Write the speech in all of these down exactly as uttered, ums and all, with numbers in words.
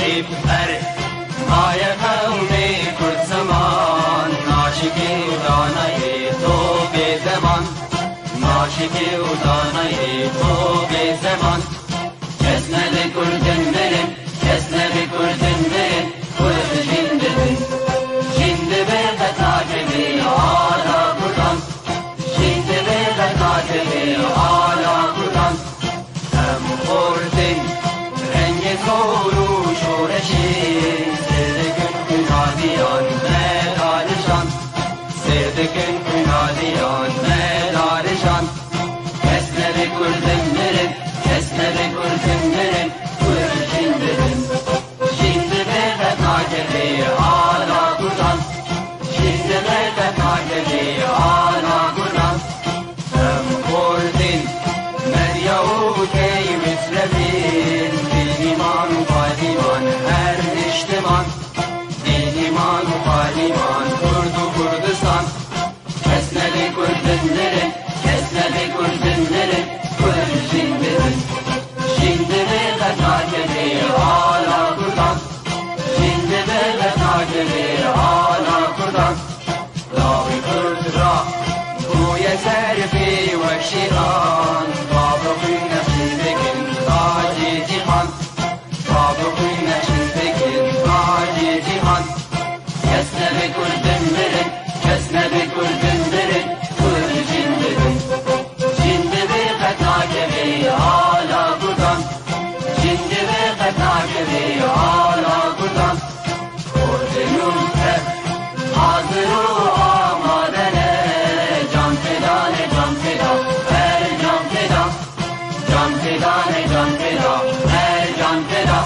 Erê, maye qewmê Kurd ziman, naşikê û danayê to bê zeman, naşikê û danayê to bê zeman. Kes nebe Kurdin mirin, kes nebe Kurdin mirin, Kurd jin dibin. Jin dibe qet nakeve ala Kurdan, jin dibe qet nakeve ala Kurdan. Em xortin rengê zor û şoreşê, sêr dikin xwînaliyan me darijan, sêr dikin xwînaliyan me darijan. Kes nebe Kurdin mirin, kes nebe Kurdin mirin, Kurd jin dibin. Jin dibe qet nakeve ala Kurdan, jin dibe qet nakeve ala Kurdan. Em xortin, medya û key mislevin, bînîman û xalîman her niştiman, bînîman û xalîman Kurd û Kurdistan. Kes nebe Kurdin mirin, kes nebe Kurdin mirin, Kurd jin dibin. Jin dibe qet nakeve ala Kurdan, jin dibe qet nakeve ala Kurdan. Lawê Kurd ra bûye serfê wek şêran, bavê xwîn nexşîn dikin tacê cîhan, bavê xwîn nexşîn dikin tacê cîhan. Kes nebe Kurdin mirin, kes nebe Kurdin mirin, Kurd jin dibin. Jin dibe qet nakeve ala Kurdan, jin dibe qet nakeve ala Kurdan. Kurdin û Kurd hazir û amade ne, can feda ne, can feda, her can feda. Can feda ne, can feda, her can feda.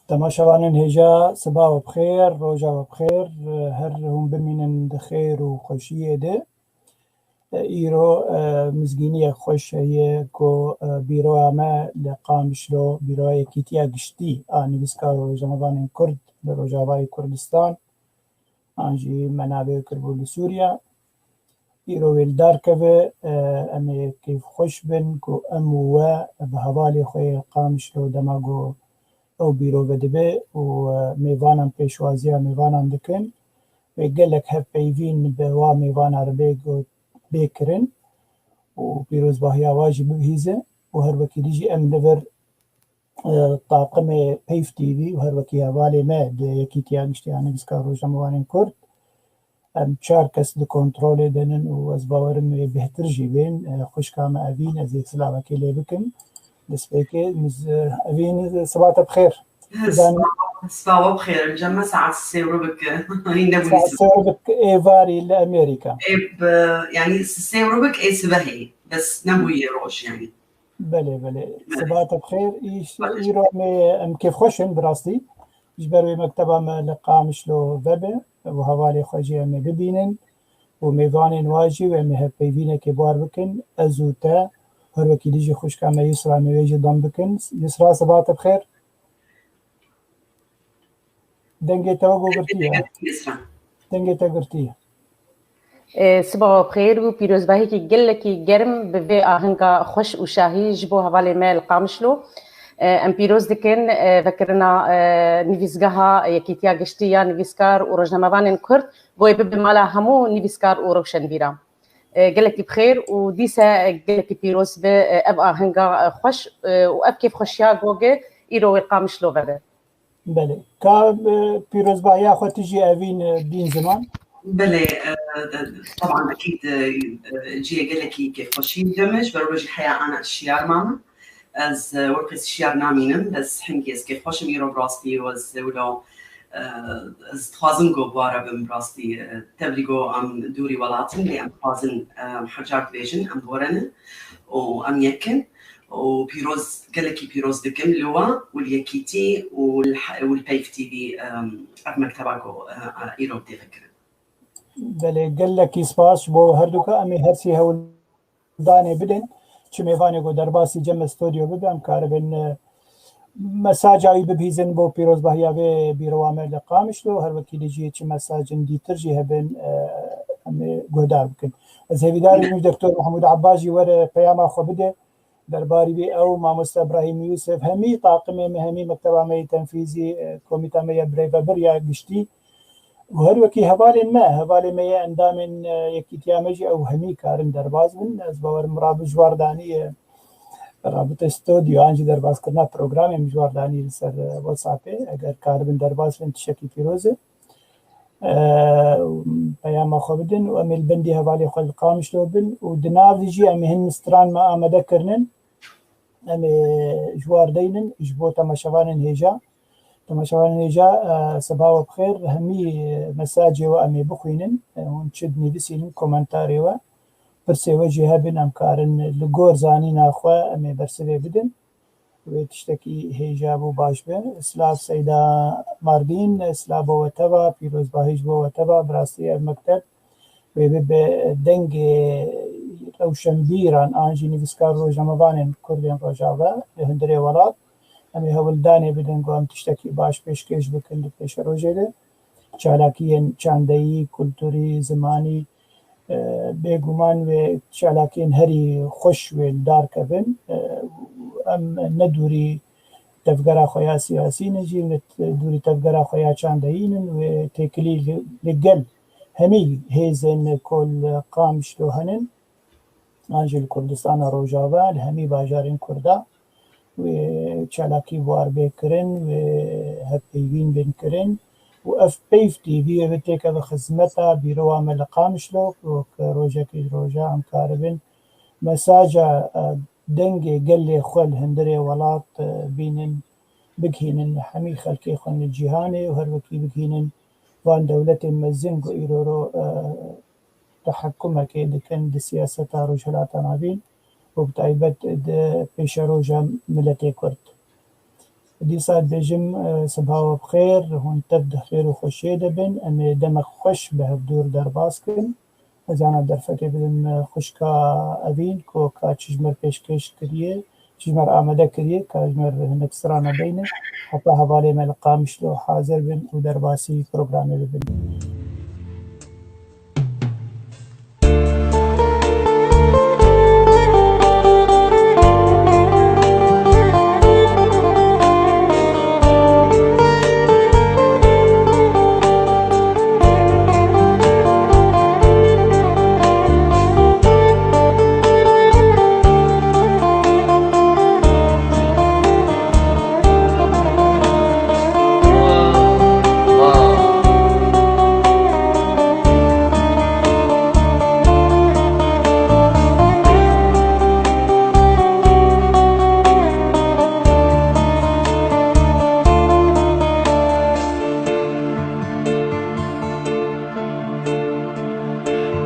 Temaşevanên hêja, siba we bi xêr, roja we bi xêr. Her hûn bimînin di xêr û xweşiyê de. Îro, e, mizgîniyek xweş heye ku, e, bîroya me li Qamişlo, bîroya Yekîtiya Giştî a Nivîskar û Rojnamevanên Kurd li Rojavayê Kurdistan, an jî me navê wê kiribû li Sûriye. Îro wê li dar keve, e, em ê kêfxweş bin ku em û we bi hevalê xwe yê Qamişlo dema ku ew bîro vedibe û, e, mêvanan pêşwaziya mêvanan dikin. Wê gelek hevpeyvîn bi wa mêvana re bê got-, bê kirin û pîrozbahiya wa jî bibihîze û her wekî dî jî em li vir, e, taqimê Peyv T V û her wekî hevalê me di Yekîtiya Giştî ya Nivîskar Rojnamevanên Kurd, em çar kes di kontrolê de nin û ez bawerim wê bêhtir jî bên. E, xwişka me Evîn, ez ê silavekê lê bikim. Destpêkê, miz-, Evîn, siba te bi xêr. Siba, siba we bi xêr. Cem me saet sê rubik, hîn nebû. Saet sê rubik êvarî li Amerîka. Ê bi, yanî sê rubik ê sibehê. Bes nebûye roj yanî. Belê, belê. Belê. Siba te bi xêr. Îş-, Baş. Îro em ê, em kêfxweş in bi rastî. Ji ber wê mekteba me li Qamişlo vebe û hevalê xwe jî em ê bibînin û mêvanên wa jî wê em ê hevpeyvînekê bi war bikin. Ez û te, her wekî dî jî xwişka me Yusra em ê wê jî dom bikin. Yusra, siba te bi xêr. Dengê te wek girtiye. Dengê te girtiye. E, siba we bi xêr û pîrozbahiyekî gelekî germ bi vê ahenga xweş û şahî ji bo hevalê me li Qamişlo. E, em pîroz dikin, e, vekirina, e, nivîsgeha Yekîtiya Giştî ya Nivîskar û Rojnamevanên Kurd, bo wê bibe mala hemû nivîskar û rewşenbîran. E, gelekî bi xêr û dîse gelekî pîroz be, e, ev ahenga, e, xweş, e, û ev kêfxweşiya goge îro wê Qamişlo vebe. Belê. Ka, e, pîrozbahiya xwe tu jî Evîn, e, bîn ziman. Belê, e, e, teban ekîd, e, e, cihê gelekî kêfxweşî dime, ji ber wê jî heya ana şiyar mame. Ez, e, wek ez şiyar namînim, bes hingî ez kêfxweş im îro bi rastî û ez wilo, e, ez dixwazim ku bi we re bim bi rastî, e, tevlî ku em dûrî welat in, lê em dixwazin, e, em hecar dibêjin, em bi we re ne û em yek in. û pîroz, gelekî pîroz dikim li we û li Yekîtî û li he-, û li Peyv T V, em, ev mekteba ku, e, e, îro tê vekirin. Belê, gelekî spas ji bo herduka. Em ê her sê hewldanê bidin. Çi mêvanê ku derbasî cem me stodyo bibe, em karibin, e, mesaja wî bibihîzin bo pîrozbahiya vê bîrowa me li Qamişlo. Her wekî dî jî çi mesajin dîtir jî hebin, e, em ê guhdar bikin. Ez hêvîdar im ji Doktor Mehmûd Abbas jî were peyama xwe bide. Derbarî vê ew, mamoste Ibrahîm Yûsif, hemî taqimê me, hemî mekteba me yê tenfîzî, e, komîta me ya birêvebir ya giştî û her wekî hevalên me, hevalê me yê endamên, e, yekîtiya me jî ew hemî karin derbas bin. Ez bawerim rabit ji war danî, e, rabite stûdyo an jî derbazkirina programê min ji war danî li ser, e, WhatsAppê. Eger karibin derbas bin tiştekî pîroz e. E, peyama xwe bidin û em ê li bendî hevalê xwe li Qamişlo bin û di nav de jî em ê hin stran me amade kirinin. Em ê ji war deynin ji bo temaşevanên hêja. Temaşevanên hêja, e, sibaha we bi xêr. Hemî mesajê we em ê bixwînin. E, hûn çi dinivîsînin komentarê we. Pirsê we jî hebin em karin li gor zanîna xwe em ê bersivê bidin. Wê tiştekî hêja bû baş be. Silav Seyda Mardîn, silav bo we teva, pîrozbahî ji bo we teva, bi rastî ev mekteb wê bibe dengê rewşenbîran an jî nivîskar rojnamevanên kurdên Rojava li hundirê welat. Em ê hewldanê bidin ku em tiştekî baş pêşkêş bikin di pêşerojê de. Çalakiyên çandeyî, kulturî, zimanî, e, bêguman wê çalakiyên herî xweş wê li dar kevin. E, em ne dûrî tevgera xwe ya siyasî ne jî, ne t-, dûrî tevgera xwe ya çandeyî nin, wê têkilî li, li gel hemî hêzên ku li Qamişlo henin. An jî li Kurdistana Rojava, li hemî bajarên Kurda wê çalakî bi war bê kirin, wê hevpeyvîn bên kirin û ev peyv tî vî ev têkeve xizmeta bîrowa me li Qamişlo, ku rojekê ji roja em karibin mesaja, e, dengê gelê xwe li hundirê welat, e, bînin, bigihînin hemî xelkê xwe li cîhanê û her wekî bigihînin van dewletên mezin ku îroro, e, tehekumekê dikin di siyaseta Rojhilata Navîn û bi taybet di pêşeroja miletê Kurd. Dîsa dibêjim, e, sibaha we bi xêr, hûn tev di xêr û xweşiyê de bin. Em ê demek xweş bi hevdûr derbas kin. Ez ana derfetê bidim, e, xwişka Evîn ku ka çi ji me re pêşkêş kiriye, çi ji me re amade kiriye, ka ji me re hinek strana beyne. Heta hevalê me li Qamişlo hazir bin û derbasî programê bibin.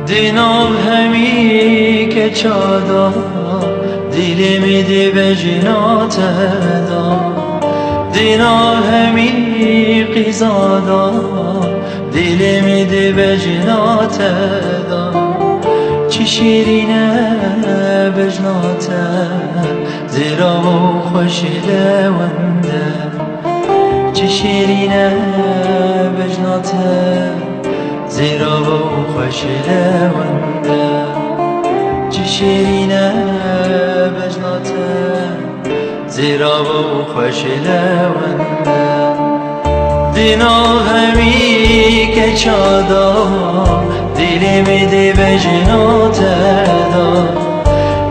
Di nav hemî keça de, dilê min dê bejna te de. Di nav hemî qîza de, dilê min dê bejna te de. Çi şêrîn e bejna te, zêra û xweşî de wende. Çi şêrîn e bejna te, zêra û xweşî de wende. Çi şêrîn e bejna te, zêra û xweşî de wende. Di nav hemî keça de, dilê min dê bejna te de.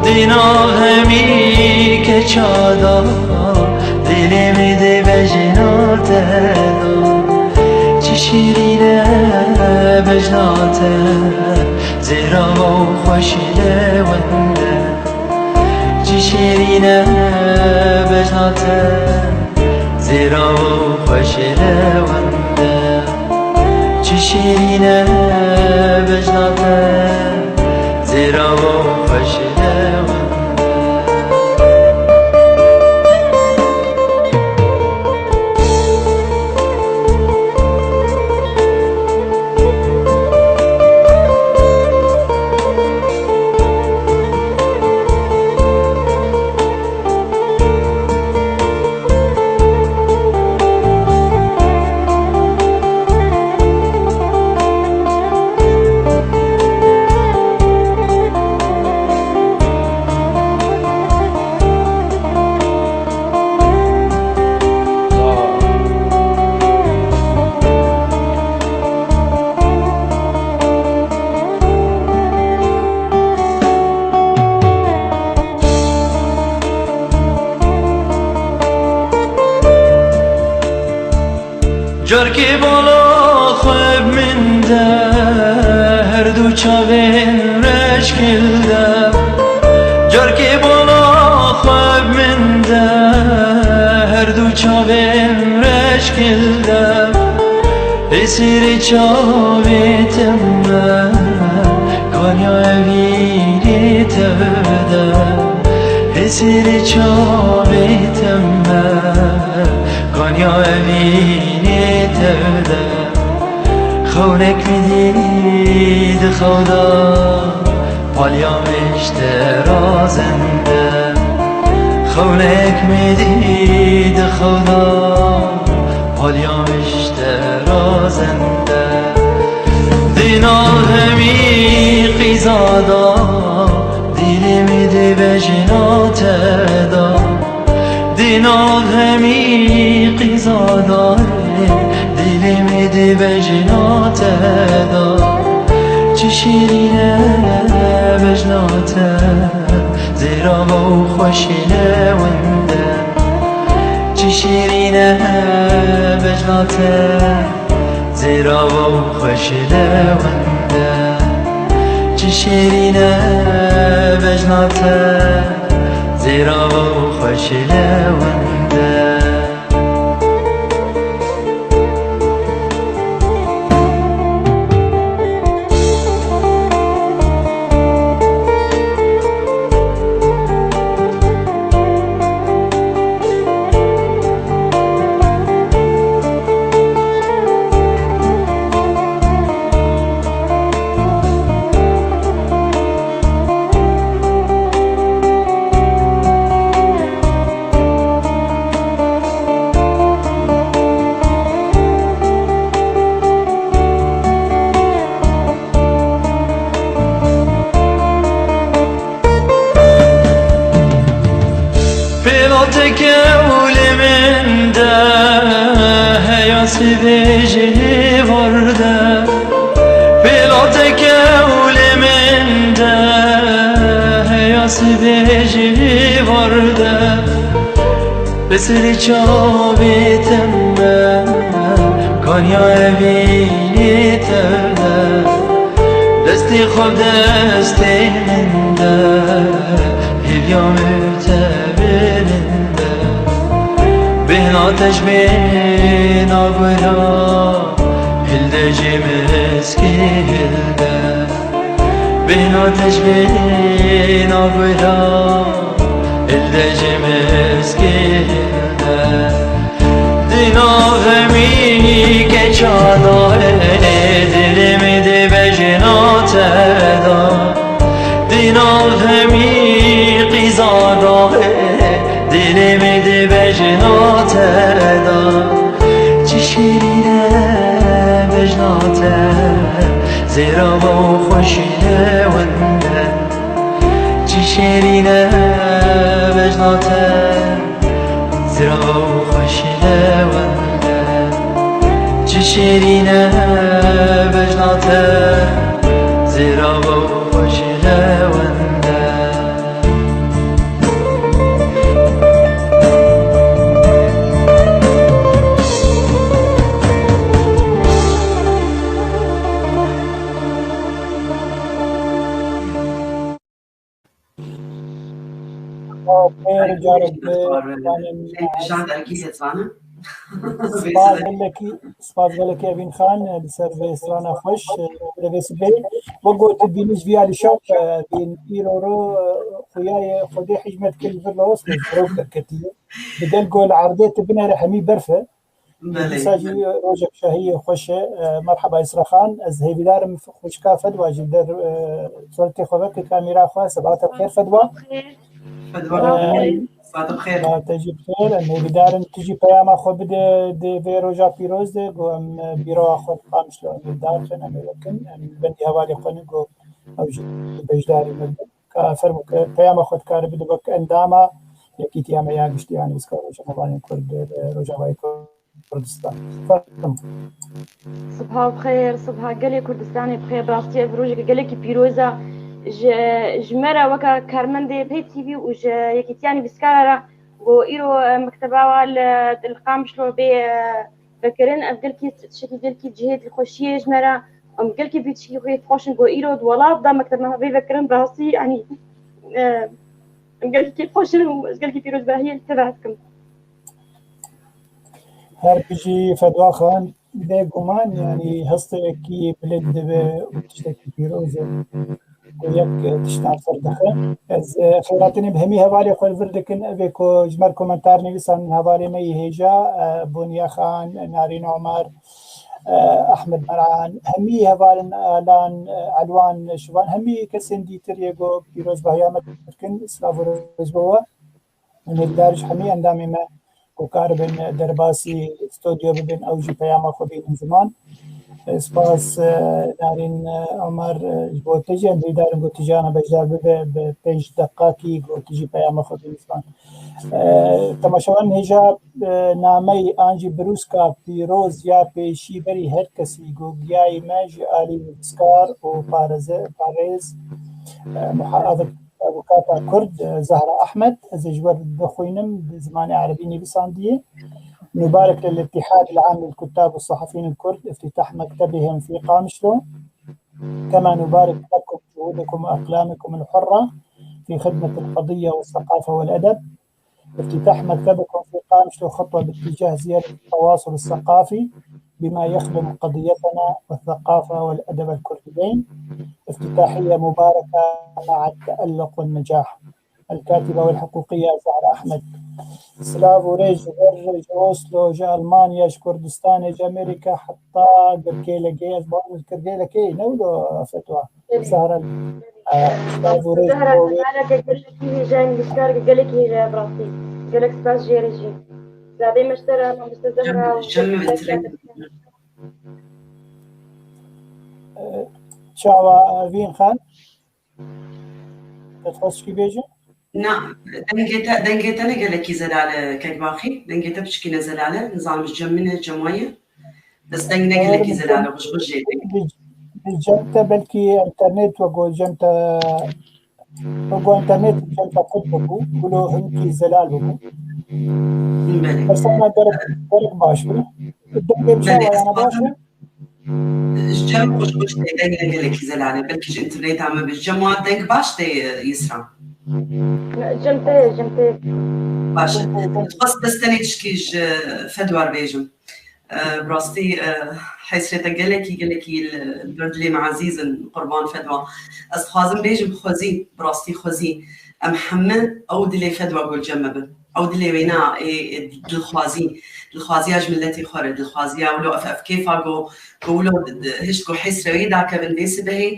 Di nav hemî keça de, dilê min dê bejna te de. Çi şêrîn e bejna te, zêra û xweşî de wende. Çi şêrîn e bejna te, zêra û xweşî de wende. Çi şêrîn e bejna te, zêra û xweşî de wende. Carkê bala xwe bi min de, her du çavên reşkil de. Carkê bala xwe bi min de, her du çavên reşkil de. Hêsirê çavê te me, kanya evînê te de. Hêsirê çavê te me, kanya evînê te de. Xewnek min dî di xew de, palya min ji te razend e. Xewnek min dî di xew de, palya min ji te razend e. Di nav hemî qîza de, dîlê min dê bejna te de. Di nav hemî qîza de, dîlê min dê bejna te de. Çi şîrîn e bejna te, zêrava û xweşî lewend e. Çi şîrîn e bejna te, zêrava û xweşî lewend e. Çi şîrîn e bejna te, zêrava û xweşî lewend e. Pêlateke û lê min de heya sibê ji hêvar de. Pêlateke û lê min de heya sibê ji hêvar de. Hêsirê çavê te me, kanya evînê te de. Destê xwe destê min de, hêviya min te bilind e. Bêhna te ji bêhna guhra, hilde jê min eskê hilde. Bêhna te ji bêhna guhra, hilde jê min eskê hilde. Di nav hemî keça de, dilê min dê bejna te de. Di nav hemî qîza de, dilê min dê bejna te de. Çi şîrîn e bejna te, zêrava û xweşî lewend e. Çi şêrîn e bejna te, zêrava û xweşî lewend e. Çi şêrîn e bejna te, zêrava û xweşî lewend e. Xêr, carek din, Şan Dergî hêzan e. Spas gelekî, spas gelekî Evîn Xan, li ser vê strana xweş, li vê sibê. Wek got, bînî ji vî alî şap, bîn îro ro, xuya ye Xwedê hîşmet kir li vir lost, zarok derketiye. Bi gel ku li erdê tu binêre hemî berf e. Belê. Dîsa jî rojek şahî xweş e. E, merheba Îsra Xan. Ez hêvîdar im xwişka Fedwa jî der, e, suretê xwe veke kamîra xwe. Sebata bi xêr Fedwa. Fedwa, e, sebata bi xêr. Sebata jî bi xêr. Em hêvîdar in tu jî peyama xwe bide di vê roja pîroz de. Ku em, e, bîroya xwe li Qamişlo em ê darxin, em ê vekin. Em bendî hevalê xwe nin ku ew jî beşdarî me bin. Ka fermo ke peyama xwe dikare bide wek endama Yekîtiya me ya Giştî ya Nivîskar û Rojanevanên Kurd, e, Rojavayê Kurdistan. Fermo. Sibaha bi xêr, sibaha gelê Kurdistanê bi xêr. Rastî ev rojeke gelekî pîroz e. Ji, ji me re weke karmendê Pey T V û ji Yekîtiya Nivîskara re ku îro, e, mekteba wa li, li Qamişlo bê, e, vekirin, ev gelkî tiştekî gelkî cihê dilxweşiyê ji me re, em gelkî vî tişkî xwe xweş in ku îro di welat de mekteb me vê vekirin, bi rastî, yanî, e, em gelkî kêfxweş in û ez gelkî pîrozbahiyê li te ve dikim. Her bijî Fedwa Xan, bêguman, yanî hestekî bilind dibe û tiştekî pîroz e. Ku yek tiştan ser dixe. Ez, e, xêratinê bi hemî hevalê xwe li vir dikin, evê ku ji me komentar nivîsan hevalê me yê hêja, e, Boniya Xan, Narîn Omer, e, Ahmed Meran, hemî hevalên Alan, e, Elwan, Şivan, hemî kesên dîtir yê ku pîrozbahiya me dikin, silav û rêz bo we. Hûn hêvîdar ji hemî endamê me ku karibin derbasî stûdyo bibin, ew jî peyama xwe bînin ziman. Spas, e, Narîn, e, Omer, e, ji bo te jî em hêvîdar in ku tu jî ana beşdar bibe, bi pênc deqakî ku tu jî peyama xwe bînin ziman. E, temaşevanên hêja, e, nameyê an jî birûska pîroz ya pêşî berî her kesî ku giyayî me ji alî nivîskar û parêze-, parêz, e, muha-, avik-, avukata Kurd, e, Zehra Ahmed, ez ê ji we bixwînim, bi zimanê erebî nivîsandiye. نبارك للاتحاد العام للكتاب والصحفيين الكرد افتتاح مكتبهم في قامشلو، كما نبارك لكم جهودكم وأقلامكم الحرة في خدمة القضية والثقافة والأدب. افتتاح مكتبكم في قامشلو خطوة باتجاه زيادة التواصل الثقافي بما يخدم قضيتنا والثقافة والأدب الكرديين. افتتاحية مباركة مع التألق والنجاح. الكاتبة والحقوقية زهرة أحمد. Silav û rêz ji vir, ji Oslo, ji Almanya, ji Kurdistanê, ji Amerîka heta Girkêlekê, ez bawer im Girkêlekê ne wilo Fetwa. Zahra, e, silav û rêz ji bo wê. Zahra, gelekî hêja ye, nivîskar gelekî hêja ye bi rastî. Gelek spas jê re jî. Zadê me ji te re, mamoste Zahra û Cem, Cem, E, çawa, e, Vîn Xan? Te dixwest çi bêjî? Na, dengê te, dengê te ne gelekî zelal e, Kekbaxî. Dengê te piçikî ne zelal e. Nizanim ji cem min e, cem we ye. Bes deng ne gelekî zelal e, xweş xweş jê. Bi, bi cem te belkî internet wek cem te, wek internet cem te qut bibû, wilo hinkî zelal bibû. Belê. Mesela gerek, gerek baş bû. Dengê bi çawa, belê, yani baş e? Ji cem xweş xweş tê, deng ne gelekî zelal e. Belkî ji interneta me bi cem wan deng baş tê, e, Yisra. Cem tê, cem tê. Baş e. Dixwest bes tenê tişkî ji Fedwa re bêjim. E, bi rastî, e, hêsrê te gelekî, gelekî li, li ber dilê me ezîz in, qurban Fedwa. Ez dixwazim bêjim xwezî, bi rastî xwezî. Em hemî ew dilê Fedwa ku li cem me bin. Ew dilê wêna ê, ê dilxwazî, dilxwaziya ji miletê xwe re, dilxwaziya wilo ev, ev kêfa ku, ku wilo di, di, hişt ku hêsrê wê dakevin vê sibehê,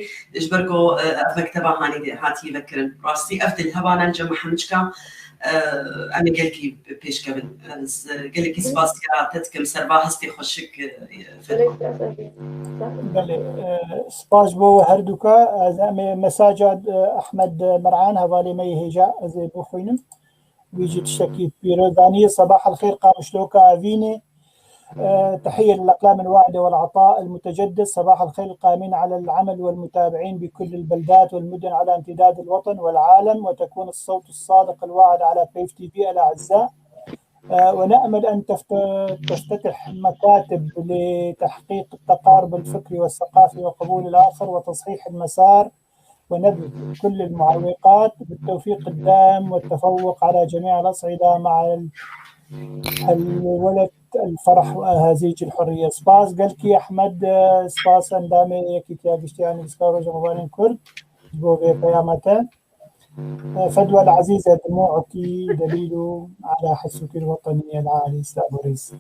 ji ber ku, e, ev mekteba hanî de hatiye vekirin. Rastî ev dil hebana li cem me hemû çika, e, em ê gelkî pêş kevin. Ez gelekî spasiya te dikim, serva hestê xweşik, e, Fedwa. Belê, e, spas bo her duka. Ez em ê mesaja, e, Ahmed Mer'an, hevalê me yê hêja, ez ê bixwînim. Wî jî tiştekî pîroz danî. صباح الخير قامشلوكا أفيني. آه، تحية للأقلام الواعدة والعطاء المتجدد. صباح الخير القائمين على العمل والمتابعين بكل البلدات والمدن على امتداد الوطن والعالم، وتكون الصوت الصادق الواعد على بيف تي في الأعزاء. آه، ونأمل أن تفت-، تفتتح مكاتب لتحقيق التقارب الفكري والثقافي وقبول الآخر وتصحيح المسار ونبذ كل المعوقات بالتوفيق الدائم والتفوق على جميع الأصعدة مع ال-، الولد الفرح وأهازيج الحرية. سپاس gelkî Ehmed, e, spas endamê Yekîtiya Giştî ya Nivîskar û Rojaxevanên Kurd ji bo vê peyama te. E, Fedwa el Ezîze, دموعك دليل على حسك الوطني العالي. Silav û rêz.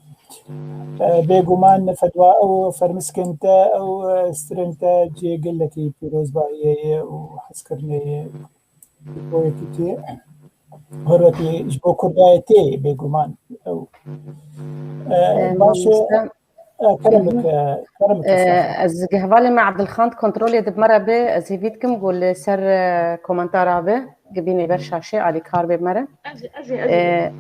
E, bêguman Fedwa ew fermiskên te, ew, e, stirên te cihê gelekî pîrozbahiyê ye û hezkirinê ye. Ji bo yekîtiyê, hurmetê ji bo Kurdayê tê bêguman. Ew, e, E, baş e, mamoste. E, kerem bike, kerem bike. E, ez gi hevalê me Abdilxan kontrolê di me re be, ez hêvî dikim ku li ser, e, komentara be, gibînê ber şaşê alîkar bê me re. Ez, ez, ez. E,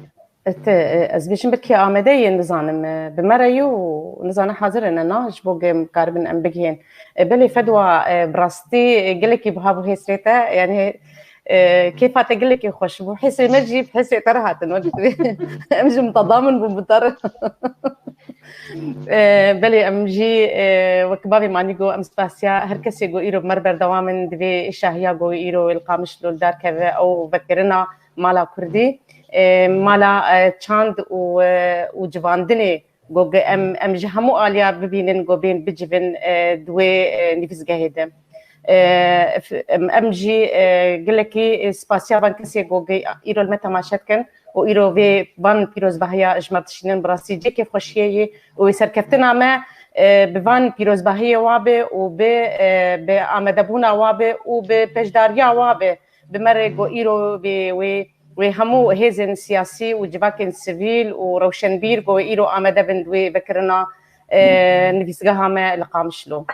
e, te, e, ez bêjim belkî amade yê nizanim, e, bi me re yo, nizane hazir in na, ji bo em karibin em bigihên. E, belê Fedwa, e, bi rastî, e, gelekî biha bû hêsrê te, yani, e, kêfa te gelekî xweş bû. Hêsrê me jî bi hêsrê te re hatin, wek dibê. Em jî mutadamin bûn bi te re. Belê, em jî wek bavê Manî got, em spasiya her kesê ku îro bi me re berdewam in, divê şahiya ku îro li Qamişlo li dar keve, ew vekirina mala kurdî, mala çand û û civandinê ku em, em ji hemû aliya bibînin ku bên bicivin di wê nivîsgehê de. Em jî gelekî spasiya van kesê ku îro li me temaşe dikin û îro vê van pîrozbahiya ji me dişînin, bi rastî cihê kêfxweşiyê ye û wê serkeftina me bi van pîrozbahiyê wa be û bi, bi amadebûna wa be û bi beşdariya wa be, bi me re ku îro vê, wê, wê hemû hêzên siyasî û civakên sivîl û rewşenbîr ku wê îro amade bin di wê vekirina nivîsgeha me li Qamişlo.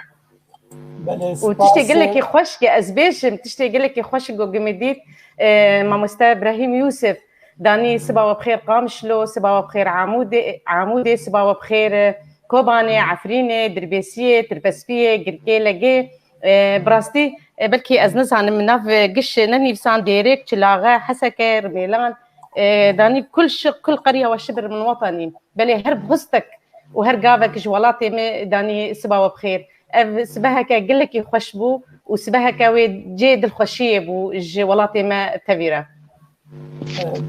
Û tiştê gelekî xweş ke ez bêjim, tiştê gelekî xweş ku gimî dît, e, mamoste Brahîm Yûsif danî siba we bixêr Qamişlo, siba we bixêr Amûdê, Amûdê, siba we bixêr, e, Kobanê, Efrînê, Dirbêsiyê, Tirpespiyê, Girkê, Legê. E, bi rastî, e, belkî ez nizanim, min nav, e, giş nenivîsan Dêrêk, Çilaxe, Heseke, Rimêlan, e, danî kul şi-, kul qeriya we şibir min wetanî. Belê her bihustek û her gavek ji welatê me danî siba we bixêr. Ev sibeheke gelekî xweş bû û sibeheke wê cê dilxweşiyê bû ji welatê me tevî re.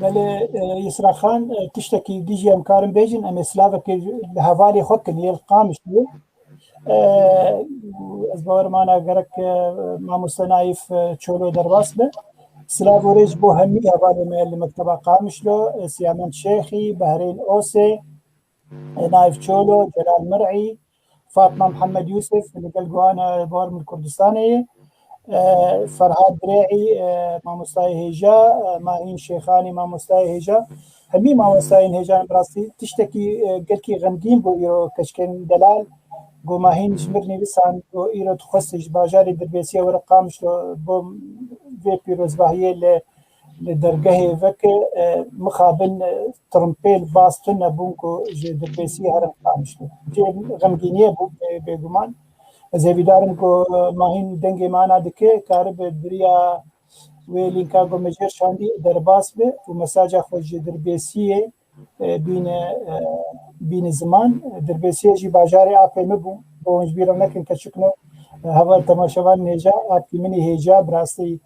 Belê, e, Yisra Xan, e, tiştekî dijî em karin bêjin, em ê silavekê li hevalê xwe kin, yê li Qamişlo. E, ez bawerim ana gerek, e, mamoste Naîf, e, Çolo derbas be. Silav û rêz bo hemî hevalê me li Mekteba Qamişlo, e, Siyamend Şêxî, Behrên Osê, e, Naîf Çolo, Celal Mir'î, Fatma Mihemed Yûsif, li gel guhan, e, bawerim li Kurdistanê ye. E, Ferhad Dirê'î, e, mamostayê hêja, e, Mahîn Şêxanî, mamostayê hêja. Hemî mamostayên hêja, bi rastî tiştekî, e, gelkî xemgîn bû îro keçikên delal. Go Mahîn ji mir nivîsan, go îro dixwest ji bajarê Dirbêsiyê were Qamişlo bo vê pîrozbahiyê li, li dergehê veke, e, mixabin, e, tirimpêl bas tune bûn ku ji Dirbêsiyê herin Qamişlo. Cê xemgîniyê bû bê-, bêguman. Ez hêvîdar im ku Mahîn dengê me ana dike, karibe bi riya wê lînka ku me jêr şandî derbas be û mesaja xwe ji Dirbêsiyê, e, bîne, e, bîne ziman. Dirbêsiyê jî bajarê apê min bû. Bo hûn ji bîr re nekin keçikno, e, heval temaşevanên hêja, apkî min î hêja, bi rastî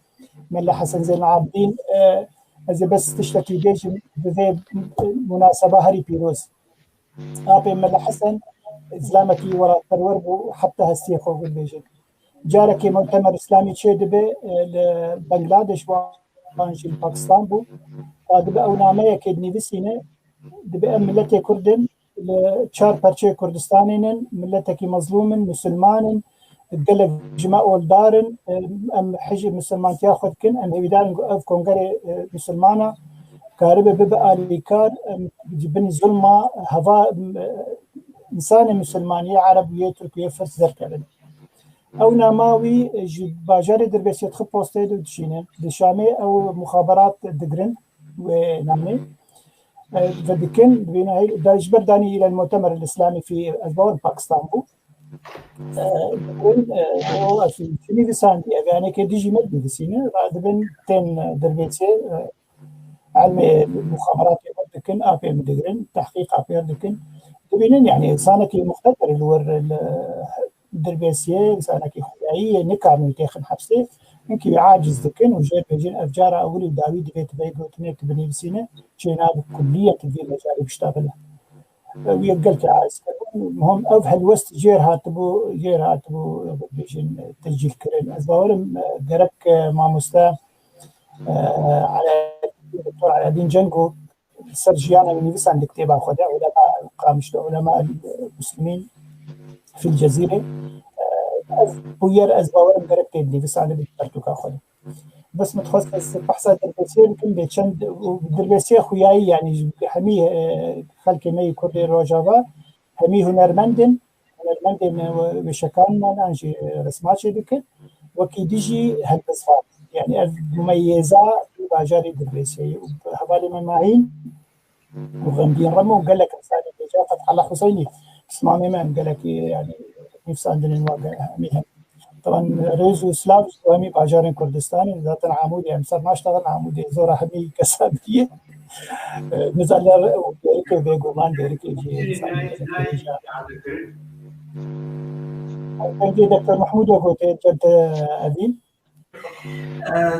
Mela Hesen Zeynel Abidîn, e, ez ê bes tiştekî bêjim, bi vê munaseba herî pîroz. Apê Mela Hesen zilamekî welatperwer bû, heta hestiyê xwe hûn bêjin. Carekê Mutemer Îslamî çêdibe, e, li Bangladeş bû, an jî li Pakistan bû. Wa dibe ew nameyekê dinivîsîne, dibe em miletê Kurd in, li çar perçeyê Kurdistanê nin, miletekî mezlûm in, misilman in, gelek ji me oldar in, em hicî misilmantiya xwe dikin, em hêvîdar in ku ev kongerê, e, misilmana karibe bibe alîkar, em ji bin zulma heva, e, însanê misilmaniyê Ereb û yê Tirk û yê Firs derkevin. Ew nama wî ji bajarê Dirbêsiyê dixe postê de dişîne. Di Şamê ew muxaberat digirin wê namê. E, ve dikin, dibîne hey, da ji ber danî îlen Mutemer el Îslamî fî, ez bawer Pakistan bû. E, digirin, e, o, ez çi nivîsandî, ev yanekê dijî me dinivîsîne, radibin tên Dirbêsiyê, e, elmê muxaberatê xwe dikin, apê min digirin, tehqîqa pêr dikin. Dibînin, yanî, însanekî muxtetir li wir, li Dirbêsiyê, însanekî xuyayî ye, nikarin wî têxin hepsê. Hinkî wî aciz dikin û jê bêjin, ev cara ewil û dawî divê tu vê gotinê tu binivîsîne, çênabe kulliyen tu vê mecarê biştavile. Ew yek gelkî aciz kirin. Muhim ev helwest jêr hatibû, jêr hatibû, bêjin, tescîl kirin. Ez bawerim, e, gerek, e, mamoste, e, Alaaddin, Doktor Alaaddin Cengo li ser jiyana wî nivîsand di kitêba xwe de, Ulema Qamişlo, Ulema Muslimîn fil Cezîre. E, ev bûyer ez bawerim gerek tê dinivîsandibin di pertûka xwe de. Bes min dixwest ez behsa Dirbêsiyê bikim, bê çend û Dirbêsiyê xuyayî, yanî ji hemî, e, xelkê me yê Kurdê Rojava, hemî hunermend in, hunermendên we-, weşekan me an jî, e, resmaçê dikin, wekî dî jî helbestvan. Yanî ev mumeyêza bajarê Dirbêsiyê ye. Û hevalê me Mahîn û Xemgîn Remo gelek insanê hêja, Fethullah Huseynî, pismamê me em gelekî, yanî, nivîsandinên wa ge-, hemî hene. Taban rêz û silav ji bo hemî bajarên Kurdistanê, zaten Amûdê em ser naştexin, Amûdê zora hemî kesa biriye. Nizam lê û bêrikê bêguman bêrikê jî. Pêncê Doktor Mehmûd e gotê, Cente Evîn.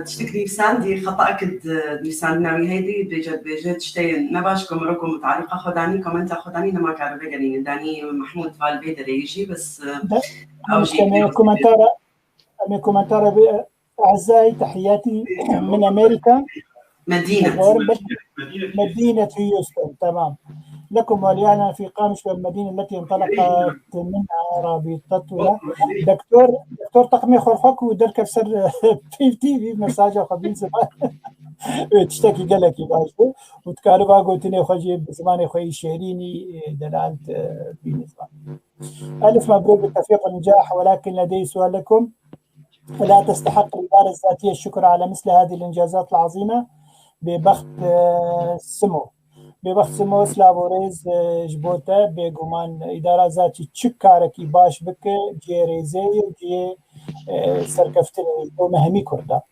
Tiştek nivîsandî, xeta kid nivîsandina wî heydî, bêje dibêje tiştê ne baş ku mirov ku mutaliqa xwe danî, komenta xwe danî, nema kare vegerîne. Danî Mehmûd val vê derê jî, bes ew jî komentara, em ê komentara bê, Ezay, tehiyatî min Amerîka. Medîne. Doğru, belki Medîne Houston, tamam. لكم وليانا في قامشلو المدينة التي انطلقت منها رابطتنا. دكتور، دكتور تقمي خورخوك ودركب سر في تي في مساجة خبيز. Tiştekî gelekî baş bû. Û dikariba gotinê xwe jî bi zimanê xwe yî şêrînî, e, delal, e, bîne ziman. ألف مبروك بالتوفيق والنجاح، ولكن لدي سؤال لكم. لا تستحق الإدارة الذاتية الشكر على مثل هذه الإنجازات العظيمة؟ Bêbext, e, Simo. Bêbext Simo, silav û rêz, e, ji bo te. Bêguman îdara zatî çi karekî baş bike, cihê rêzê ye û cihê, e, serkeftinê ye ji bo me hemî Kurda.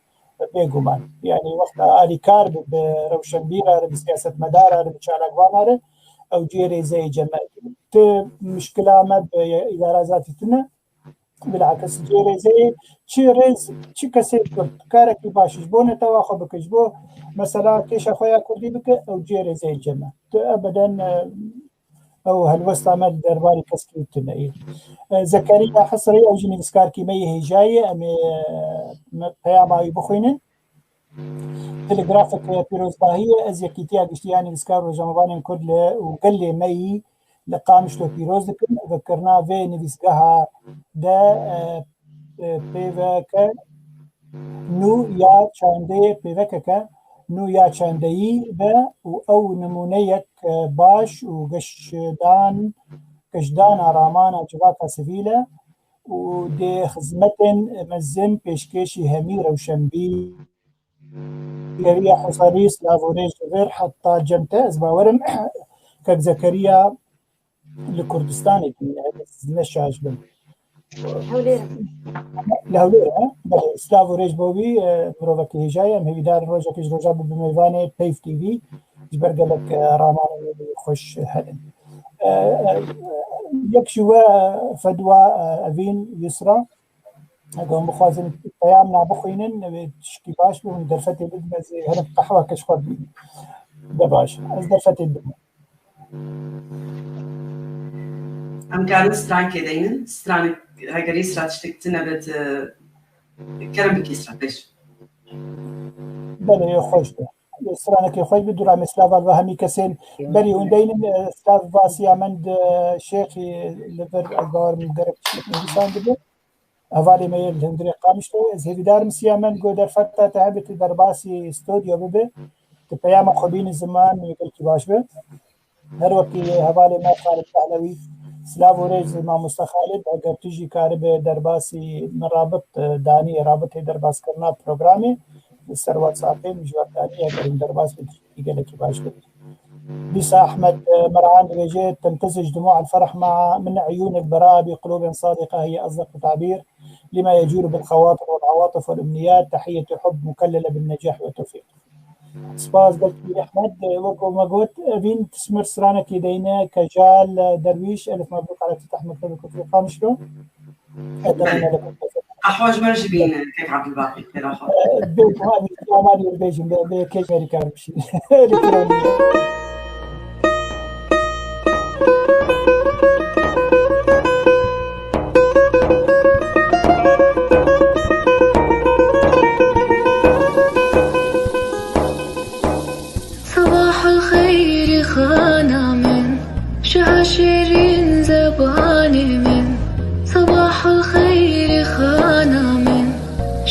Bêguman. Yanî wexta alîkar bi, bi rewşenbîra re, bi siyasetmedara re, bi çalakvana re, ew cihê rêzê ye cem me. Ti muşkila me bi îdara zatî tune. Bilakis cihê rêzê ye, çi rêz, çi kesê Kurd karekî baş ji bo netewa xwe bike, ji bo mesela kêşa xwe ya Kurdî bike, ew cihê rêzê ye cem me. Tu ebeden, e, ew helwesta me li derbarê keskî tune ye. E, Zekeriya Hesrî, ew jî nivîskarkî me yê hêja ye, em ê, e, me peyama wî bixwînin. Telegrafek pîrozbahî ye, ez Yekîtiya Giştî ya Nivîskar û Rojnamevanên Kurd li û gelê me yî li Qamişlo pîroz dikim. Vekirina vê nivîsgeha de, e, e, pêveke nû ya çandê, pêvekeke nû ya çandeyî be û ew nimûneyek, e, baş û geşdan, geşdana ramana civaka sivîl e û dê xizmetên mezin pêşkêşî hemî rewşenbîr Zekeriya Husarî, silav û rêz ji vir heta cem te. Ez bawerim kek Zekeriya li Kurdistanê bîne, ez ne şaş bim. Hewlêr. Li Hewlêr e? Belê, silav û rêz bo wî, e, mirovekî hêja ye. Em hêvîdar in rojekê ji rojan bibe mêvanê Peyv T V, ji ber gelek, e, ramanên wî xweş hebin. E, e, yek ji we, e, fedwa, e, Evîn Yusra. Eger hûn bixwazin peyam na bixwînin, wê tişkî baş be, hûn derfetê bidin, ez ê herim qehweke ji xwe bînim. De baş, ez derfetê bidim. Em karin strankê deynin, stranek, heger îsra tiştek tune be, tu kerem bikî îsra pêş. Belê, xweş be. Stranekê xweş be, dûra me silav va hemî kesên berî hûn deynin, e, silav va Siyamend, e, Şêxî li vir ez bawerim gerek tiştek nivîsandibe. Hevalê me yê li hundirê Qamişlo, ez hêvîdar im Siyamend, ku derfeta te hebe tu derbasî stûdyo bibe, tu peyama xwe bînî ziman, belkî baş be. Her wekî hevalê me Xalid Pehlewî, silav û rêz mamoste Xalid, eger tu jî karibe derbasî min rabit, e, danî, rabitê derbaskirina programê li ser WhatsAppê min ji we danî, eger hûn derbas bin, gelekî baş be. Dîsa Ahmet, e, Mer'an dibêje, تمتزج دموع الفرح مع، من عيون البراءة بقلوب صادقة، هي أصدق تعبير لما يجول بالخواطر والعواطف والأمنيات، تحية حب مكللة بالنجاح والتوفيق. Spas gelkî Ehmed, e, wek me got, Evîn Tismir stranekî deyne, Kejal, e, Derwîş, elif mebrûk ala Fetah Mektebê Kurd û Qamişlo. Belê. Qehwa ji me jî bîne, kek Abdulbaqî, pêra xwe. Bê, tamam, Aman yê bêjim, bê, bê, kek Amerîka bişî. Elektronik. صباح الخير خانا من، شها شيرين زباني من. صباح الخير خانا من،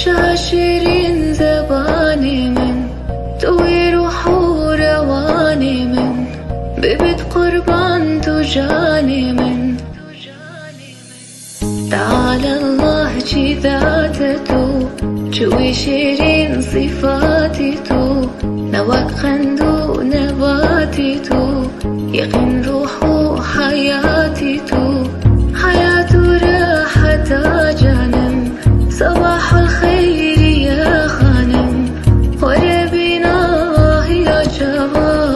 شها شيرين زباني من. توي روح ورواني من، ببت قربان تو جاني من. تعالى الله جي ذاتتو، جوي شيرين صفاتتو، نواك خندو نباتتو، يقين روحو حياتتو، حياتو راحتا جانم. صباح الخير يا خانم، وربينا يا شباب.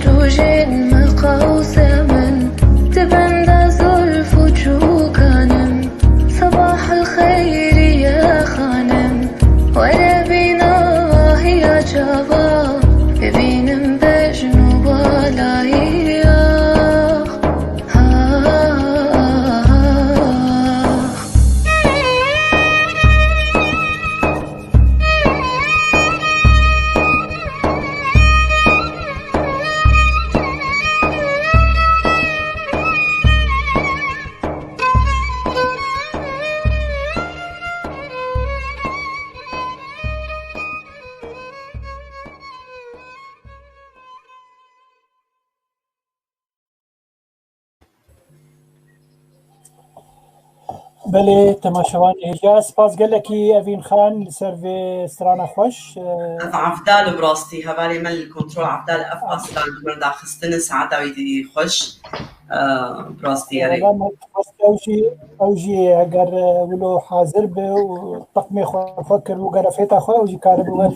Rojên min qewse min, di benda zulf û çûkan in. Sebah el xeyriye xanim, were bîna hiya çava, bibînim bejn û balayiya. Belê, temaşevan hêja, spas gelekî Evîn Xan li ser vê strana xweş. Ev Evdal bi rastî hevalê me li kontrol Evdal ev aslan li wir daxistine saeta wî dî xweş. Bi rastî erê. Valla me dixwest ew jî, ew jî eger, e, wilo hazir bi û teqmê xwe xwe kir û gere fêta xwe ew jî karibi we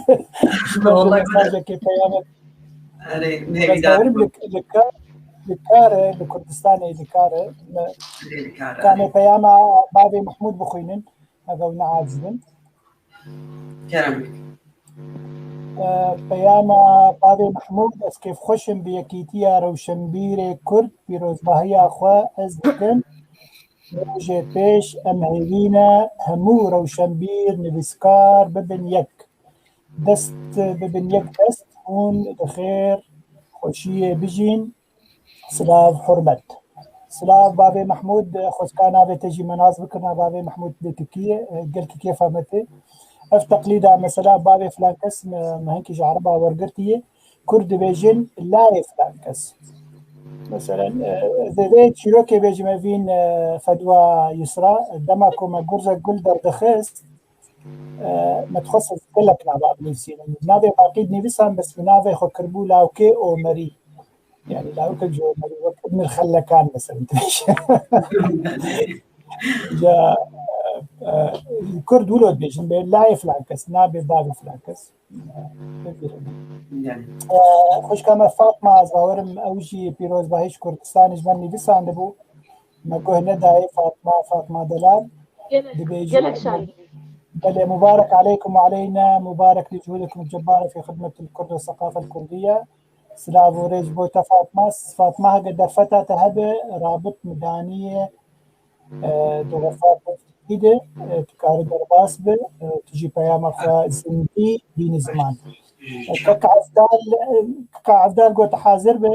ji ber Vallahi mesajekê peyamê. Erê, Ez hêvîdar bawerim bûm. Li, li ka-, li kar e, li Kurdistanê li kar e. Me Erê, li kar e, kanê erê. Peyama bavê Mehmûd bixwînin, ev ew neaciz bin. Kerem bik. E, peyama bavê Mehmûd, ez kêfxweş im bi yekîtiya rewşenbîrê Kurd, pîrozbahiya xwe ez dikim. Rojê pêş em hêvî ne hemû rewşenbîr, nivîskar bibin yek. Dest bibin yek dest, hûn bi xêr, xweşiyê bijîn. Silav, hurmet. Silav bavê Mehmûd, xwezka navê te jî me nas bikirina, bavê Mehmûd lê Tirkî ye, gelkî kêfa me tê. Ev teqlîda mesela bavê filan kes me, me hinkî ji Ereba wergirtiye. Kurd dibêjin layê filan kes. Meselen, e, ez ê vê çîrokê bêjim, evîn, e, Fedwa Yusra, dema ku me Gurze Gul derdixist, e, me dixwest ez gelek nava binivîsînim. Navê baqî dinivîsan, bes min navê xwe kiribû Lawkê Omerî. Yani lawikek ji Omerî wek Ibn Xellekan mesela dibêje. Ya, e, e, Kurd wilo dibêjin, bê layê filan kes, nabê bavê filan kes. Yani. E, xwişka me Fatma, ez bawerim ew jî pîrozbahî ji Kurdistanê ji me nivîsandibû. Me guh nedayê Fatma, Fatma Delal. Gelek, dibêje, gelek şahî. Belê, mubarek aleykum ve aleyna, mubarek li cuhudikum cebbare fi xidmetil Kurd ve seqafel Kurdiye. Silav û rêz bo te Fatma. Fatma, hege derfeta te hebe, rabit mi daniyê, e, di xefa Kurd de, e, tu kari derbas bi, e, tu jî peyama xwe zindî bînî ziman. E, Kaka Evdal, e, Kaka Evdal got hazir bi.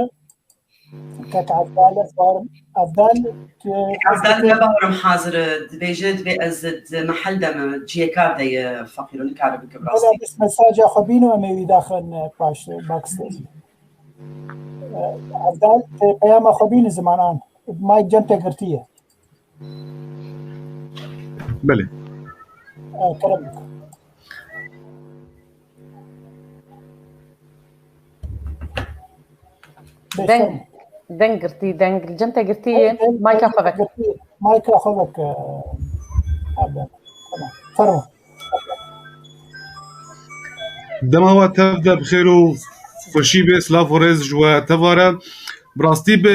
Kaka Evdal, ez barim. Evdal, tu Evdal, me barim hazir e, dibêje, dibê ez di mehel de me, ciyê kar de ye, feqîro, nikare bike bi rastî. Wela bes mesaja xwe bîno, em ê wî daxin, e, paş, e, backstage. E, Evdal, tu peyama xwe bînî zimanan. Mike cem te girtiye. Belê. E, kerem bike. Deng, deng girtî, deng li cem te girtî ye. Mayka xwe veke. Mayka xwe veke. Tamam. Fermo. Dema we tev de bi xêr û xweşî be, silav û rêz ji we tevare. Bi rastî bi,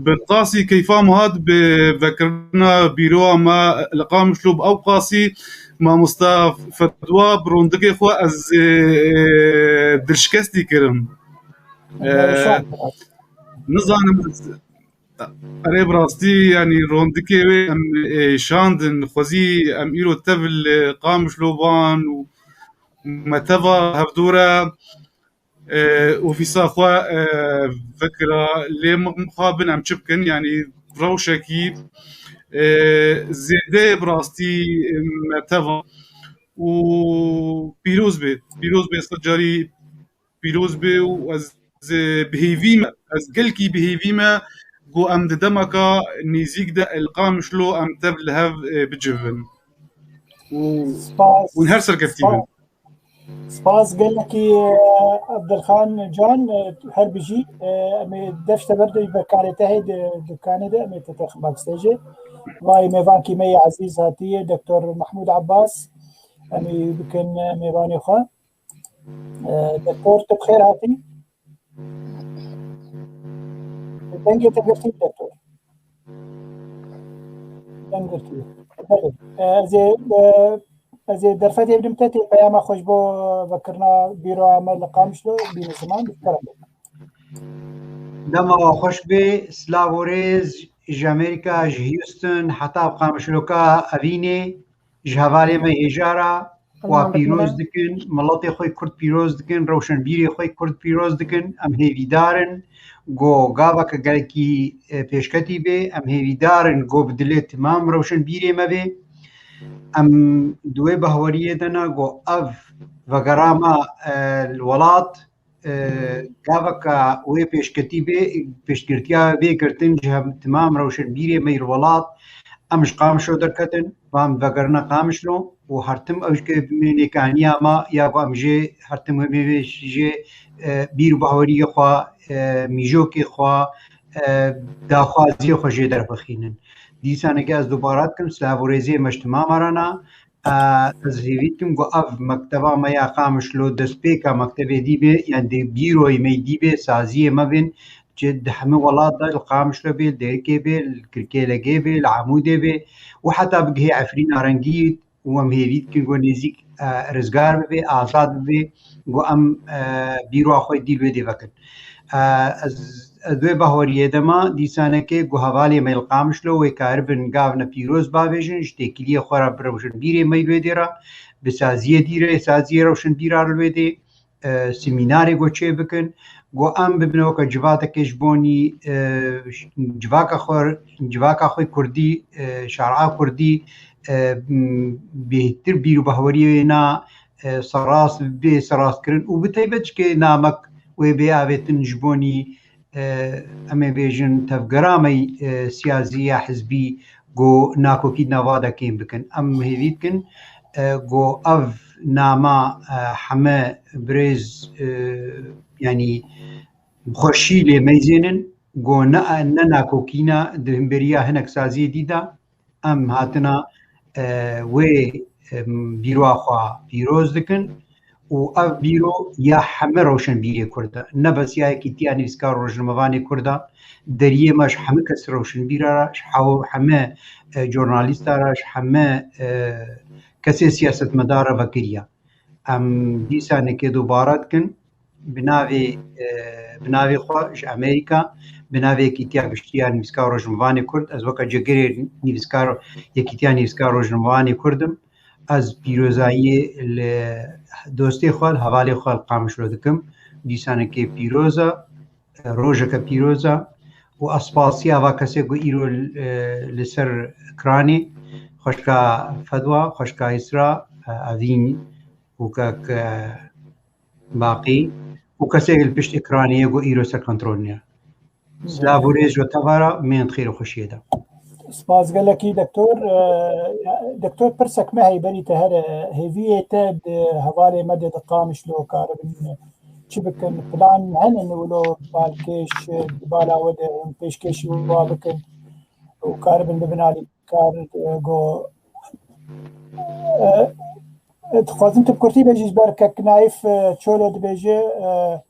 bi qasî keyfa min hat bi vekirina bîroya me li Qamişlo bi ew qasî mamosta Fedwa bi rondikê xwe ez, e, dilşikestî kirim. E, nizanim ez, erê bi rastî, yanî rondikê wê em, e, şandin, xwezî em îro tev li Qamişlo ban û me teva hevdû re e, ofîsa xwe, e, vekira lê mixabin em çi bikin, yanî rewşekî, e, zêde bi rastî, e, me teva û pîroz bê, pîroz bê, sed carî pîroz bê û ez, e, bi hêvî me, ez gelkî bi hêvî me ku em di demeka nêzîk de li Qamişlo em tev li hev, e, bicivin. Û, Spas. Û her serkeftî bin. Spas. Spas gelekî, e, Abdulxan Can, e, her bijî, e, em ê dev ji te berdin, ji ber karê te heye di, di kanê de, em ê te texin backstage. Vay mêvankî me yê ezîz hatiye, Doktor Mahmud Abbas, em ê bikin, e, mêvanê xwe. E, Doktor, tu bi xêr hatî. Dengê te girtî, doktor. Deng girtî. Belê. E, ez ê, e, ez ê derfetê bidim te tê peyama xwe ji bo vekirina bîroya me li Qamişlo bîne ziman, kerem bike. Dema we xweş bê, silav û rêz ji Amerîka, ji Houston heta Qamişloka Evînê, ji hevalê me hêja re wa pîroz dikin, miletê xwe kurd pîroz dikin, rewşenbîrê xwe kurd pîroz dikin. Em hêvîdar in ku gaveke gelekî, e, pêşketî bê. Em hêvîdar in ku bi dilê timam rewşenbîrê me bê. Em di wê bahweriyê de ne ku ev vegera me, e, li welat, e, gaveka wê pêşketî bê, pêşgirtiya bê girtin ji hev-, timam rewşenbîrê me yê li welat. Em ji Qamişlo derketin, va em vegerine Qamişlo û her tim ew ji ke nêkaniya me ya ku em jê her tim wê mêvê jê, e, bîr û bahweriyê xwe, e, mîjokê xwe, e, daxwaziyê xwe jê derbixînin. Dîsaneke ez dubara dikim, silav û rêzê me ji timama re ne. E, ez hêvî dikim ku ev mekteba me ya Qamişlo destpêka mektebê dî bê, yan dê bîroyê me dî bê, saziyê me bên, ci di hemî welat de, li Qamişlo bê, li Dêrikê bê, li Kirkêlekê bê, li Amûdê bê û heta bigihê Efrîna Rengî û em hêvî dikin ku nêzîk, e, rizgar bibe, azad bibe, ku em, e, bîroya xwe dî li wê dê vekin. E, ez, ez wê bahweriyê de me, dîsaneke ku hevalê me li Qamişlo wê karibin gavne pîroz bavêjin, ji têkiliyê xwe re bi rewşenbîrê me li wê dê re, bi saziyê dî re, saziyê rewşenbîra li wê dê, e, semînarê ku çê bikin, ku em bibin weke civateke ji bonî, e, civaka xwe, civaka xwe kurdî, e, şara kurdî, e, m, bêhtir bîr û bahweriyê wê na, e, serast, bê serastkirin û bi taybet ji ke namek wê bê avêtin ji bonî, e, em ê bêjin tevgera me, e, siyasî ya hizbî ku nakokî di nava de kêm bikin. Em hêvî dikin, e, ku ev nama, e, heme birêz, e, yanî xweşî lê meyzênin, ku ne, ne nakokîna di hemberiya hinek saziyê dî de, em hatina, e, wê, e, bîroya xwe pîroz dikin û ev bîro ya heme rewşenbîrê Kurd e. Ne bes ya yekîtiya nivîskar û rojnamevanê Kurd e, deriyê me ji heme kes rewşenbîra re, ji hew-, heme, e, jornalîsta re, ji heme, e, kesê siyasetmedar re vekiriye. Em dîsa neke dubara dikin, bi navê, e, bi navê xwe ji Amerîka, bi navê Yekîtiya Giştî ya Nivîskar û Rojnamevanê Kurd, ez weke cegirê nivîskar, Yekîtiya Nivîskar û Rojnamevanê Kurd im. Ez pîrozayî li dostê xwe, li hevalê xwe li Qamişlo dikim. Dîsanekê pîroz e, rojeke pîroz e û ez spasiya va kesê ku îro, e, li ser ekranê, xweşka Fedwa, xweşka Îsra, e, Evîn û kek, e, Baqî û kesê li pişt ekranê ye ku îro ser kontrol niye. Silav û rêz ji te ve re, mênd xêr û xweşiyê de. Spas gelekî, doktor. E, doktor, pirsek me heye berî te here. Hêviyê te di hevalê me de di Qamişlo karibin çi bikin? Plan hene wilo balkêş, e, di bala we de hûn pêşkêşî wa bikin û karibin bibin alîkar, e, go, e, e, dixwazim tu bi kurtî bêjî ji ber kek Naîf, e, Çolo dibêje, e,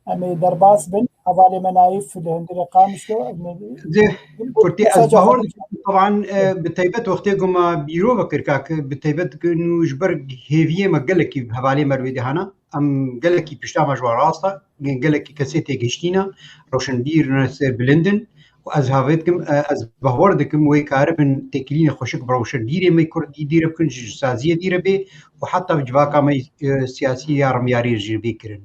em ê derbas bin. Hevalê me Naîf li hundirê Qamişlo. Zê, kurtî ez bahor dikim. Teban, e, bi taybet wextê ku me bîro vekir, kak, bi taybet ku ji ber hêviyê me gelekî hevalê me li wê dê hana. Em gelekî pişta me ji we rast e. Gelekî kesê têgihiştî ne. Rewşenbîr ne ser bilind in. Û ez havê dikim, e, ez bahwer dikim wê karibin têkilînê xweşik bi rewşenbîrê me kurdî dîre bikin, ji saziyê dîre bê û heta bi civaka me, e, siyasî ya remyarî jî bê kirin.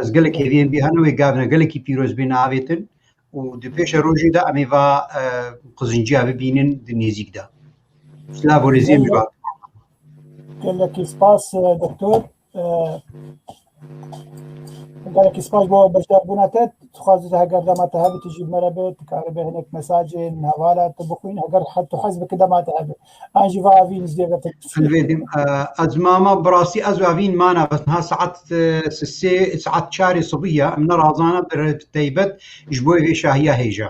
Ez gelek hêviyên bî hene wê gavine gelekî pîroz bên avêtin û di pêşerojê de em ê va, e, qizinciya bibînin di nêzîk de. Silav û rêzê min. Gelekî spas, e, doktor. E, gelekî spas bo beşdarbûna te. Dixwazim heger dema te hebe tu jî bi me re be, tu karibe hinek mesajên hevala tu bixwîn, heger he-, tu hez bike dema te hebe. An jî va evîn ji dê ve te. Hilvêdim, e, ez mama, bi rastî ez û evîn mana, bes niha saet, e, sisê, saet çarê sibihî ye, em ne razana bi re-, bi taybet ji bo vê şahiya hêja.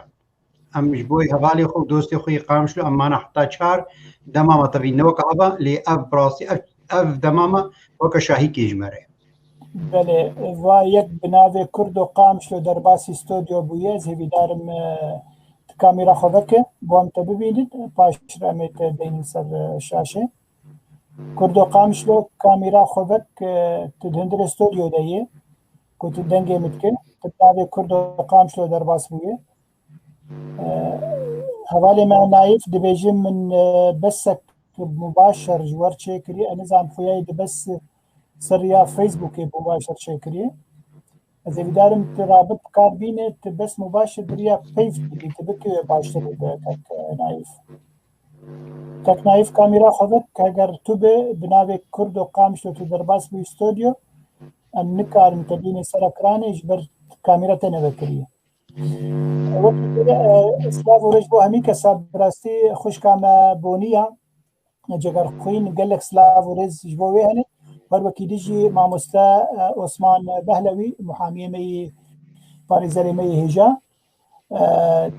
Em ji bo hevalê xwe û dostê xwe yê Qamişlo em mana heta çar, dema me tevî ne weke ava, lê ev bi rastî ev, ev dema me weke şahîkê ji me re. Belê, va yek bi navê Kurdo Qamişlo derbasî stodyo bûye. Ez hêvîdar im, e, tu kamîra xwe veke, bo em te bibînin, paş re em ê te deynin ser, e, şaşê. Kurdo Qamişlo, kamîra xwe vek, e, tu di hundirê stodyo de yê, ku tu dengê min dike. Tu bi navê Kurdo Qamişlo derbas bûye. E, Hevalê me Naîf dibêje min, e, besek mubaşer ji we re çêkiriye. Ez nizanim xuyayê di bes ser ya Facebookê mubaşer çêkiriye. Ez hêvîdar im tu rabit bi kar bîne, tu bes mubaşer bi riya peyv dibî, tu bikê wê baştir be, kek, e, Naîf. Kek Naîf, kamîra xwe vek, heger tu be, bi navê Kurdo Qamişlo tu derbas bûyî stodyo, em nikarin te bînin ser ekranê, ji ber kamîra te nevekiriye. Wekî tê, e, silav û rêz bo hemî kesa, bi rastî xwişka me Boniya, Cegerxwîn, gelek silav û rêz ji bo wê hene. Her wekî dî jî mamoste, e, Osman Behlewî, muhamiyê me yî, parêzerê me yê hêja, e,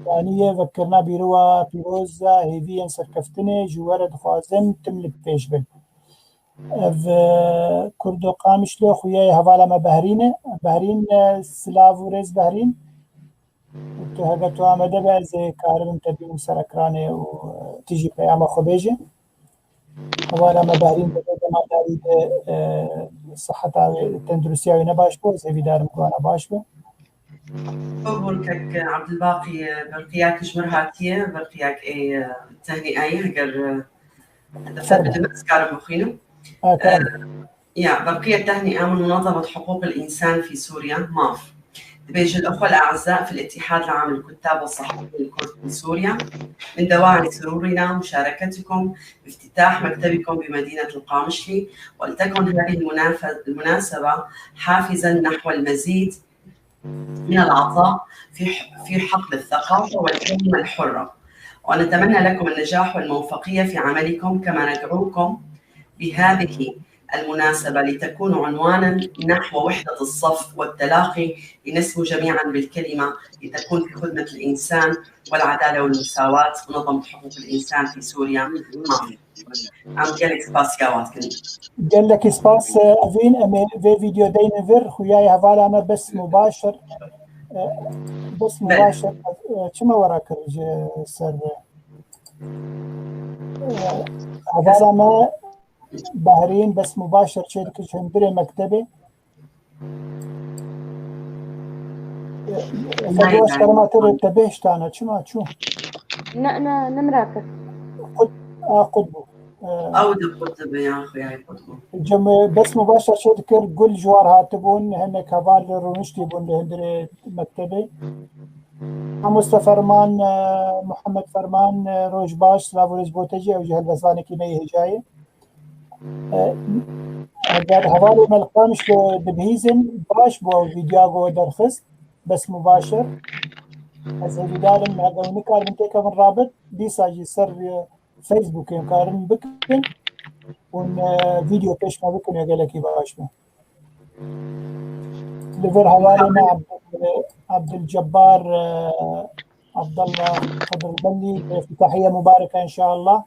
daniye vekirina bîrowa pîroz e, hêviyên serkeftinê ji we re dixwazin tim li pêş bin. Ev, e, Kurdo Qamişlo xuyayê hevala me Behrîn e. Behrîn, e, silav û rêz Behrîn. Tu heger tu amade be, ez ê karibim te bînim ser ekranê û, e, tu jî peyama xwe bêje. Hevala me Behrîn di vê dema dawî de, e, siheta wê, tenduristiya wê ne baş bû, ez hêvîdar im ku ana baş be. Xwe bûn kek Abdulbaqî, e, berqiyek ji mir hatiye, berqiyek ê, e, tehnîayê, heger, e, Ser be. Dibim, ez karim bixwînim. Ha, karim. Eh, ya, برقية تهنئة من منظمة حقوق الإنسان في سوريا، ماف. دبيج الأخوة الأعزاء في الاتحاد العام للكتاب والصحفيين الكرد في سوريا، من دواعي سرورنا مشاركتكم بافتتاح مكتبكم بمدينة القامشلي، ولتكن هذه المناف-، المناسبة حافزا نحو المزيد من العطاء في ح-، في حقل الثقافة والكلمة الحرة. ونتمنى لكم النجاح والموفقية في عملكم، كما ندعوكم بهذه المناسبة لتكون عنوانا نحو وحدة الصف والتلاقي، لنسمو جميعا بالكلمة، لتكون في خدمة الإنسان والعدالة والمساواة. منظمة حقوق الإنسان في سوريا، ماف. Em gelek spasiya we dikin. Gelekî spas, e, Evîn, em ê vê vîdeo deyne vir, xuyayê hevala me Bes Mubaşir. E, Bes Belê. Mubaşir, e, çima we rakir ji ser, e, hevala me Behrîn, Bes Mubaşir çê dikir ji hundirê mektebê. Nayê, nayê. Kerema te re te bihiştana, çima çû? Ne, ne, ne min rakir. Qut, a, qut bû. E, Ew de qut dibe, ya xwe, ya qut bû. Cem, Bes Mubaşir çê dikir, Gul ji war hatibûn, hinek heval rûniştî bûn li hundirê mektebê. Mamoste Ferman, e, Muhammed Ferman, e, roj baş, silav û rêz bo te jî, ew jî helbestvanekî me yê hêjayê. E, eger hevalê me li Qamişlo dibihîzin, baş bû ew vîdyoya ku we derxist, Bes Mubaşir. Ez hêvîdar im, heger hûn nikaribin têkevin rabit, dîsa jî ser, e, Facebookê em karin bikin û, e, vîdyo pêş me bikin, gelekî baş be. Li vir hevalê me Abdul-, Abdulcebbar, e, Abdallah Xidr Belî, e, تحية مباركة إن شاء الله.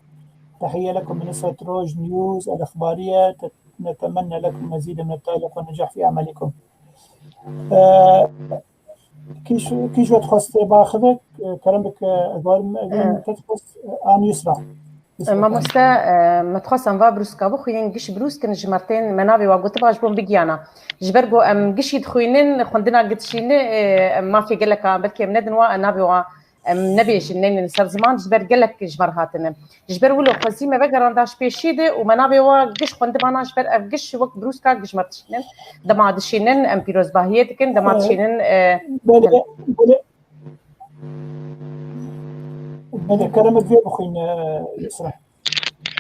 تحية لكم من أسرة روج نيوز الإخبارية. نتمنى لكم مزيد من التألق والنجاح في أعمالكم. E, kî ji-, kî ji we dixwest baxive, e, kerem bike, e, ez barim, e, Evîn, e, te dixwest, e, an Yusra. Yusra, Mamoste, e, me dixwest em va brûska bixwînin, giş brûskin ji mertên me navê wa gotiba ji bo bigiyana. Ji ber ku em gişî dixwînin, xwendina gişî ne, e, em mafê geleka, belkî em nedin wa, e, navê wa em nebêjin, neynin ser ziman, ji ber gelek ji me re hatine. Ji ber wilo xwezî me vegeranda ji pêşî de û me navê wa giş xwendibana ji ber ev giş wek brûska giş me dişînin. Dema dişînin, em pîrozbahiyê dikin, dema, e, dişînin, e, belê, belê. Belê, kerem, ez vê bixwîn, e, Yusra.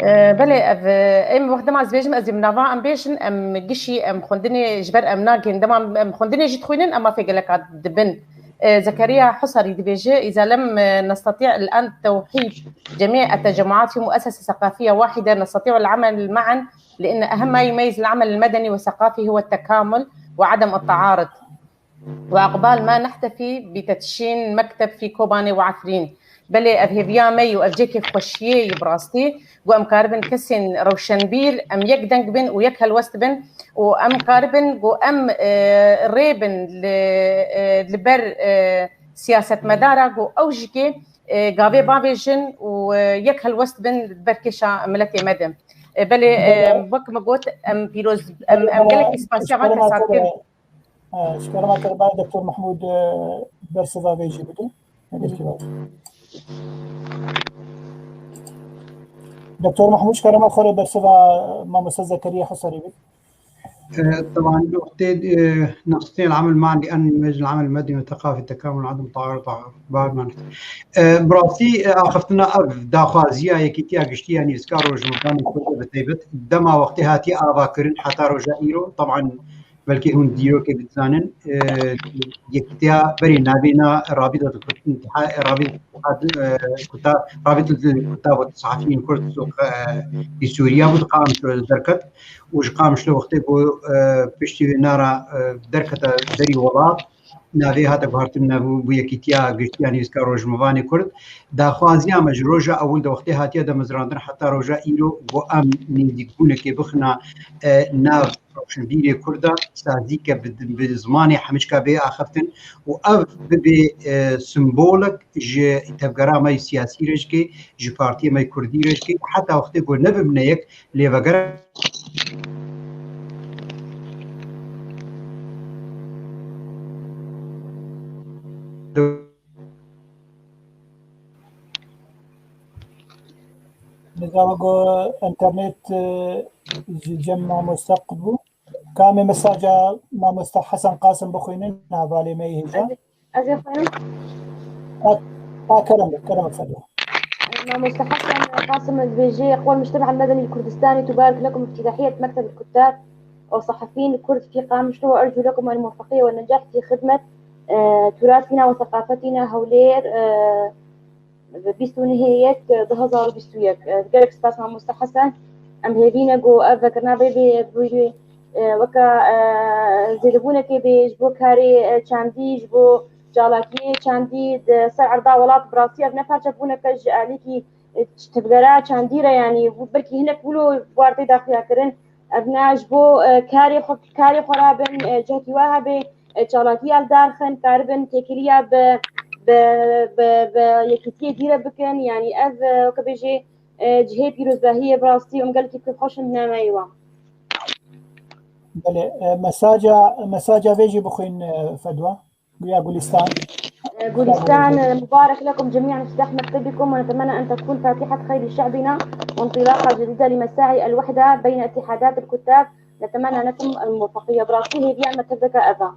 E, belê, ev, e, em wexta ma ez bêjim, ez ê min nava em bêjin, em gişî, em xwendinê ji ber em nagên. Dema em xwendinê jî dixwînin, em mafê geleka dibin. E, Zekeriya Husarî dibêje, إذا لم نستطيع الآن توحيد جميع التجمعات في مؤسسة ثقافية واحدة، نستطيع العمل معا، لأن أهم ما يميز العمل المدني والثقافي هو التكامل وعدم التعارض. وعقبال ما نحتفي بتدشين مكتب في كوباني وعفرين. Belê ev hêviya me yî û ev cihekî xweşiyê yî bi rastî, ku em karibin kesên rewşenbîr, em yek deng bin û yek helwest bin û em karibin ku em, e, rê bin li, e, li ber, e, siyasetmedara ku ew jî kê, e, gavê bavêjin û, e, yek helwest bin li ber kêşa miletê me de. E, belê, e, wek me got, em pîroz, em, em gelekî spasiya van kesat kin. Şikara ma kere ba Doktor Mahmûd, e, bersiva vê jî bide. Doktor Mahmûd, şikara ma xwe re bersiva mamoste Zekeriya Husarî bide. طبعا الوقت نستطيع العمل معا لأن مجال العمل المدني والثقافي التكامل وعدم تعارض. Birastî, e, axiftina ev daxwaziya Yekîtiya Giştî ya Nivîskar Rojnamevanên Kurd bi taybet dema wextê hatiye avakirin heta roja îro. Teban belkî hûn dîrokê bidizanin, e, Yekîtiya berî navê na Rabîta Kurd, Rabîta Kurd, e, Kuta, Rabîta Kuta Sehafiyên Kurd, e, di Sûriya bû, di Qamişlo derket. û ji Qamişlo wextê ku, e, piştî wê nara, e, derkete derî welat, navê hate guhartin, navê bû Yekîtiya Giştî ya Nivîskar Rojnamevanê Kurd. Daxwaziya me ji roja ewil de wextê hatiye demezrandin heta roja îro, ku em nêzîkbûnekê bixina, e, nav rewşenbîrê Kurda, sazî ke bi, bi zimanê hemîçka bê axiftin û ev bibe, e, simbolek ji tevgera me yê siyasî re jî kê, ji partiyê me yê Kurdî re jî kê, heta wextê ku nebimne yek, lê vegera Nizam go internet, e, ji cem mamoste qut bû. Kamê mesaja mamoste Hesen Qasim bixwînin, hevalê me yê hêja. Ez ê xwînim. A, a, kerem, kerem, efendim. Mamoste Hesen Qasim dibêje: يقول المجتمع المدني الكردستاني تبارك لكم افتتاحية مكتب الكتاب والصحفيين الكرد في قامشلو، وأرجو لكم الموفقية والنجاح في خدمة، آه، تراثنا وثقافتنا. هولير، آه، bîst û nehê yek du hezar û bîst û yek. Gelek spas mamoste Hesen. Em hêvî ne ku ev vekirina bê bê, bê, e, weke, e, zêdebûnekê bê ji bo karê, e, çandî, ji bo çalakiyê çandî di ser erda welat. Bi rastî ev ne parçebûneke ji alîkî, e, tevgera çandî re, yanî belkî hinek wilo war tê daxuya kirin. Ev ne ji bo, e, karê xwe, karê xwe rabin, e, cihekî wa hebe, e, çalakiya li dar xin, karibin têkiliya bi, bi, bi, bi yekîtiyê dîre bikin. Yanî ev, e, weke bêjê, e, cihê pîrozbahiyê bi rastî em gelkî kêfxweş in bi nameyê wan. Belê, e, mesaja, mesaja vê jî bixwîn, e, Fedwa. يا غولستان. غولستان، مبارك لكم جميعا افتتاح مكتبكم، ونتمنى أن تكون فاتحة خير لشعبنا وانطلاقة جديدة لمساعي الوحدة بين اتحادات الكتاب. نتمنى لكم الموفقية. براسي هي ديال مكتبك أبا.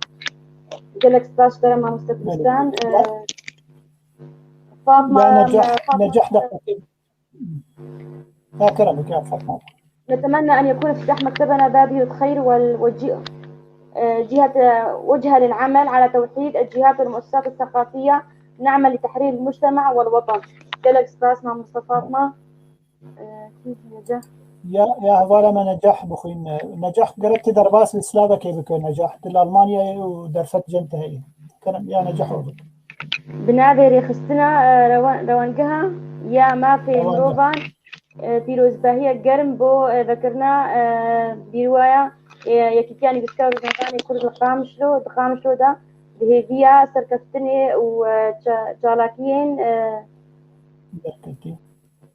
قال لك ستاش ترى ما مستقبلستان. آه، فاطمة، يا نجاح، فاطمة، نجاح دقيقة. يا كرمك يا فاطمة. نتمنى أن يكون افتتاح مكتبنا باب الخير وال-، والج-، آه، جهة، آه، وجهة للعمل على توحيد الجهات والمؤسسات الثقافية. نعمل لتحرير المجتمع والوطن. Gelek spas, mamoste Fatma. Ee, kî hêja? Ya, ya hevala me Necah bixwîn. Necah, gerek tu derbas li slavekê bike, Necah. Tu li Almanyayê û derfet cem te heye. Kerem, ya Necah, û bike. Bi navê rêxistina, e, rewa-, rewangeha ya mafê mirovan, e, pîrozbahiya germ bo, e, vekirina, e, bîrwaya, e, Yekîtiya Nivîskar û Rojnamevanê Kurd li Qamişlo, di Qamişlo de, di hêviya serkeftinê û, e, ça-, çalakiyên, e, Berketî.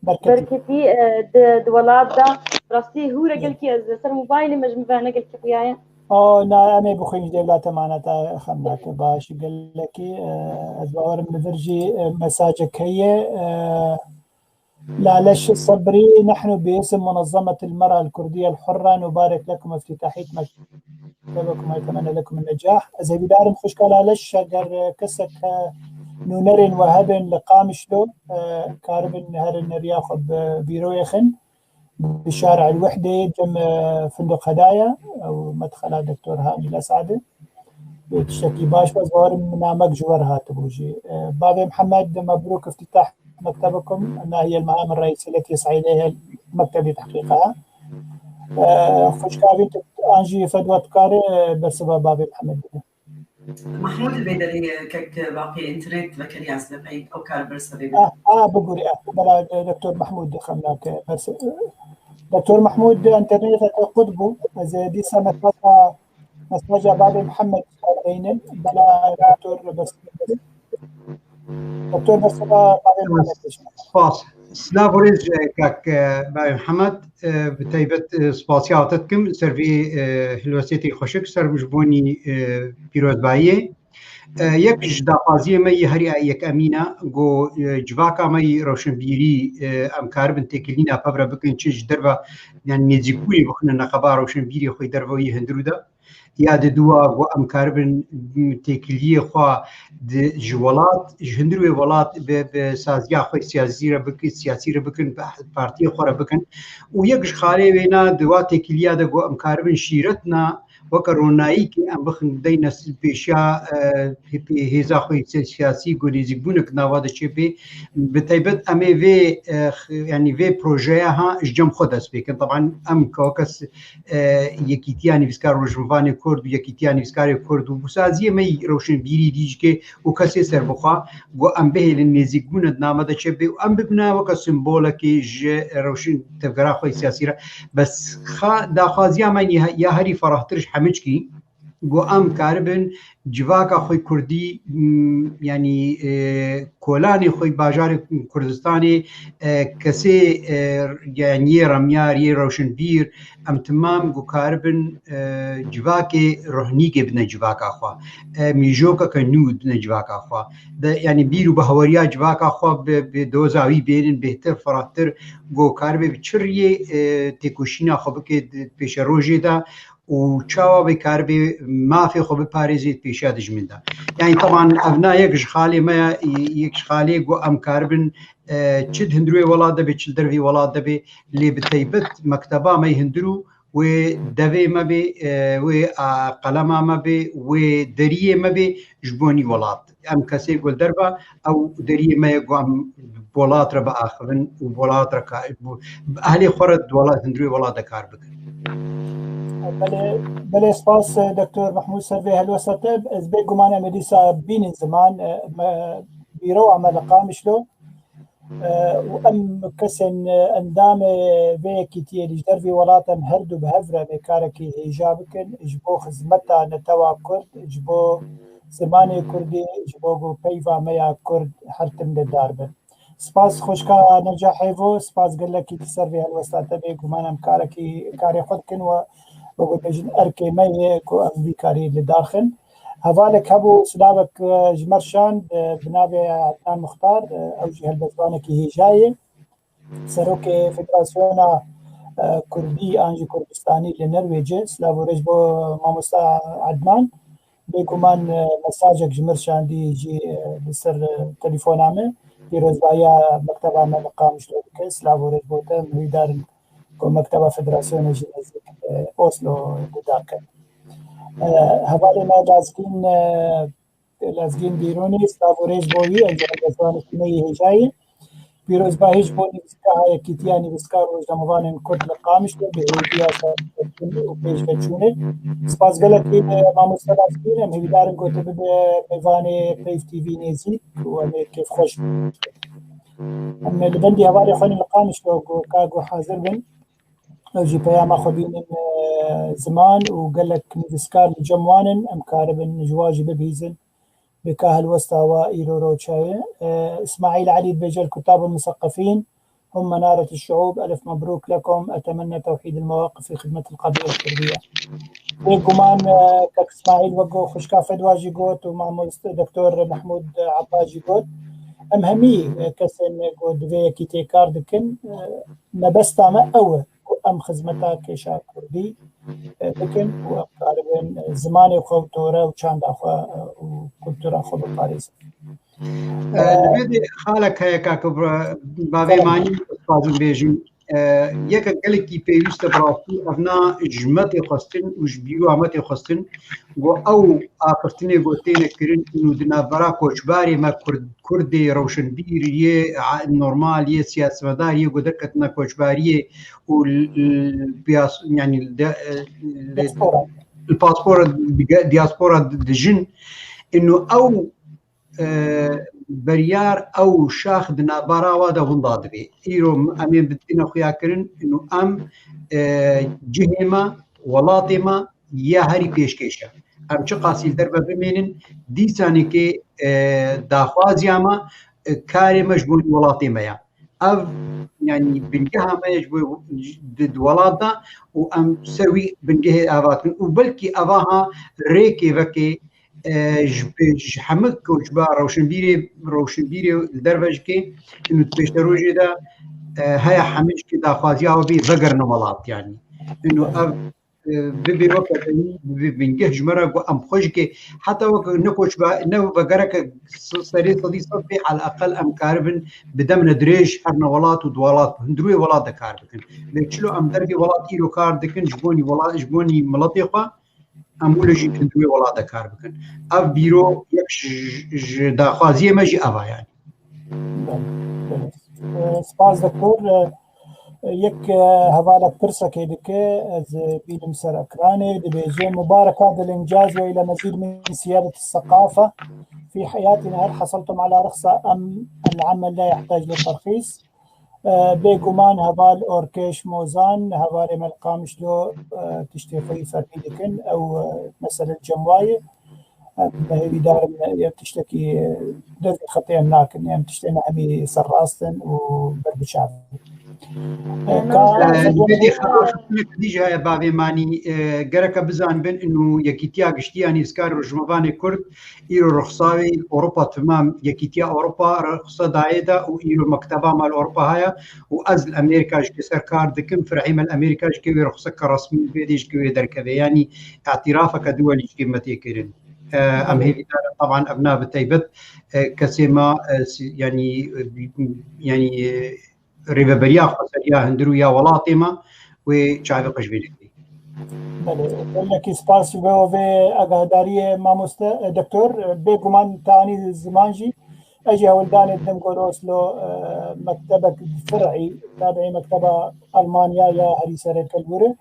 Berketî. Berketî, e, di, di welat de. Rastî hûre gelkî ez li ser mobaylê me ji min ve ne gelkî xuyaye. O, na, em ê bixwîn ji dêvla temana te xem nake. Baş, gelekî, e, ez bawerim li vir jî, e, mesajek heye, e, Laleş Sebrî, نحن باسم منظمة المرأة الكردية الحرة نبارك لكم افتتاحية مكتبكم ونتمنى لكم النجاح. Ez hêvîdar im xwişka Laleş, eger kesek, e, nûnerên we hebin li Qamişlo, e, karibin herin riya xwe bi bîroyê xin. Bi Şarî El Wehdê cem, e, Funduq Hedaya, ew medxela Doktor Hanî Lesadi. Tiştekî baş be, ez bawerim namek ji we re hatibû jî. E, Bavê Mihemed, mebrûk iftîtah mektebikum, ma hiye el-mehamir reîsî leti yes'î ileyha mektebî tehqîqa. E, xwişka vî tu an jî Fedwa dikare, e, bersiva Bavê Mihemed bide. Mahmûd li vê derê kek baqê înternet vekeriya ez pê ew kar berse vê. Ah, ah, bigurî, ah, bela, e, Doktor Mahmûd xemnake berse. Doktor Mahmûd, internet te qut bû. Ez, e, dîsa mesajka, mesaja Babê Mihemed deynim. Bela Doktor berse. Doktor berse Babê Mihemed. Spas. Silav û rêz, e, kak, e, Babê Mihemed. E, bi taybet, e, spasiya te dikim ser vê, e, helwestê xweşik, ser ji bonî, e, pîrozbayiyê. E, yek ji daxwaziyê me yê herî yekemîn e, ku, e, civaka me yî rewşenbîrî, e, em karibin têkilîna pevre bikin, çi ji derve, yani nêzîkbûyê bixine neqeba rewşenbîrê xwe derve yê hundirû de. Ya di dû a ku em karibin, m, têkiliyê xwe di, ji welat, ji hundirûyê welat bi, bi saziya xwe siyasî re bikin, siyasî re bikin, bi partiyê xwe re bikin. Û yek ji xalê wêna di wa têkiliya de ku em karibin şîretna weke ronayîkê em bixin dey nesil pêşiya, e, hê-, hêza xwe siyasî ku nêzîkbûnek nava de çêpê. Bi taybet em ê vê, e, x-, yanî vê projeya ha ji cem xwe dest pê kin. Teban em ke weke s-, e, Yekîtiya Nivîskar Rojnamevanê Kurd û Yekîtiya Nivîskarê Kurd û saziyê me yî rewşenbîrî dîjikê û kesê serbixwe ku em bihêlin nêzîkbûne di nava de çêpê û em bibine weke simbolekê ji rewşen tevgera xwe siyasî re. Bes xa daxwaziya me ya, ya herî ferahtir ji hemû çikî ku em karibin civaka xwe kurdî, m, yanî, e, kolanê xwe bajarê Kurdistanê, e, kesê, e, yanî yê remyar, yê rewşenbîr, em timam ku karibin, e, civakê rohnîkê bidine civaka xwe. E, mîjokeke nû bidine civaka xwe. De, yanî bîr û bahweriya civaka xwe bi, bi doza wî bênin bêhtir, ferahtir, ku karibe bi çi riyê, e, têkoşîna xwe bike di pêşerojê de û çawa bê karibe mafê xwe biparêzê di pêşiya dijmin de. Yanî teban ev na yek ji xalê me ye, yek ji xalê ku em karibin, e, çi di hundirûyê welat de bê, çi li dervî welat de bê, lê bi taybet mekteba me yê hundirû wê devê me bê, e, wê, a, qelema me bê, wê deriyê me bê ji bonî welat. Em kesê ku li derve, ew deriyê me ye ku em bi welat re biaxivin û bi welat re ka-, bi, bi ehlê xwe re di welat, hundirê welat de kar bikin. Belê, belê spas, e, Doktor Mehmûd, ser vê helwesta te. Ez bêguman em ê dîsa bînin ziman, e, me, bîrowa me li Qamişlo. E, û em kesên, e, endamê vê yekîtiyê li ji dervî welat em her du bi hev re em ê karekî hêja bikin ji bo xizmeta netewa Kurd, ji bo zimanê Kurdî, ji bo ku peyva me ya Kurd her tim li dar bin. Spas xwişka Neca Hêvo, spas gelekî li ser vê helwesta te, bêguman em karekî, karê xwe dikin we, we got bêjin erkê me ye ku em vî karî li dar xin. Hevalek hebû, silavek, e, ji me re şand, e, bi navê Ednan Muxtar, e, ew jî helbestvanekî hêja ye. Serokê Federasyona, e, Kurdî an jî Kurdistanî li Norwêcê. Silav û rêz bo mamosta Ednan. Bêguman, e, mesajek ji me re şandî jî, e, li ser, e, telefona me. Pîrozbahiya mekteba me li Qamişlo dike. Silav û rêz bo te. Em hîvîdar in ku mekteba Federasyonê jî nêzîk, e, Oslo guhdar kin. E, hevalê me Lezgîn, e, Lezgîn Bîronî, silav û rêz bo wî, encûmenê zimanê me yê hêjayî. Pîrozbahî ji bo nivîskaha Yekîtiya Nivîskar û Rojnamevanên Kurd li Qamişlo bi hêviya serkeftin û pêşveçûnê. Spas gelekî, e, mamoste Lezgîn, em hêvîdar in ku tu bibe mêvanê Peyv T V nêzîk û em ê kêfxweş bin. Em li bendî hevalê xwe li Qamişlo ku ka ku hazir bin. Ew jî peyama xwe bînin, e, ziman û gelek nivîskar li cem wan in, em karibin ji wan jî bibihîzin. Bi ka helwesta wa îro roçayê. E, Îsmaîl Elî dibêje, الكتاب المثقفين هم منارة الشعوب، ألف مبروك لكم، أتمنى توحيد المواقف في خدمة القضية الكردية. Bêguman, e, kek Îsmaîl wek xwişka Fedwa jî got û mamoste Doktor Mehmûd Ebba jî got, em hemî, e, kesên ku di vê yekîtiyê kar dikin, e, mebesta me ew e ku em xizmeta kêşa kurdî, e, bikin û em karibin, e, zimanê xwe û tore û çanda xwe, e, û kultura xwe biparêzin. E, li vê de xalek heye, kak, bavê manî dixwazim bêjim. E, yekek gelekî pêwîst e bi rastî, ev na ji me tê xwestin û ji bîroya me tê xwestin, ku ew axiftinê ku têne kirin û di navbera koçbarê me Kurd, Kurdê rewşenbîr yê, a, normal yê, siyasetmedar yê ku derketine koçbariyê û l-, l-, biyas-, yanî de, e, lê-, li paspora diaspora dijin, ino ew e, beryar ew şax di navbera wa de winda dibê. Îro em ê bidine xuyakirin û em, e, cihê me, welatê me ya herî pêşkêş e. Em çiqasî li derve bimênin, dîsanekê, e, daxwaziya me, e, karê me ji bo welatê me ye. Ev, yanî bingeha me ye ji bo di, di welat de û em ser wî bingehê ava dikin û belkî evaha rêkê vekê e, ji, ji hemik koçba rewşenbîrê, rewşenbîrê li derve jikê, û di pêşerojê de, e, heye hemik jikê daxwaziya we bê vegerine welat, yanî. Û ev, e, bibê weke bingeh ji me re ku em xwe jikê, heta weke ne koçba, ne vegereke serê sedî sed bê, eleqel em karibin bi demine dirêj herine welat û di welat, hundirûyê welat de kar bikin. Lê çilo em dervê welat îro kar dikin, ji bonî welat, ji bonî miletê xwe, em wilo jî li wê welat de kar bikin. Ev bîro yek ji, ji daxwaziyê me jî ev a, yanî. Belê, belê. Spas doktor. Yek hevalek pirsekê dike, ez bînim ser ekranê, dibêje: مباركة، هذا الإنجاز وإلى مزيد من سيادة الثقافة في حياتنا، هل حصلتم على رخصة أم العمل لا يحتاج لترخيص؟ Bêguman heval Orkeş Mozan, hevalê me li Qamişlo, tiştê xwe yî fermî dikin. Ew mesele cem wa ye. Em hêvîdar in, em tiştekî dest bi xetê em nakin. Em tiştê me hemî serrast in û berbiçav in. Ka Dî jî heye bavê manî, gereke bizanibin, inu Yekîtiya Giştî ya Nivîskarê Rojnamevanê Kurd, Îro rixsawê Ewropa temam, Yekîtiya Ewropa rixse dayê de û îro mekteba me li Ewropa heye û ez li Amerîka jî ser kar dikim, firehê me li Amerîka jî wê rixseke resmî bê dê jî wê derkeve. Yanî îtirafeke duwelî jî me tê kirin. E, em hêvîdar in, teban ev na bi taybet, e, kesê me, e, si-, yanî, e, yanî, e, rêveberiya xweseriya hundir û ya welatê me wê çavê xwe ji vê nekin. Belê, gelekî spas ji bo vê agadariyê mamoste, e, doktor, e, bêguman tanî ziman jî, ez jî hewldanê didim ku li Oslo, e, mektebek fer'î, tabiî mekteba Almanya ya herî sereke li wir e.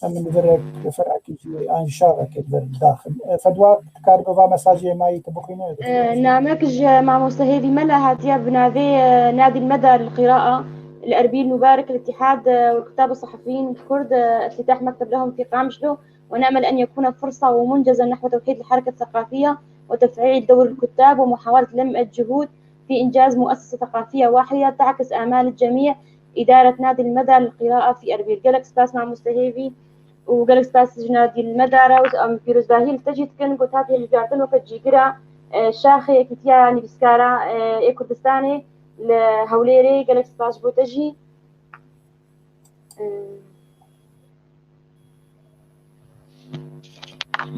Em li vir fer'ekî jî an şavekê li vir daxin. E, Fedwa, tu karî bi va mesajê me yî tu bixwîne? E, namek ji mamoste hêvî me le hatiye bi navê, e, Nadi l-Meda lil-Qira'a li Erbîl Mubarek, الاتحاد، e, والكتاب الصحفيين الكرد، e، افتتاح مكتب لهم في قامشلو، ونأمل أن يكون فرصة ومنجزا نحو توحيد الحركة الثقافية وتفعيل دور الكتاب ومحاولة لمع الجهود في إنجاز مؤسسة ثقافية واحدة تعكس آمال الجميع، إدارة نادي المدى للقراءة في أربيل. Gelek spas mamoste hêvî û gelek spas ji Nadî Medara û em pîrozbahiyê li te jî dikin, ku tu hatî hilbijartin weke cîgira, e, şaxê Yekîtiya Nivîskara, e, ê Kurdistanê li Hewlêrê. Gelek spas ji bo te jî. E,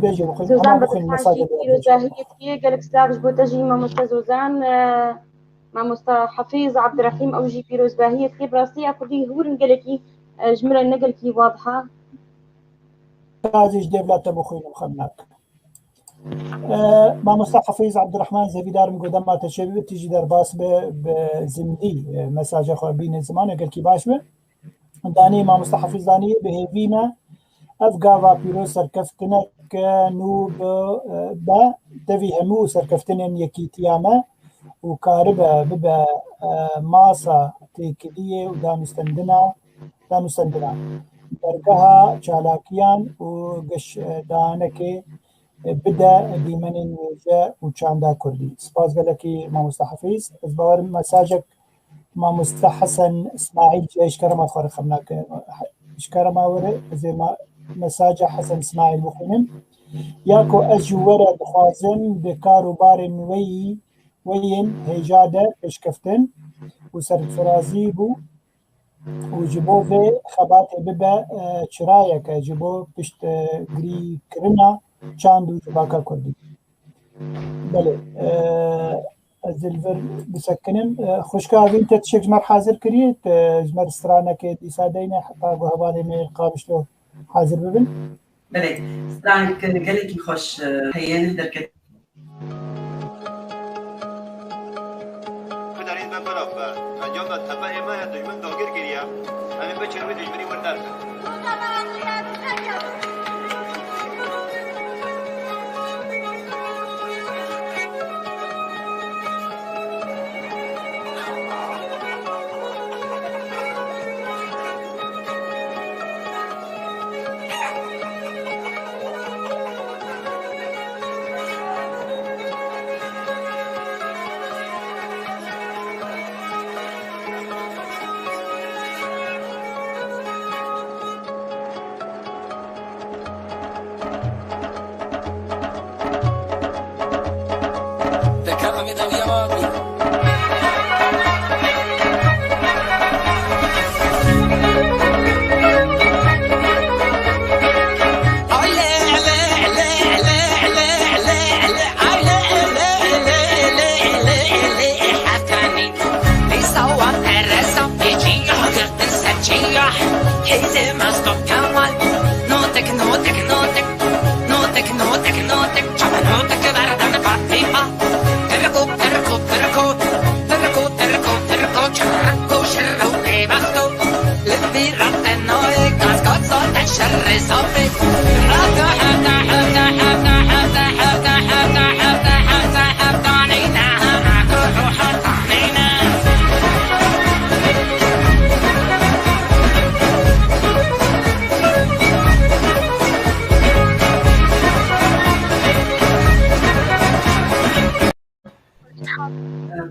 Bêje bixwîn, Zozan hema bixwîn, Bedirhan mesajê jî pîrozbahiyê dikê, gelek spas ji bo te jî mamoste Zozan, e, mamoste Hafîz Abdurrahîm, ew jî pîrozbahiyê dikê. Bi rastî ya Kurdî hûr in gelekî, e, ji min re ne gelekî wadiha. Tazî ji dêvla te bixwînim, xem nakim. E, mamoste Hafîz Abdurrahman, zevîdarim ku dema te çêbibe, tu jî derbas be, bi zindî, e, mesaja xwe bîne ziman, gelkî baş be. Danî mamoste Hafîz danî bi hêvî me. Ev gava pîroz serkeftineke nû bi, e, be, devî hemû serkeftinên yekîtiya me û karibe bibe, e, masa têkiliyê û danûstendina, danûstendina dergeha çalakiyan û geşdanekê, e, bide dîmenên wêje û çanda kurdî. Spas gelekî mamoste Hafîz. Ez bawerim mesajek Mamoste Hesen Îsmaîl jî ji kerema xwe re xem nake. Ji kerema we re ez ê ma-, mesaja Hesen Îsmaîl bixwînim. Ya ku ez ji we re dixwazim bi kar û barên we yî, we yên hêja de pêşkeftin û serfirazî bû û ji bo vê xebatê bibe, e, çirayeke ji bo piştgirîkirina çand û civaka kurdî. Belê, e, ez ê li vir bisekinim. E, xwişka Evîn, te tiştek ji me re hazir kiriye? Te ji me re stranekê dîsa deyne, heta ku hevalê me yên Qamişlo hazir bibin? Belê, stranek gelekî xweş, e, heye, derket. Gudarî me belav be. Encama tepe ême ya dijmin dagir kiriye. Em ê biçin wê dijminî wir derbe.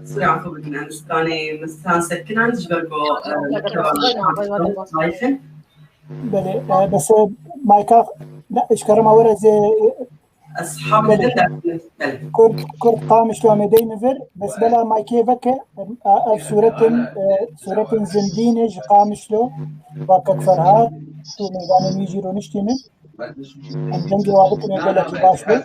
Qisûrê efû bikin, em stranê min stran sekinand ji ber ku, e, mekteba min zayîf in. Belê, e, bes, e, mayka, ne, ji kerema we re ez, e, Ez hemî din derdixim. Belê. Kurd, Kurd Qamişlo em ê deyne vir, bes bela maykê veke, e, ev sûretin, e, sûretin zindî ne ji Qamişlo, Bakek Ferhat, tu mêvanên wî jî rûniştî ne. Em dengê wa bikin gelekî baş be.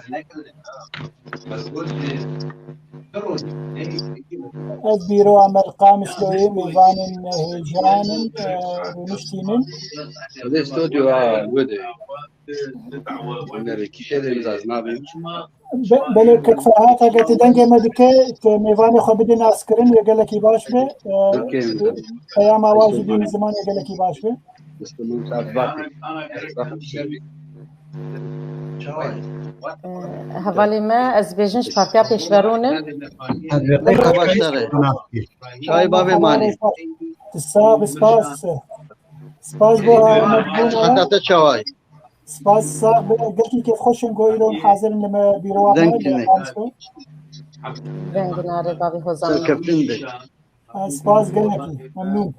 Ez bîroya me li Qamişloyê mêvanên hêjan in, e, rûniştînin. Li stûdyoya wê de. Hunerê kî tê de ez nabêm. Be-, belê kek Ferhat, heke tu dengê me dike, tu mêvanê xwe bidî naskirin, wê gelekî baş be. E, peyama wa jî bînî ziman, wê gelekî baş be. Hevalê me, ez bêjim ji Partiya Pêşverû ne. Çay bavê manê. Sax be, spas. Spas bo Heta te çaway. Spas, sax be. Gelkî kêfxweş in ku îro hazir in li me bîrowa me. Deng tune. Deng nare bavê Hozan. Serkeftin be. Spas gelekî. Memnûn.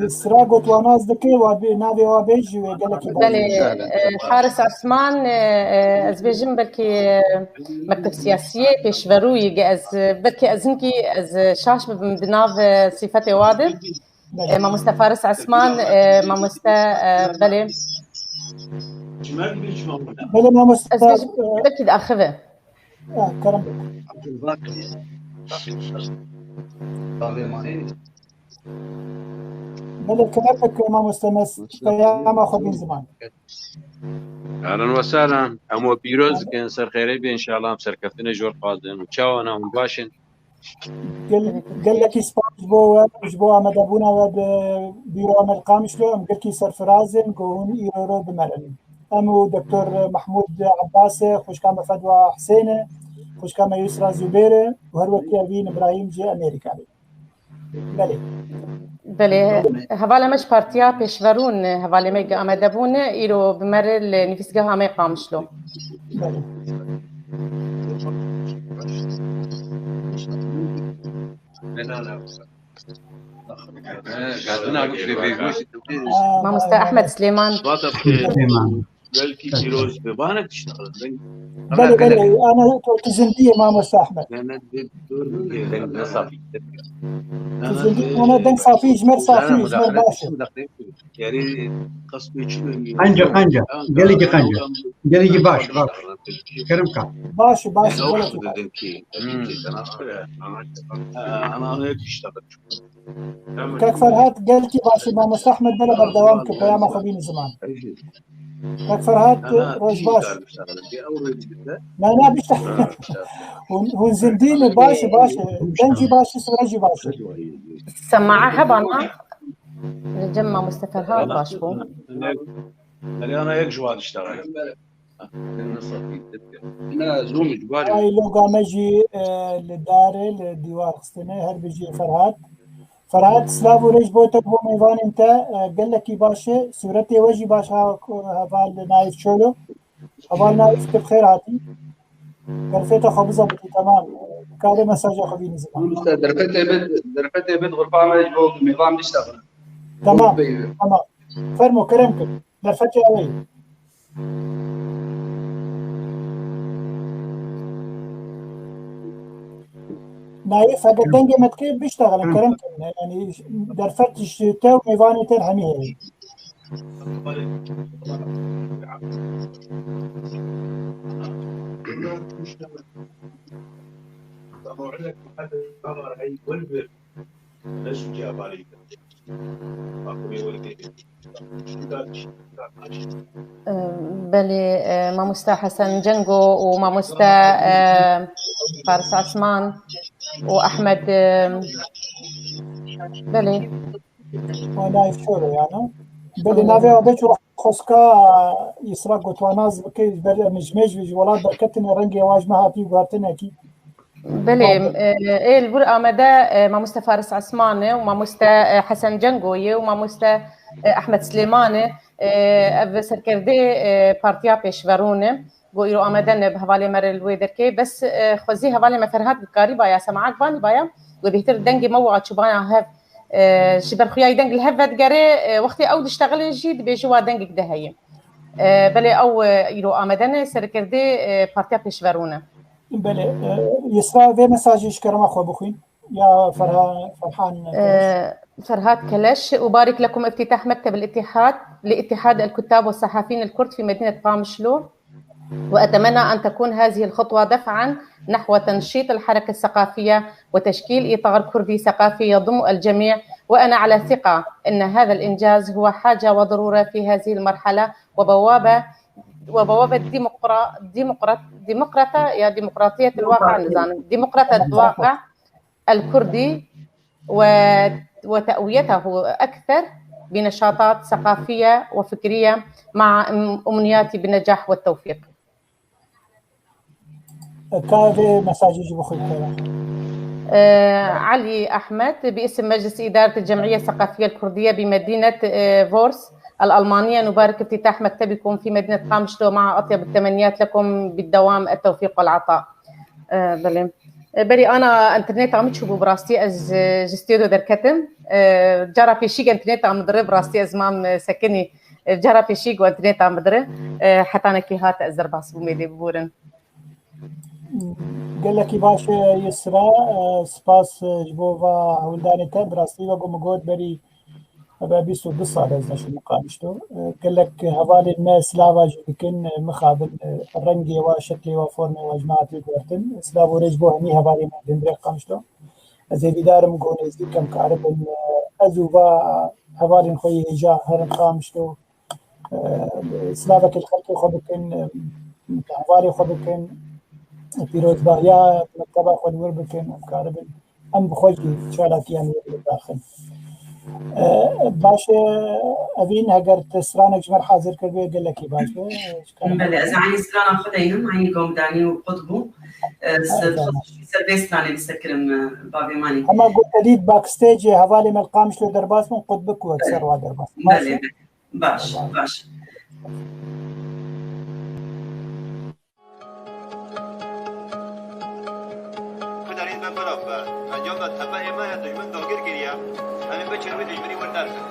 Sira gotwana ez dike, wa bê, navê wa bê jî wê gelekî baş. Belê, e, Haris Osman, e, e, ez bêjim belkî, e, mekteb siyasiyê pêşverûyî ge ez, e, belkî ez hinkî ez, e, şaş bibim bi nav, e, sîfetê wa de. E, mamoste Faris Esman, e, mamoste, e, belê. Belê mamoste. Ez bêjim, e, belkî diaxive. Ha, kerem. Belê, kerem bik mamoste, me peyama xwe bîn ziman. Ehlen we sehlen. Em we pîroz dikin, ser xêrê be înşallah, em serkeftinê jor dixwazin. Û çawa ne, hûn baş in? Gel-, gelekî spas ji bo we, ji bo amadebûna we bi Bîroya me li Qamişlo, em gelkî serfiraz in ku hûn îro ro bimerin. Em û Doktor Mehmûd Ebbas e, xwişka me Fedwa Husên e, xwişka me Yusra Zubêr e û her wekî Evîn Îbrahîm ji Amerîka re. Belê. Belê, hevalê me ji Partiya Pêşverûn, hevalê me ge amadebûn, îro bi me re li nivîsgeha me Qamişlo. Mamoste Ahmed Silêman. Belkî pîroz be. Bana tişta. Belê, belê. Ana tu zindî ye mamoste Ahmed. Tu zindî, ana deng safî, ji me re safî, ji me re baş e. Qenca, qenca. Gelekî qenca. Gelekî baş, baş. Kerem ka. Baş, baş. Kek Ferhat, gelkî baş e, mamoste Ahmed, bela berdewam ke, peyama xwe bîne ziman. Kek Ferhat, roj baş. Na, na, bişte. Hûn, hûn zindî ne, baş e, baş e. Deng jî baş e, sure jî baş e. Semae heba na? Li cem mamoste Ferhat baş bû. Belê ana yek ji wan diştexile. Ay loga me jî, e, li dar e, li dîwar xistine, her bijî Ferhat. Ferhat, silav û rêz bo te, bo mêvanên te, e, gelekî baş e. Sûretê we jî baş ha, heval Naif Çolo. Heval Naif, tu bi xêr hatî. Derfeta xwe bizebitî, temam. Karê mesaja xwe bînî ziman. Mamoste, derfetê bid, derfetê bid, xurpa me ji bo mêvan diştexile. Temam, temam. Fermo, kerem kir. Derfetê ew e. Naif, eger dengê me dikê, biştexilin, kerem kin. Yani derfet ji te û mêvanê te hemî heye. Belê, e, mamoste Hesen Cengo û mamoste, e, Faris Asman û Ahmed, e, belê. Wana şoro yani. Belê, navê Abeç û Xoska Yisra gotwana ez bike, ji ber em ji me ji welat derketine, rengê wa ji me hatî guhertinekî. Belê, e, ê li vir Amede, e, mamoste Faris Asman e û mamoste, e, Hesen Cengo ye û mamoste, e, Ahmed Silêman e. E, ev serkerdê, e, Partiya Pêşverûn e. Go îro Amede ne bi hevalê me re li wê derkê. Bes, e, xwezî hevalê me Ferhat bikarîbaya, semahek banîbaya. Wê bêhtir dengê me û açibaya hev. E, ji ber xuyayî deng li hev vedigere, e, wextê ew diştexilin jî dibêje wa dengek de heye. E, belê ew, e, îro Amede ne, serkerdê, e, Partiya Pêşverûn e. Belê, e, Yisra vê mesajê ji kerema xwe bixwîn. Ya Ferha-, Ferhan Keleş. E, Ferhat Keleş, أبارك لكم افتتاح مكتب الاتحاد لاتحاد الكتاب والصحفيين الكرد في مدينة قامشلو، وأتمنى أن تكون هذه الخطوة دفعا نحو تنشيط الحركة الثقافية وتشكيل إطار كردي ثقافي يضم الجميع، وأنا على ثقة أن هذا الإنجاز هو حاجة وضرورة في هذه المرحلة، وبوابة، وبوابة ديمقرا-، ديمقرا-، ديمقراطية يا ديمقراطية الواقع، نظام ديمقراطية الواقع الكردي و-، وتقويته أكثر بنشاطات ثقافية وفكرية مع أم-، أمنياتي بالنجاح والتوفيق. Ka vê mesajê jî bixwîn kere. آه، علي أحمد، باسم مجلس إدارة الجمعية الثقافية الكردية بمدينة، آه، فورس الألمانية، نبارك افتتاح مكتبكم في مدينة قامشلو مع أطيب التمنيات لكم بالدوام، التوفيق والعطاء. آه، بلى. آه، بلى، أنا انترنت عم تشوفوا براستي، أز، آه، جستيدو دركتم. آه، جرى بيشيك انترنت عم ضرب براستي، أز مام سكني. جارا pêşî ku enternet a min dire, e, hetanekî hat ez derbas bûm êdî, biborin. Gelekî baş e Yisra, e, spas, e, ji bo va hewldanê te. Bi rastî wek ku min got berî hebe bîst û du sal ez neçûme Qamişlo. E, gelek hevalên me silava jî dikin, e, mixabin, e, rengê wa, şeklê wa, formê wa ji me hatiye guhertin. Silav û rêz bo hemî hevalên me li hundirê Qamişlo. Ez hêvîdar im ku nêzdîk em karibin, e, ez û va hevalên xwe yê hêja herin Qamişlo, e, silavekê li xelkê xwe bikin, e, li hevalê xwe bikin, pîrozbahiya mekteba xwe li wir bikin, em karibin, em bi xwe jî çalakiyan wir bidaxin. E, baş e, Evîn, heger te stranek ji me re hazir kiribe, gelekî baş be. Belê, ez eynî strana xwe de yînim, eynî gomdanî û qut bû. E, se-, dixwazim ser vê stranê bisekirim, e, bavê Manî. Hema got te dît backstage-ê hevalê me li Qamişlo derbas bûn, qut bi ku wek ser wa derbas. Baş e? Belê, belê. Baş, baş. Gudarî me bira be. Encam da tepe ême ya dijmin dagir kiriye. Em ê biçin wê dijminî wir derkin.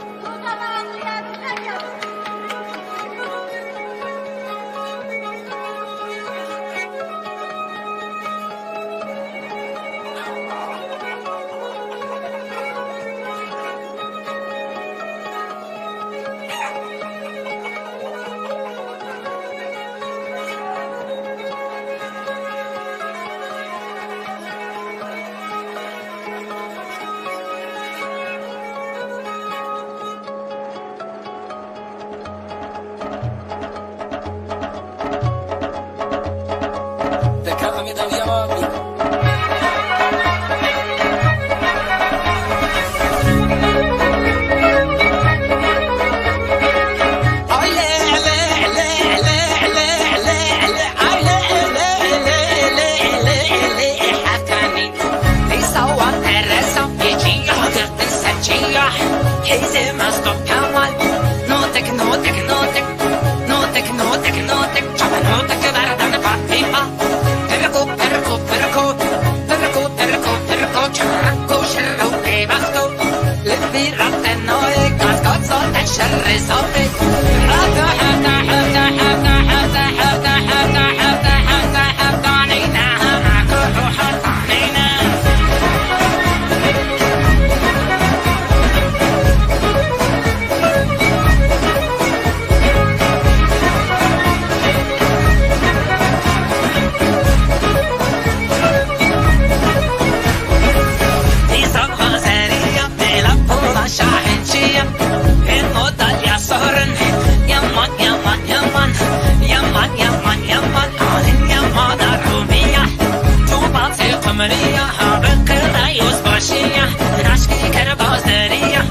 Meriya ha bi qirayos başiya, raşkî kere bazeriya.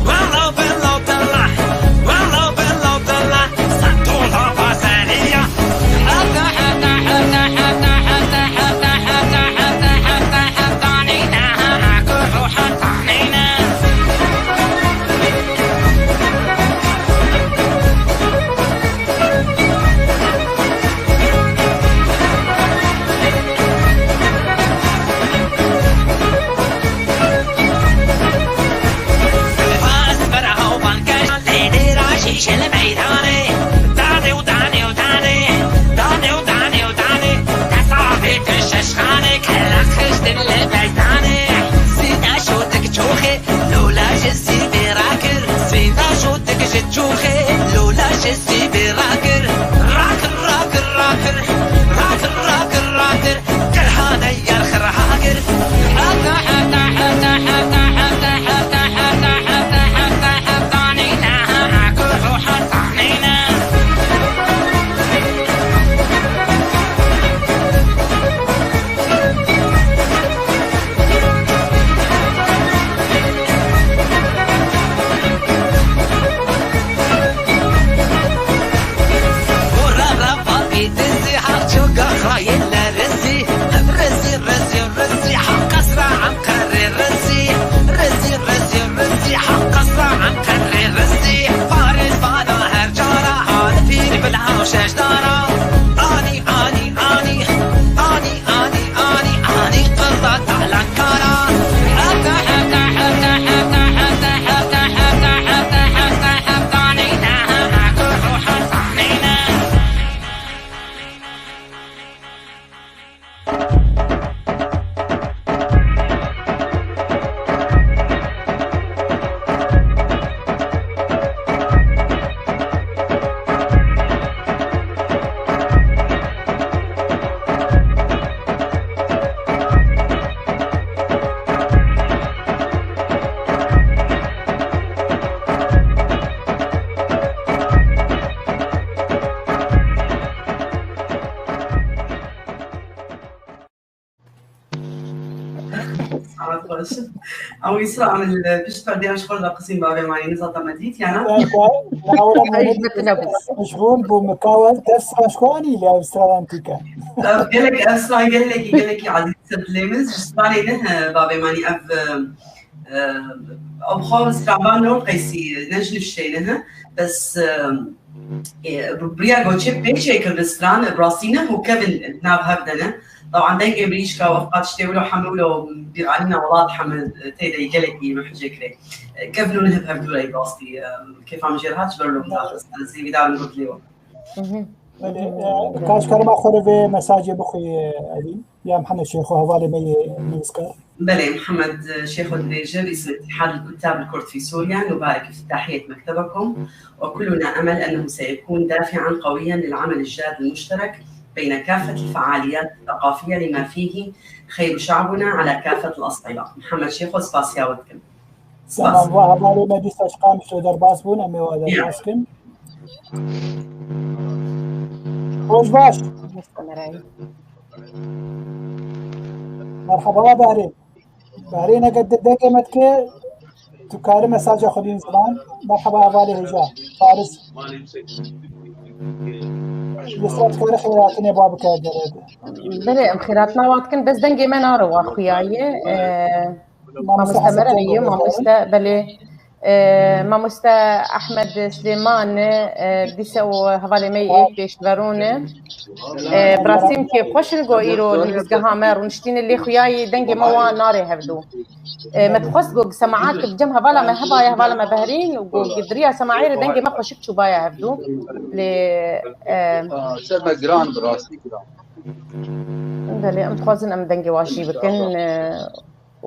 Wala bela bela, wala bela bela, sen tola bazeriya. Lola ji sîvê rakir, sîna şotik ji çûxê. Lola ji sîvê rakir, rakir, rakir, rakir, rakir, rakir, rakir. Qirhane yer xirhagir. Saet baş. Ew Îsra em li pişt perdeya ji xwe re qisîn bavê Manî nizata me dît, yana? Ew, ew, ew, Ay, hizmet nebû. Ji bo, bo mikawe dest rast xwe anî li ev stranên tîke. Ev gelek, ev stran gelekî, gelekî ezîz ser dilê min. Ji stranê ne, he, bavê Manî ev, e, e, ew xwe stranvan ne qeysî, ne ji nifşeyê ne, he. Bes, e, Ê, bi-, biriya goçê pê çêkir li stran, bi rastî ne hû kevin nav hev de ne. Taban dengê mirîşka û ev qat tiştê wilo hemû wilo bîranîna welat hemû tê de gelekî min hicê kirê. Ê, kevin û nihiv hevdû re bi rastî, ê, kêfa min jê re hat ji ber wilo min daxist. Ez hêvîdar im got lê we. Belê, ê, ka ji kerema xwe re vê mesajê bixwî, ê, Evîn. Ya Mihemed Şêxo, hevalê me yê nivîskar. Belê, Mihemed Şêxo dibêje, رئيس اتحاد الكتاب الكرد في سوريا، نبارك افتتاحية مكتبكم، وكلنا أمل أنه سيكون دافعا قويا للعمل الجاد المشترك بين كافة الفعاليات الثقافية لما فيه خير شعبنا على كافة الأصعدة. Mihemed Şêxo, spasiya we dikim. Tamam, va hevalê me dîsa ji Qamişlo derbas bûn, em ê wa derbas kin. Roj baş. Merhaba Behrê. Behrê, neke de-, dengê me dike, tu karî mesaja xwe bîn ziman. Merhaba hevalê hêja. Faris. Li ser tu karî xêratinê ba bike gere. Belê, em xêratina wa dikin, bes dengê me nare wa xuyaye. Ee, Mamoste Mere ye, mamoste, belê. Ee, mamoste Ahmed Silêman, ee, dîse û hevalê me yê pêşverûn e. Ee, bi rastî min kêfxweş in go îro li nivîzgeha me rûniştîne lê xuyayî dengê me wa nare hevdû. Ee, me dixwest go semaat bi cem hevala me hebaya, hevala me Behrîn û go gidiriya semaê re dengê me xweşik çûbaya hevdû. Lê, ee, Aa, ser me giran, bi rastî giran. Belê, em dixwazin em dengê wa jî bikin. Ee,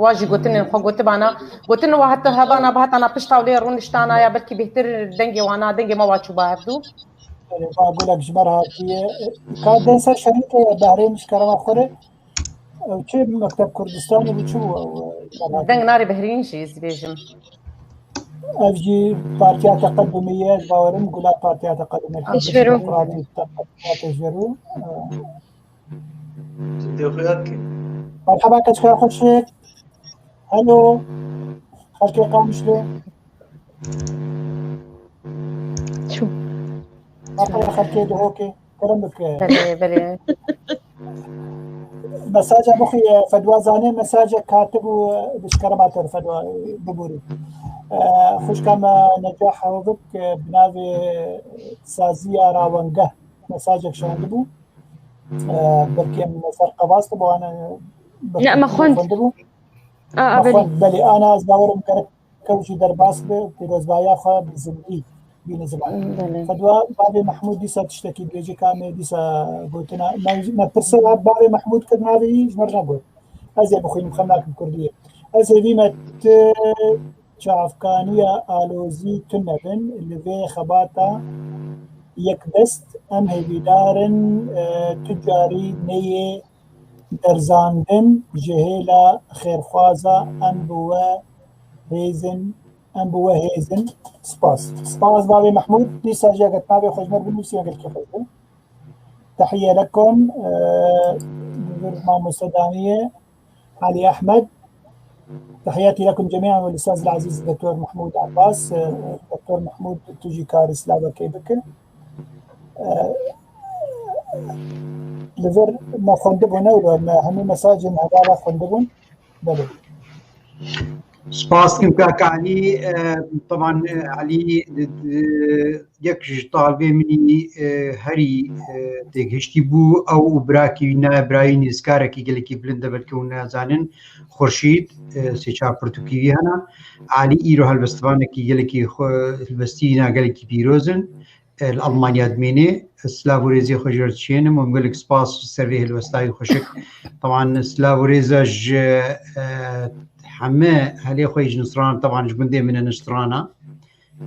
Wa jî gotinên xwe gotibana, gotin wa heta hevana bi hetana pişta wê rûniştana ya belkî bêhtir dengê wana, dengê me wa çûba hevdû. Erê, va gulek ji me re hatiye. Ka den ser şerîke ye, Behrê min ji kerema xwe re. Ew çi Mekteb Kurdistan û çi bû ew, e, Deng narê Behrîn jî ez dibêjim. Ev jî Partiya Teqedumê ye, ez bawerim gula Partiya Teqedumê. Pêşverû. Demokratîk Teqedumê, pêşverû. E, Dê xuya dikin. Merheba keçika xweşik. Hello. Xelkê Qamişlo. Çû. Merheba xelkê Duhokê. Kerem bike. Belê, belê. Mesaja bixwî, e, Fedwa zanê, mesajek hatibû, e, bi şkerema te Fedwa, e, biborî. E, xwişka me Necah Hewvik, e, bi navê Saziya Rawengeh mesajek şandibû. E, belkî em li ser qebaz dibo, an, e, belkî Ne, me xwend. xwendibû. A, a, Me belê. xwend, belê. Ana ez bawerim gerek ew jî derbas bi, pîrozbahiya xwe bi zindî bîne ziman. Belê. Fedwa bavê Mehmûd dîsa tiştekî dibêje ka me dîsa gotina. Me, me pirse bavê Mehmûd kir, navê wî ji me re negot. Ez ê bixwînim, xem nakim kurdiyê. Ez hêvî me ti çavkaniya alozî tune bin li vê xebata yekdest. Em hêvîdar in, e, tu carî neyê derzandin ji hêla xêrxwaza. Em bi we hêzin, em bi we hêzin. Spas. Spas bavê Mehmûd. Dîsa jî eger navê xwe ji me re binivîsî, gelkî xweş bû. Tehiye lekum, e, li vir mamoste Daniyê, Elî Ehmed. Tehiyatî lekum cemîan û lî Ustaz el Ezîz Doktor Mehmûd Abbas. E, Doktor Mehmûd, tu jî karî silavekê bike. E, li vir me xwendibûn, ew li me hemî mesajên hevala xwendibûn. Belê. Spas dikim kak Elî. E, teban, e, Elî, di, di, yek ji talibê min î, e, herî, e, têgihiştî bû. Ew û birakî wî, nayê birayî nivîskarekî gelekî bilind e, belkî hûn nazanin. Xurşîd, e, sê çar pirtûkî wî hene. Elî îro helbestvanekî gelekî xwe, helbestî na gelekî pîroz in. E, li Almanya dimîne. Ez silav û rêzê xwe ji we re dişênim û gelek spas ji ser vê helwestayî xweşik. Teban silav û rêza ji, e, heme helê xwe yê ji Nisran, teban ji gundê min e Nisrana.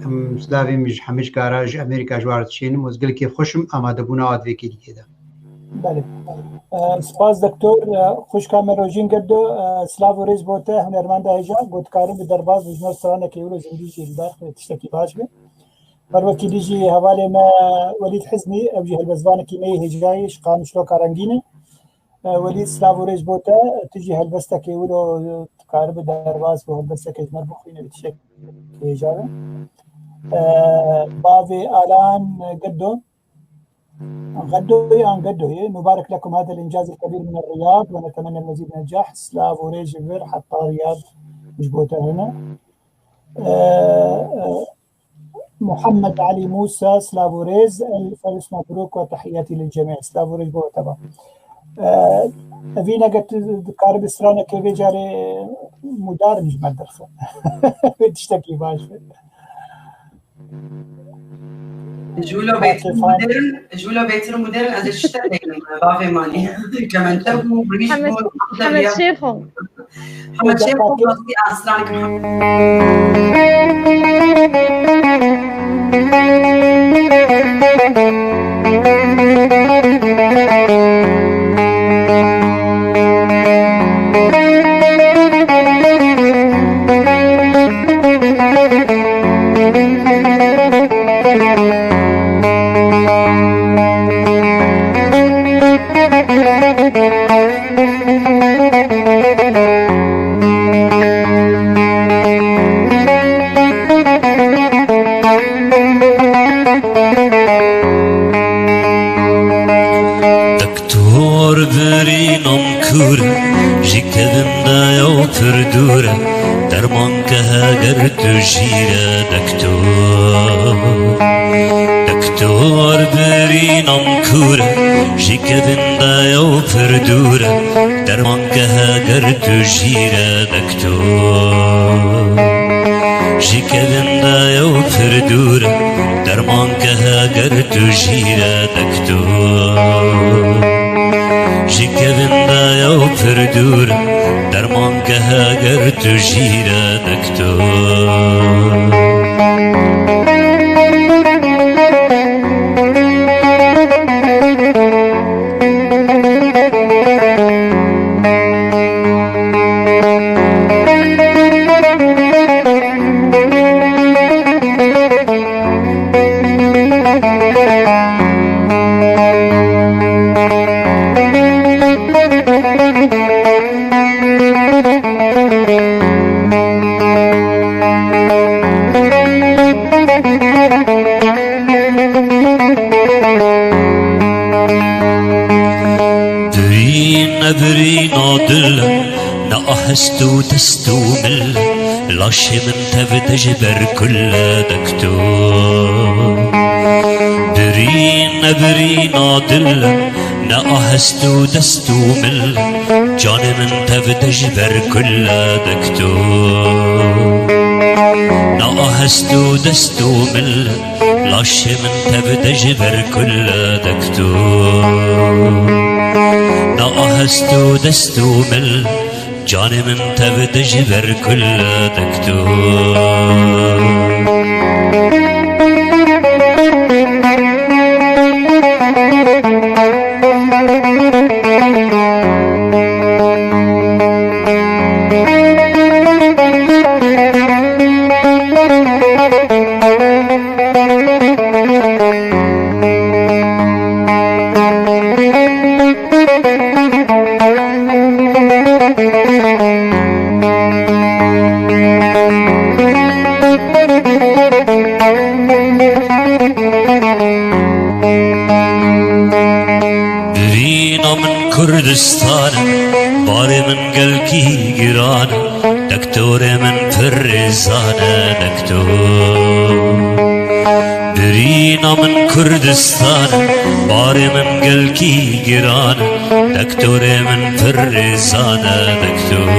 Em silavê min ji hemî ji kara ji Amerîka ji we re dişênim û ez gelekî xweş im amadebûna we di vê kêlîkê de. Belê. E, spas doktor, e, xwişka me Rojîn Geddo, e, silav û rêz bo te, hunermenda hêja, ku dikarin bi derbas bi ji me stranekê wilo zindî jî li dar tiştekî baş be. Her wekî dî jî hevalê me Welîd Hiznî, ew jî helbestvanekî me yê hêjayî ji Qamişloka Rengîn e. E, Welîd, silav û rêz bo te. Tu jî helbestekê wilo dikaribe derbas bo, helbestekê ji me re bixwîne, bi tiştekî hêja be. E, bavê Alan Geddo. Geddo yan Geddo ye. Mubarek lekum hadel incazil kebîr min Riyad ve netemennel mezîd necah. Silav û rêz ji vir heta Riyad ji bo te hene. E, e, Muhammed Elî Mûsa, silav û rêz, elf elf mebrûk ve tehiyyatî lil cemî, silav û rêz bo te ba. E, evîn eger tu dikaribî stranekê vê carê mûdarim ji me derxe. Vê tiştekî baş be. Ji wilo bêtir mûderin, ji wilo bêtir mûderin, ez ê tiştek bênim, bavê manî. Kementev bû, rîş bû, Hemed Şêxo. Hemed Şêxo, Aslan. Doktor birî namkûr e, ji kevin de ew pir dûr e, dermanke heger tu jî re doktor. Doktor birî namkûr e, ji kevin de ew pir dûr e, dermanke heger tu jî re doktor. Ji kevin de ew pir dûr e, dermanke heger tu jî re doktor. Ji kevin de ew pir dûr e, dermanke heger tu jî re doktor. Ne ahest û dest û mil, laşê min tev de ji ber kul dekto. Birîn, nebirîna dil, ne ahest û dest û mil, canê min tev de ji ber kul dekto. Ne ahest û dest û mil, laşê min tev de ji ber kul dekto. Ne ahest û dest û mil, canê min tev de ji ber kul dekto. Birîna min Kurdistan e, barê min gelkî giran e, dektorê min pir rêzan e, dektor. Birîna min Kurdistan e, barê min gelkî giran e, dektorê min pir rêzan e, dektor.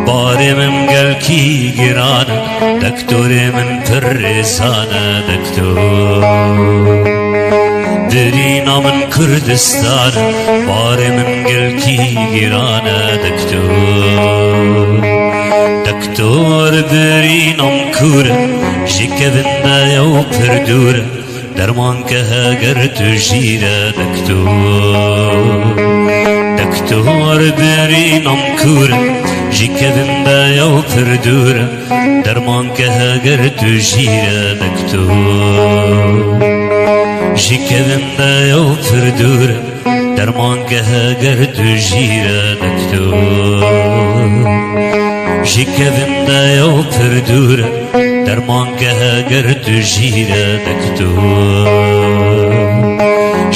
Barê min gelkî giran e, dektorê min pir rêzan e, dektor. Birîna min Kurdistan e, barê min gelkî giran e, dektor. Dektor, birîna min kûr e, ji kevin de ye û pir dûr e, dermanke heger tu jî re, dektor. Dektor, birîna min kûr e, ji kevin de ye û pir dûr e, dermanke heger tu jî re, dektor. Ji kevin de ye û pir dûr e, dermanke heger tu jî re, dektor. Ji kevin de ye û pir dûr e, dermanke heger tu jî re, dektor.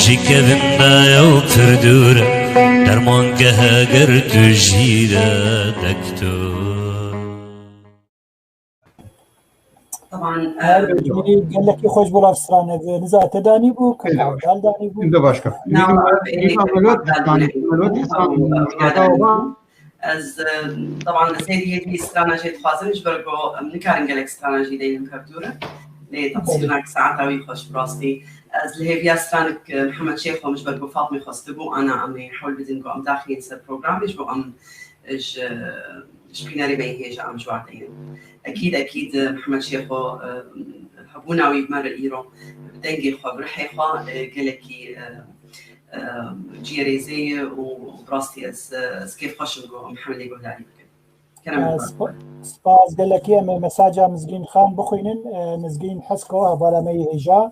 Ji kevin de ye û pir dûr e, dermanke heger tu jî re, dektor. Teban, Her e, bêjî gelekî xweş bû, rav stranê. Niza te danî bû, Ê, kaka dal danî bû. Ê, başka. Nava ev ê Nîza Melot, Nîza Melot, Nîza Melot, Nîza Melot. Ez, e, teban, ez hêdî hêdî strana jê dixwazim, ji ber ku em nikarin gelek strana jî deynin hevdû re. Lê tansînak saeta wî xweş bi rastî. Ez li hêviya stranik, e, Mihemed Şêxo, ji ber ku Fatmê xwestibû, ana em ê hewl bidin ku em daxînin ser programê, ji bo em, e, ji, ji bînerê me yê hêja em ji war deynin. Ekîd, ekîd, e, Mihemed Şêxo, e, hebûna wî bi me re îro, bi dengê xwe, bi rihê xwe, e, gelekî, e, e, ciyê rêzê ye û bi rastî ez, e, ez kêfxweş im ku Mihemedê guhdarî bikim. Kerem. E, spa-, spas gelekî. Em ê mesaja Mizgîn Xan bixwînin. E, Mizgîn Hesko, hevala me yê hêja,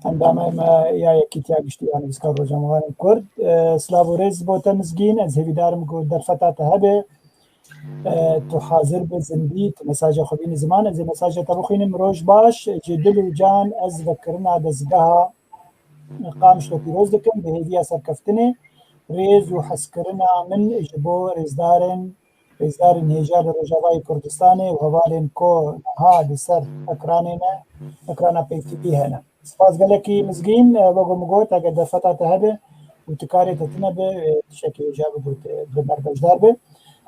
endama me ya Yekîtiya Giştî ya Nivîskar Rojnamevanên Kurd. E, silav û rêz bo te Mizgîn. Ez hêvîdar im ku derfeta te hebe. E, tu hazir be zindî, tu mesaja xwe bînî ziman. Ez ê mesaja te bixwînim. Roj baş, ji dil û can ez vekirina dezgeha Qamişlo pîroz dikim, bi hêviya serkeftinê. Rêz û hezkirina min ji bo rêzdarên, rêzdarên hêja li Rojavayê Kurdistanê û hevalên ku niha li ser ekranê ne, ekrana Pey T V hene. Spas gelekî Mizgîn, e, wek min got, eger derfeta te hebe û tu karê te tune be, e, tiştekî hêja bigot, e, bi me re beşdar be.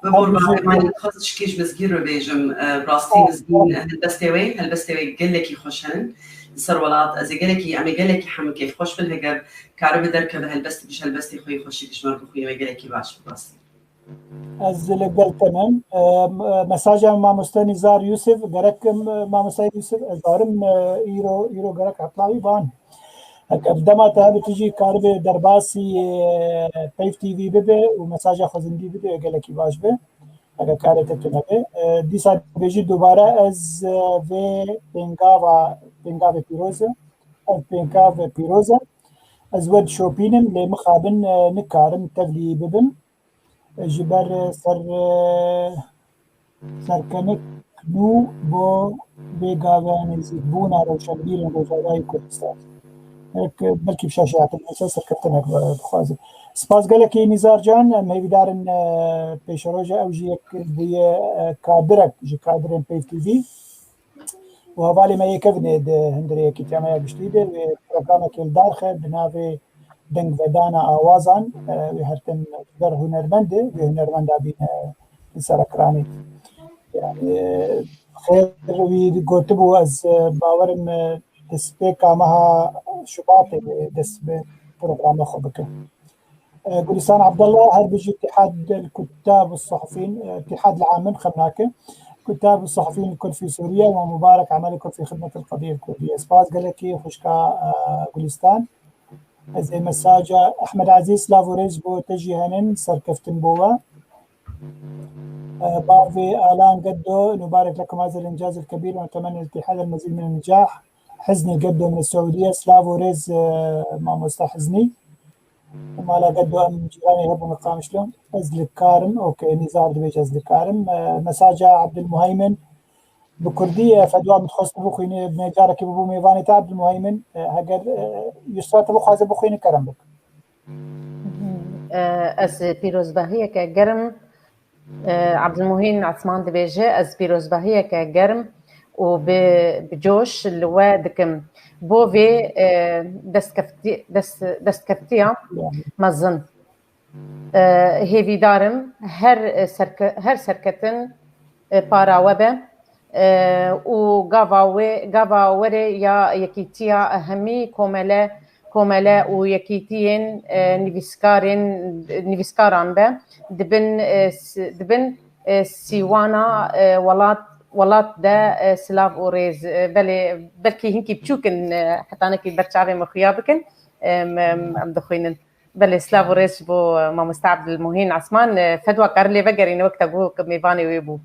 Bi Her bor bihî bavê me dixwest tişkî ji Mizgîn re bêjim. E, bi rastî Mizgîn, e, helbestê wê, helbestê wê gelekî xweş henin. Li ser welat, ez ê gelekî, em ê gelekî hemû kêfxweş bin heger karibe derkeve helbestekî ji helbestê xwe yê xweşikî ji me re bixwîne, wê gelekî baş bi rastî. Ez li gel te me. E, m-, mesaja mamoste Nîzar Yûsif, gerek, m-, mamoste Yûsif, ez barim, e, îro, îro gerek hetlawî ban. Heke bi dema te hebe tu jî karibe derbasî, e, Peyv T V bibe û mesaja xwe zindî bide, gelekî baş be. Heke karê te tune be. E, dîsa bêjî dubare ez, e, vê pêngava, pêngavê pîroz e. Ev pêngavê pîroz e. Ez we dişopînim, lê mixabin, e, nikarim tevlî bibim. Ji ber, e, ser, e, serkenik nû bo vê gave nêzîkbûna rewşenbîrên Rojavayê Kurdistan. Belkî, belkî bi şaşeyatin neyse serkeftinek bixwazim. Spas gelekî Nîzar Can, em hêvîdar in, e, pêşeroja ew jî yek bûye, e, kadirek ji kadirên Peyv T V. Û hevalê me yê kevin ê di hundirê yekîtiya me ya giştî de wê programekê li dar xe bi navê Dengvedana Awazan, e, wê her tim ji ber hunermend e, wê hunermenda bîne li ser ekranê. Yani, e, xêr wî gotibû, ez, e, bawerim, e, destpêka meha Şubatê dest bi programa xwe bikin. E, Gulistan Abdallah, her bijî Îtîhad el Kuttab û Suhufîn, e, Îtîhad el Amin xem nake. Kuttab û Suhufîn Kurd fî Sûriye ve Mubarek Emel Kurd fî Xidmet el Qedîye el Kurdiye. Spas gelekî xwişka, e, Gulistan. Ez ê mesaja Ehmed Ezîz, silav û rêz bo te jî henin, serkeftin bo we. E, Bavê Alan Geddo, mubarek lekum hazir incaz el kebîr ve temenni Îtîhad el mezîd min el nicah. Hiznî Geddo min Suudiye, silav û rêz, e, mamosta Hiznî. Mala Geddo em cîranê hebûn li Qamişlo. Ez li kar im, okey, Nîzar dibêje ez li kar im. E, mesaja Abdulmuheymin bi kurdî ye, fedwa min dixwest bixwîne, me carekê bibû mêvanê te Abdulmuheymin. E, heger, e, Yusra te bixwaze bixwîne kerem bik. E, ez pîrozbahiyeke germ, e, Abdulmuhîn Esman dibêje, ez pîrozbahiyeke germ û bi, bi coş li we dikim. Bo vê, e, destkeftî-, dest-, destkeftiya mezin. E, hêvîdar im her serke-, her serketin, e, para we be, e, û gava wê, gava werê ya yekîtiya hemî komele, komele û yekîtiyên, e, nivîskarên, nivîskaran be, dibin, e, s-, dibin, e, sîwana, e, welat, welat de, e, silav û rêz. E, belê, belkî hinkî biçûk in, e, hetanekî ber çavê me xuya bikin, e, em, em, em dixwînin. Belê, silav û rêz ji bo, e, mamoste Abdulmuhîn Esman. E, fedwa kar lê vegerîne wek te got ku mêvanê wê bû.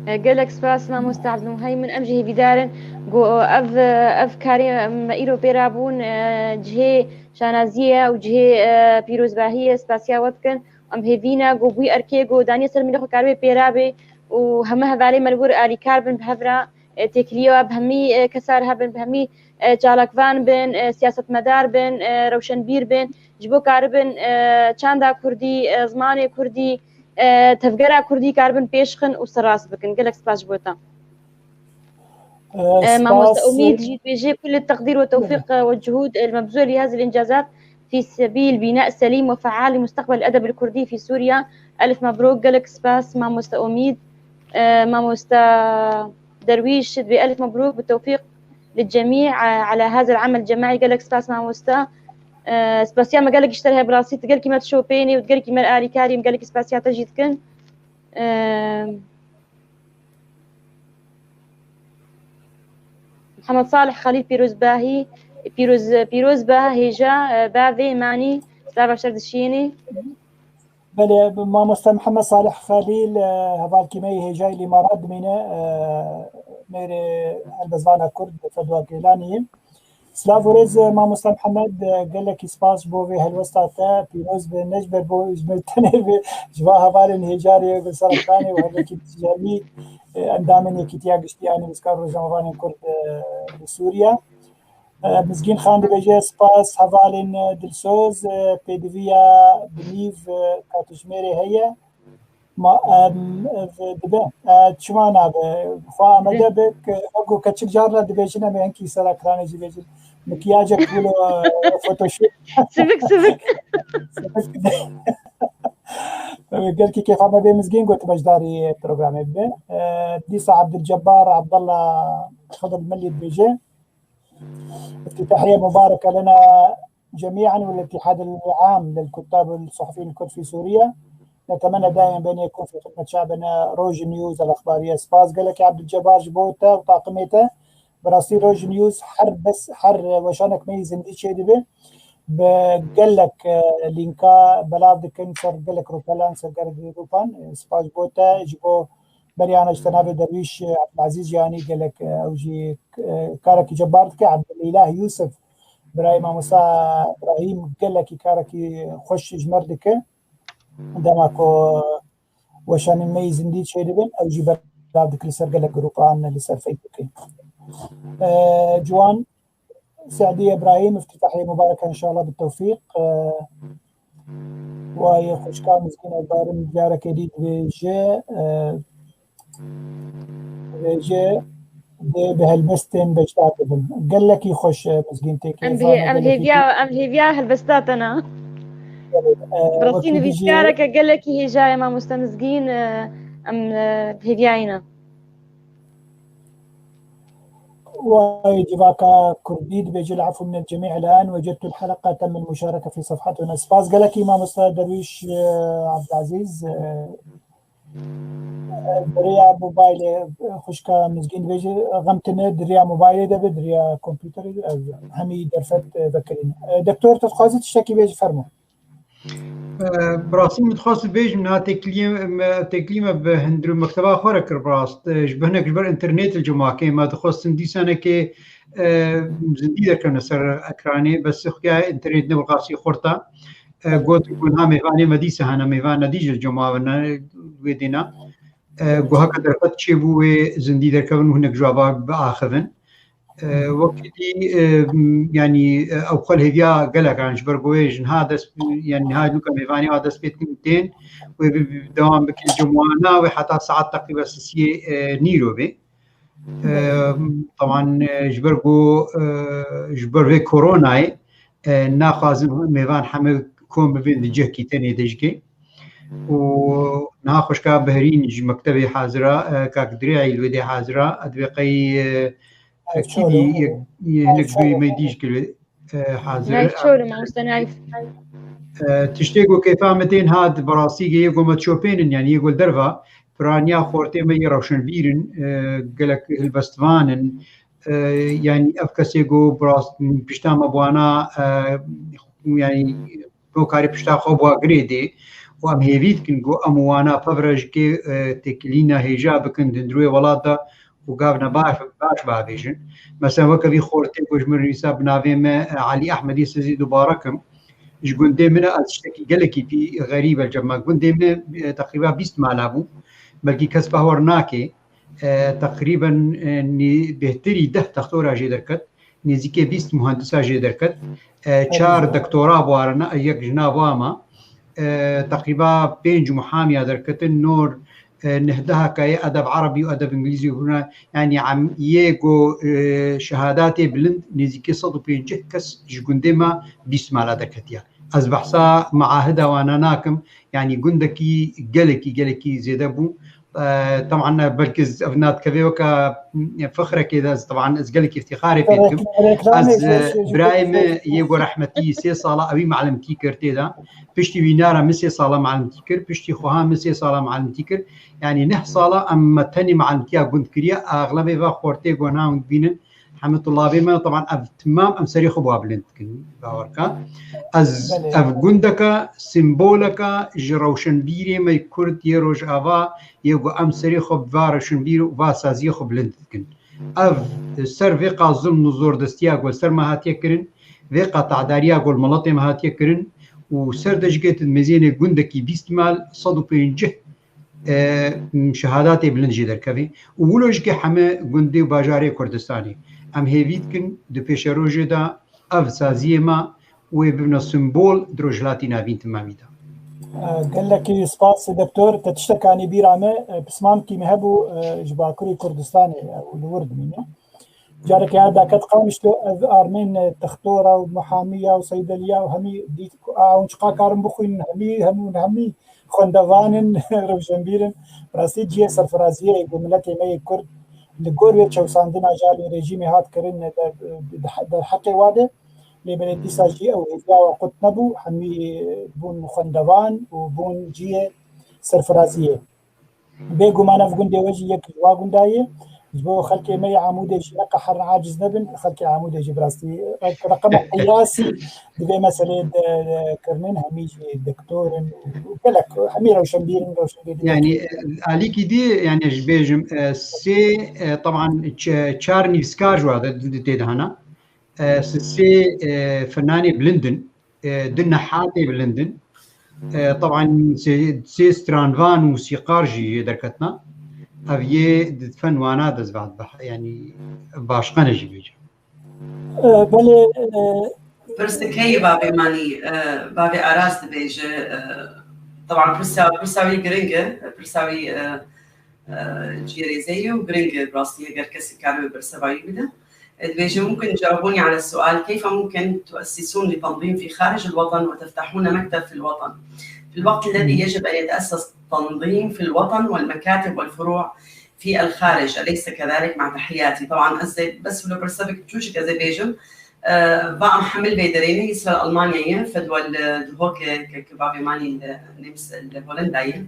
E, gelek spas mamoste Abdulmuheymin. Em jî hêvîdar in ku ev, ev karê me îro pê rabûn, e, cihê şanaziyê ye û cihê, e, pîrozbahiyê ye. Spasiya we dikin. Em hêvî ne ku bûyî erkê ku daniye ser mîna xwe kar wê pê rabê û hemû hevalê me li wir alîkar bin bi hev re, e, têkiliyê we bi hemî, e, kesa re hebin, bi hemî, e, çalakvan bin, e, siyasetmedar bin, e, rewşenbîr bin, ji bo karibin, e, çanda kurdî, e, zimanê kurdî, e, tevgera kurdî karibin pêş xin û serrast bikin. Gelek spas ji bo te. E, mamoste Omîd jî dibêje: كل التقدير والتوفيق والجهود المبذول لهذه الإنجازات في سبيل بناء سليم وفعال لمستقبل الأدب الكردي في سوريا. ألف مبروك. Gelek spas mamoste Omîd. E, mamoste Derwîş dibê: ألف مبروك بالتوفيق للجميع على هذا العمل الجماعي. Gelek spas mamoste. E, spasiya me gelek ji te re heye, bi rastî tu gelkî me dişopênî û tu gelkî me alîkarî, em gelekî spasiya te jî dikin. E, Mihemed Salih Xelîl Pîrozbahî, Pîroz, Pîroz be hêja, e, bavê manî, silav ji te re dişînî. Belê, mamoste Mihemed Salih Xelîl, e, hevalkî me yê hêjayî li Îmarat dimîne, e, mêrê helbestvan a Kurd Fedwa Gêlanî ye. Silav û rêz, e, mamoste Mihemed, e, gelekî spas ji bo vê helwesta te. Pîroz be ne ji ber bo ji me tenê be, ji va hevalên hêjarê bi serekanê û her yekî ji hemî, e, endamên Yekîtiya Giştî ya Nivîskar û Rojnamevanên Kurd, e, li Sûriye. E, Mizgîn Xan dibêje: spas hevalên, e, dilsoz, e, pêdiviya bi nîv, e, katijmêrê heye. Ma, em, ev dibe. E, çima nabe? Xwe amade be, wek ku keçik carna dibêjin, em ê hinkî ser ekranê jî bêjin. Mikyajek wilo, e, Photoshop. Sivik, sivik. Sivik. Gelkî kêfa me bê Mizgîn got beşdarî programê bibe. E, dîsa Abdulcebbar Abdallah Xidr Milî dibêje: افتتاحية مباركة لنا جميعا وللاتحاد العام للكتاب والصحفيين الكرد في سوريا. نتمنى دائما بأن يكون في خدمة شعبنا. روج نيوز الأخبارية. Spas gelek Abdulcebbar ji bo te û taqimê te. Bi rastî Roj News her bes, her weşanek me yî zindî çêdibe. Bi gelek, e, lînka belav dikin ser gelek rûpelan, ser gelek grûpan. E, spas ji bo te, ji bo berî ana ji te navê Derwîş, e, Abdulazîz jî anî gelek, e, ew jî, e, karekî cebar dike. Abdulîlah Yûsif, birayê mamosta Îbrahîm gelekî karekî xweş ji me re dike. Dema ku weşanên me yî zindî çêdibin, ew jî belav dikin li ser gelek grûpan li ser Facebookê. E, Ciwan Se'dî Îbrahîm, افتتاحية مباركة إن شاء الله بالتوفيق. E, Wayê xwişka Mizgîn, ez barim carekê dî dibêje, e, dibêje dê bi helbestên beşdar bibin. Gelekî xweş, e, Mizgîn têkê. Em bi hê-, em hêviya, em hêviya helbesta te ne. E, Bi rastî wekî dijî nivîskareke gelekî hêja ye mamoste Mizgîn, e, em, e, hêviyayî ne. Wayê civaka Kurdî dibêje, العفو من الجميع، الآن وجدت الحلقة تم المشاركة في صفحتنا. Spas gelekî mamosta Derwîş, e, Abdilazîz, e, e, di riya mobaylê, e, xwişka Mizgîn dibêje, xem tine di riya mobaylê de be, di riya kompûterê, e, hemî derfet, e, vekirîne. E, doktor, tu dixwazî tiştekî bêjî, fermo. Bi rastî min dixwest bêjim, niha têkiliyê me, têkilî me bi hundir û mekteba xwe re kir, bi rast. E, ji bi hinek ji ber înternetê li cem wake me dixwestin dîsanekê, e, zindî derkevne ser ekranê, bes xuya înternetê ne bi rastî xurt e. E, got ku niha mêvanê me dîsa hene, mêvan ne dî ji cem wa ne wê dêna. E, ku heke derfet çêbû wê zindî derkevin û hinek ji ava biaxivin. E, wekî dî, e, m-, yanî, e, ew xwe li hêviya gelek an ji ber ku wê ji niha dest, yanî niha nûka mêvanê a dest pê tên, wê bi, bi, dewam bike cem wana wê heta saet teqrîben sisiyê, e, nîro bê. E, teban, e, ji ber ku, e, ji ber vê koronayê, e, naxwazin mêvan heme kom bibin di cihkî tenê de jikê. Û niha xwişka Behrîn ji mektebê hazira, e, kak Dirê'î li wê dê hazira, e, divê qey, e, Ev çor e, yek, yek, hinek duyê me dî jikê li wê, e, hazir e. Naif çor e, mamoste Naif. E, tiştê ku kêfa me tên hat, bi rastî yê ku me çopên in, yanî yê ku li derva, piraniya xortê me yê rewşenbîr in, e, gelek hilbestvan in. E, yanî ev kesê ku bi rast pişta me bi wana, e, yanî Tokarê pişta xwe bi wa girê dê û em hêvî dikin ku em û wana pevre ji kê, e, têkilîna hêja bikin di hundirê welat de û gavna baş, baş bavêjin. Mesela weke vî xortê ku ji min re nivîsa bi navê me, e, Elî Ehmedî Sezî Dubarak im. Ji gundê min e, ez tiştekî gelekî pî xerîb e li cem me. Gundê min e, teqrîba bîst mala bû. Belkî kes bawer nake. E, teqrîben, e, nî-, bêhtirî deh textora jê derket. Nêzîkê bîst muhendisa jê derket. E, çar doktora bi wa re ne, yek ji nav wa ma. E, teqrîba pênc muhamiya derketin, nor, e, nehdehaka yê edeb erebî û edeb îngilîzî û hûna, yanî em yê ku, e, şehadatê bilind nêzîkê sed û pêncî kes ji gundê me bîst mala derketiye. Ez behsa meahida wana nakim, yanî gundekî gelekî, gelekî zêde bû. E, teban belkî ez ev nadikevê weke, e, fixrekê de ez, teban ez gelekî îftîxarê pê dikim. Rek-, reklamê Ez, e, jî, jî birayê min yê ku rehmetî sê sala ewî malimtî kir tê de. Piştî wî nara min sê sala malimtî kir, piştî xweha min sê sala malimtî kir. Yanî neh sala em me tenê malimtiya gund kiriye, axlebê ve xortê ku niha hûn dibînin, hemî tulabê me, teban ev timam em serê xwe bi wa bilind dikin, bawer ke. Ez Belê. Ev gundeke, simboleke ji rewşenbîrê me Kurd yê Rojava, yê ku em serê xwe bi va rewşenbîr û va saziyê xwe bilind dikin. Ev ser vê qa zilm û zordestiya ku li ser me hatiye kirin, vê qa tadariya ku li miletê me hatiye kirin û ser de jikê tu dimêzênê gundekî bîst mal, sed û pêncî e, şehadatê bilind jê derkevê û wilo jikê heme gundê û bajarê Kurdistanê. Em hêvî dikin di pêşerojê de ev saziyê me wê bibine simbol di Rojhilatî Navîn timamî de. E, gelekî spas, doktor. Te tiştek anî bîra me, e, pismamkî me hebû, e, ji Bakurê Kurdistanê, e, û li wir dimîne. Careke ya daket Qamişlo, ev armên, e, textora û muhamiya û seydeliya û hemî dît ku, a, hûn çiqa karin bixwînin, hemî, hemû, hemî xwendevan in, rewşenbîr in. Bi rastî cihê serfiraziyê yê ku miletê me yê Kurd li gor wê çewsandina ji alî rejîmê hat kirin, de, de, derheqê wa de. Lê belê dîsa jî ew hêviya wa qut nebû, hemî bûn xwendevan û bûn cihê serfiraziyê. Bêguman ev gundê we jî yek ji wa gunda ye. Ji bo xelkê me yê Amûdê jî ne qehir aciz nebin, xelkê Amûdê jî bi rastî, e, reqema qiyasî di vê meselê de, de kirinin, hemî jî doktor in û gelek, hemî rewşenbîr in, rewşenbîr in. Yanî, e, alîkî dî, yanî ji bêjim, e, sê, e, teban ç-, çar nivîskar ji wa de, di, di tê de hene. E, sê, e, fenanê bilind in. E, du nehatê bilind in. E, teban sê, sê stranvan û sîqar jî jê derketina. Ev yê di fen wana de ez ve, yanî başqene jî bêje. E, belê, e, Pirsik heye bavê Manî, e, bavê Aras dibêje, e, teban pirsa, pirsa wî giring e, pirsa wî, e, e, cihê rêzeyê û giring e, bi rastî heger kesek karibe bersiva wî bide. E, dibêje, ممكن تجاوبوني على السؤال، كيف ممكن تؤسسون لتنظيم في خارج الوطن وتفتحون مكتب في الوطن؟ في الوقت الذي يجب أن يتأسس تنظيم في الوطن والمكاتب والفروع في الخارج، أليس كذلك؟ مع تحياتي. طبعا ez ê bes wilo pirsa bik çûşik ez ê bêjim. E, va em hemil vê derê ne, Îsraîl Almanya ye, fedwa li Duhok e, ke, ke bavê Manî li Nîms, li Holenda ye.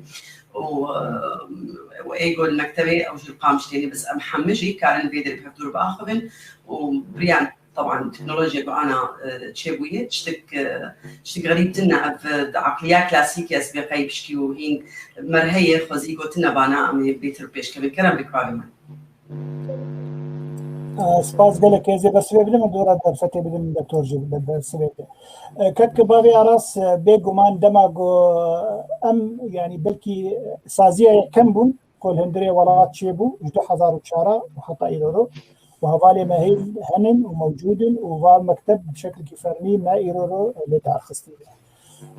Û, e, û ê go li mektebê ew ji li Qamişlê ne, bes em hemî jî karin vê derê bi hevdûr biaxivin û biriyan, teban teknolojiyê bi ana, e, çêbûye, tiştik, e, tiştik xerîb tune ev, e, di aqliya klasîk ya sibê qey pişkî û hîn merheyê xwezî gotine vana em ê bêtir pêşkevin. Kerem bik bavê min. Spas gelek, ez ê bersivê bidim, dora derfetê bidim, doktor jî be-, bersivê bide. E, ket ki bavê Aras, e, bêguman dema ku em, yanî belkî saziya yekem bûn, ku li hundirê welat çêbû, ji du hezar û çar û heta îro ro, û hevalê me hê henin û mewcûd in û va mekteb bi şekilkî fermî me îro ro li dar xistî.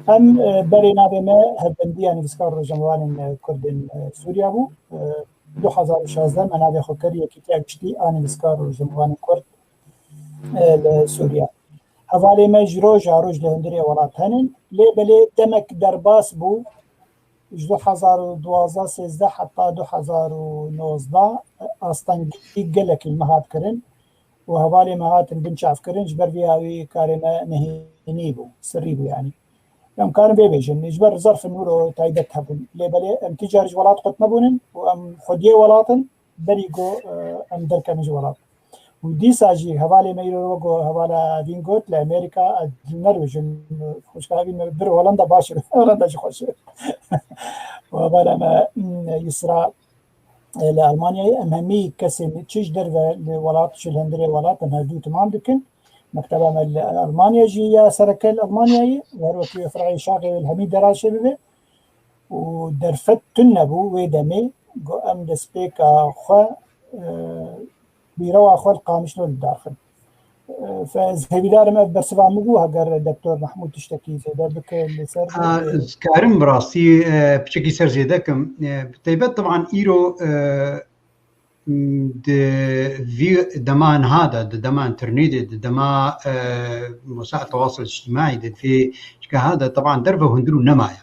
Em, e, berê navê me Hevbendiya Nivîskar Rojnamevanên, e, Kurdên, e, Sûriya bû. E, du hezar û şazdeh me navê xwe kir Yekîtiya Giştî a Nivîskar û Rojnamevanên Kurd, e, li Sûriya. Hevalê me ji roja roj li hundirê welat henin. Lê belê demek derbas bû. Ji du hezar û duwazdeh sêzdeh heta du hezar û nozdeh astengî gelekî me hat kirin û hevalê me hatin binçavkirin, ji ber vê awî karê me nehênî bû, sirrî bû yanî. Em karin vê bêjin, ji ber zerfên wilo taybet hebûn. Lê belê em ti car ji welat qut nebûnin û em xwediyê welat in, berî ku, e, em derkevin ji welat. Û dîsa jî hevalê me îro wek ku hevala Evîn got, li Amerîka, e, nerûjin, xwişka Evîn me bir Holanda baş e, Holanda jî xweş e. Û hevala me, m, Yusra, e, li Almanyayê, em hemî kesên çi ji derve li welat, çi li hundirê welat, em hevdû temam dikin. Mekteba me li Almanya jî ya sereke li Almanyayê, her wekî fereyê şaxê wê li hemî dera çêbibe. Û derfet tune bû wê demê, got, em destpêka xwe, e, bîrewa xwe li Qamişlo didaxin. E, fe-, ez hêvîdar im ev bersiva min bû, heger Doktor Mehmûd tiştekî zêde bike li ser. A, ez karim bi rastî, e, piçekî ser zêde kim. E, bi taybet, teban îro, e, di vî dema niha de, di dema înternetê de, di dema, e, wesaîl tewasul îctîmaî de, di vê çika ha de, teban derve hundir û nemaye.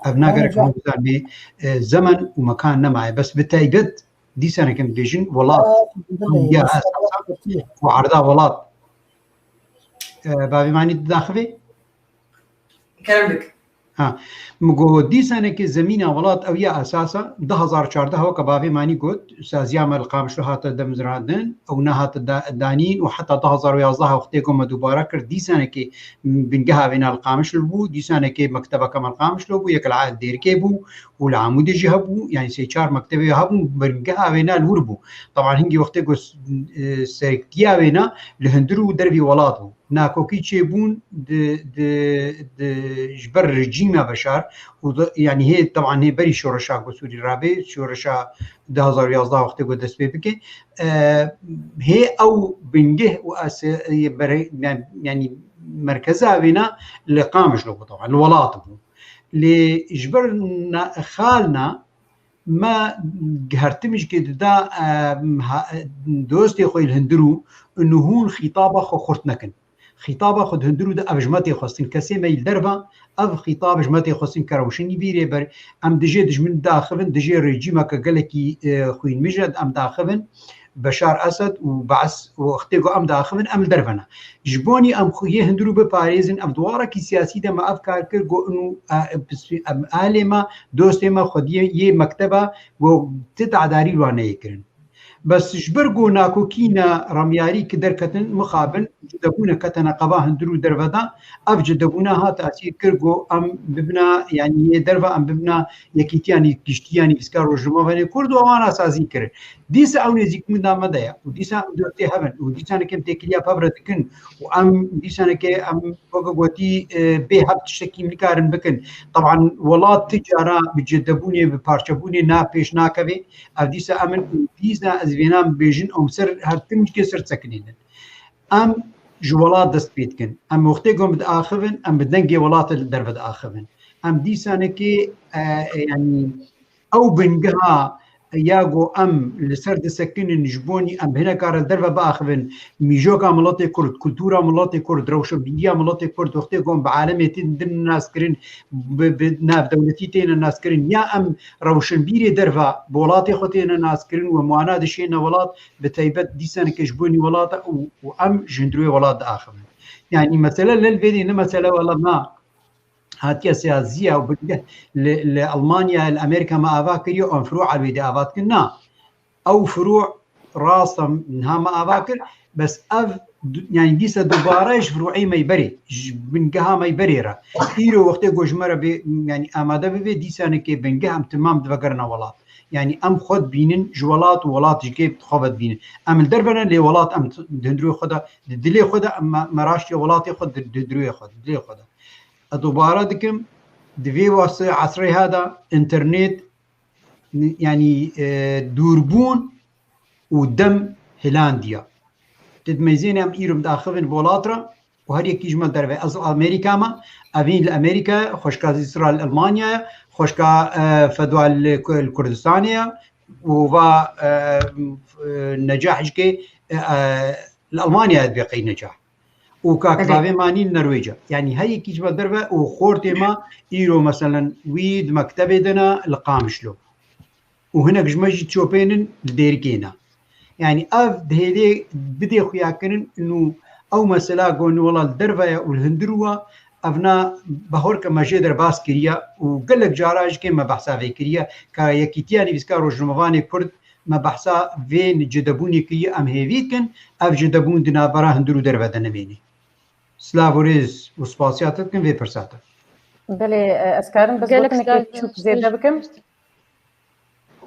Ev nagerek hemû bizanbê, e, zemen û mekan nemaye. Bes bi taybet dîsanek em dibêjin welat. Ya esasa û erda welat. E, bavê Manî didaxivê? Kerem bik. Ha, min got, dîsanekê zemîna welat ew ya esasa, du hezar û çardeh weke bavê Manî got, saziya me li Qamişlo hate demizrandin, ew nehate da-, danîn û heta du hezar û yazdeh wextê ku me dubare kir, dîsanekê bingeha vêna li Qamişlo bû, dîsanekê mektebeke me li Qamişlo bû, yek li Aed Dêrikê bû û li Amûdê jî hebû, yanî sê çar mektebê hebûn, bingeha vêna li wir bû. Teban hingî wextê ku s-, e, serktiya vêna li hundir û dervî welat bû. Nakokî çêbûn di, di, di, ji ber rejîma Beşar û di, yanî hê, teban hê berî şoreşa ku Sûrî rabê, şoreşa du hezar û yazdeh wextê ku dest pê bike, e, hê ew bingeh û ase-, bere-, yan-, yanî merkeza vêna li Qamişlo bû, teban li welat bû. Lê ji ber na-, xalna me her tim jikê dida, e, ha-, dostê xwe li hundir û nihûn xîtaba xwe xurt nekin. Xîtaba xwe di hundir û de ev ji me tê xwestin. Kesê me yî li derve ev xîtab ji me tê xwestin ke rewşenî vîrê ber. Em dijê dijmin daxivin, dijê rejîmeke gelekî, e, xwînmij e em daxivin. Beşar Esed û Bees û wextê ku em daxivin, em li derve ne. Ji bonî em xwe yê hundir û biparêzin, ev di warekî siyasî de me ev kar kir, got, inu, e, em alê me, dostê me, xwediyê yê mekteba, got, ti tedarî li wan neyê kirin. Bes ji ber ku nakokîna remyarî ki derketin mixabin, cudebûne kete neqeba hundir û derve de, ev cudebûne hat tasîr kir ku em bibina, yanî yê derve em bibina yekîtiya nî-, giştî ya nivîskar rojnamevanê Kurd û ewana sazî kirin. Dîsa ew nêzîkbûna me de ye û dîsa em dostê hev in û dîsanekê em têkiliya pev re dikin û em dîsanekê em weke gotî, e, bê hev tiştekî nikarin bikin. Teban welat ti cara bi cudebûnê, bi parçebûnê na pêş nakeve. Ev dîsa em in û dîsa ez vêna bibêjin, em ser her tim jikê ser sekinînin. Em ji welat dest pê dikin. Em wextê ku em diaxivin, em bi dengê welatê li derve diaxivin. Em dîsanekê, e, e, yanî ew bingeha ya ku em li ser disekinin ji bo nî em hineka re li derve biaxivin, mîjoka miletê Kurd, kultura miletê Kurd, rewşenbîriya miletê Kurd, wextê ku em bi alemê tên din naskirin, bi, bi navdewletî têne naskirin, ya em rewşenbîrê derve bi welatê xwe têne naskirin û em wana dişêne welat, bi taybet dîsaneke ji bo nî welata û, û em ji hundirê welat diaxivin. Yanî mesele ne li vê dê, ne mesele wela me hatiye siyasiya û bi-, li, li Almanya, li Amerîka me ava kiriye, em firû elwê dê ava dikin, na. Ew firû rast e, niha me ava kir, bes ev du-, yanî dîsa dubare ji firûê me berê, ji bingeha me berê re. Îro wextê ku ji me re bê, yanî amade bibe, dîsanekê bingeh em timam divegerine welat. Yanî em xwe dibînin ji welat û welat ji kê xwe vedibînin. Em li derve ne, lê welat em di hundirê xwe de, di dilê xwe de, em me, me raştiye welatê xwe di, di hundirê xwe, di dilê xwe de. Ez dubare dikim, di vê wase esrê ha de înternet, yanî, e, dûrbûn û dem hilandiya. Tu dimeyzêne em îro diaxivin bi welat re û her yekî ji me derve. Ez Amerîka me, evîn li Amerîka, xweşka Îsraîl Almanya ye, xweşka, e, Fedwa li Ku-, li Kurdistanê ye û va, e, e, Necah jikê, e, e, li Almanya ye dibê qey Necah. Û kak Belê. Bavê me anî li Norwêca. Yanî her yekî ji me derve û xortê me îro meselen wî di mektebê de ne li Qamişlo. Û hinek ji me jî çopênin li Dêrikê ne. Yanî ev dihêlê bidê xuyakirin û ew mesela gonî wela li derve ye û li hundir we, ev na bahorke me jê derbas kiriye û gelek cara jikê me behsa vê kiriye ka Yekîtiya Nivîskar Rojnamevanê Kurd me behsa vê cidebûnê kiriye, em hêvî dikin ev cidebûn di navbera hundir û derve de nemêne. Silav û rêz û spasiya te dikim vê pirsa te. Belê, e, ez karim bes Gelek gotinekê spas, çûk zêde bikim?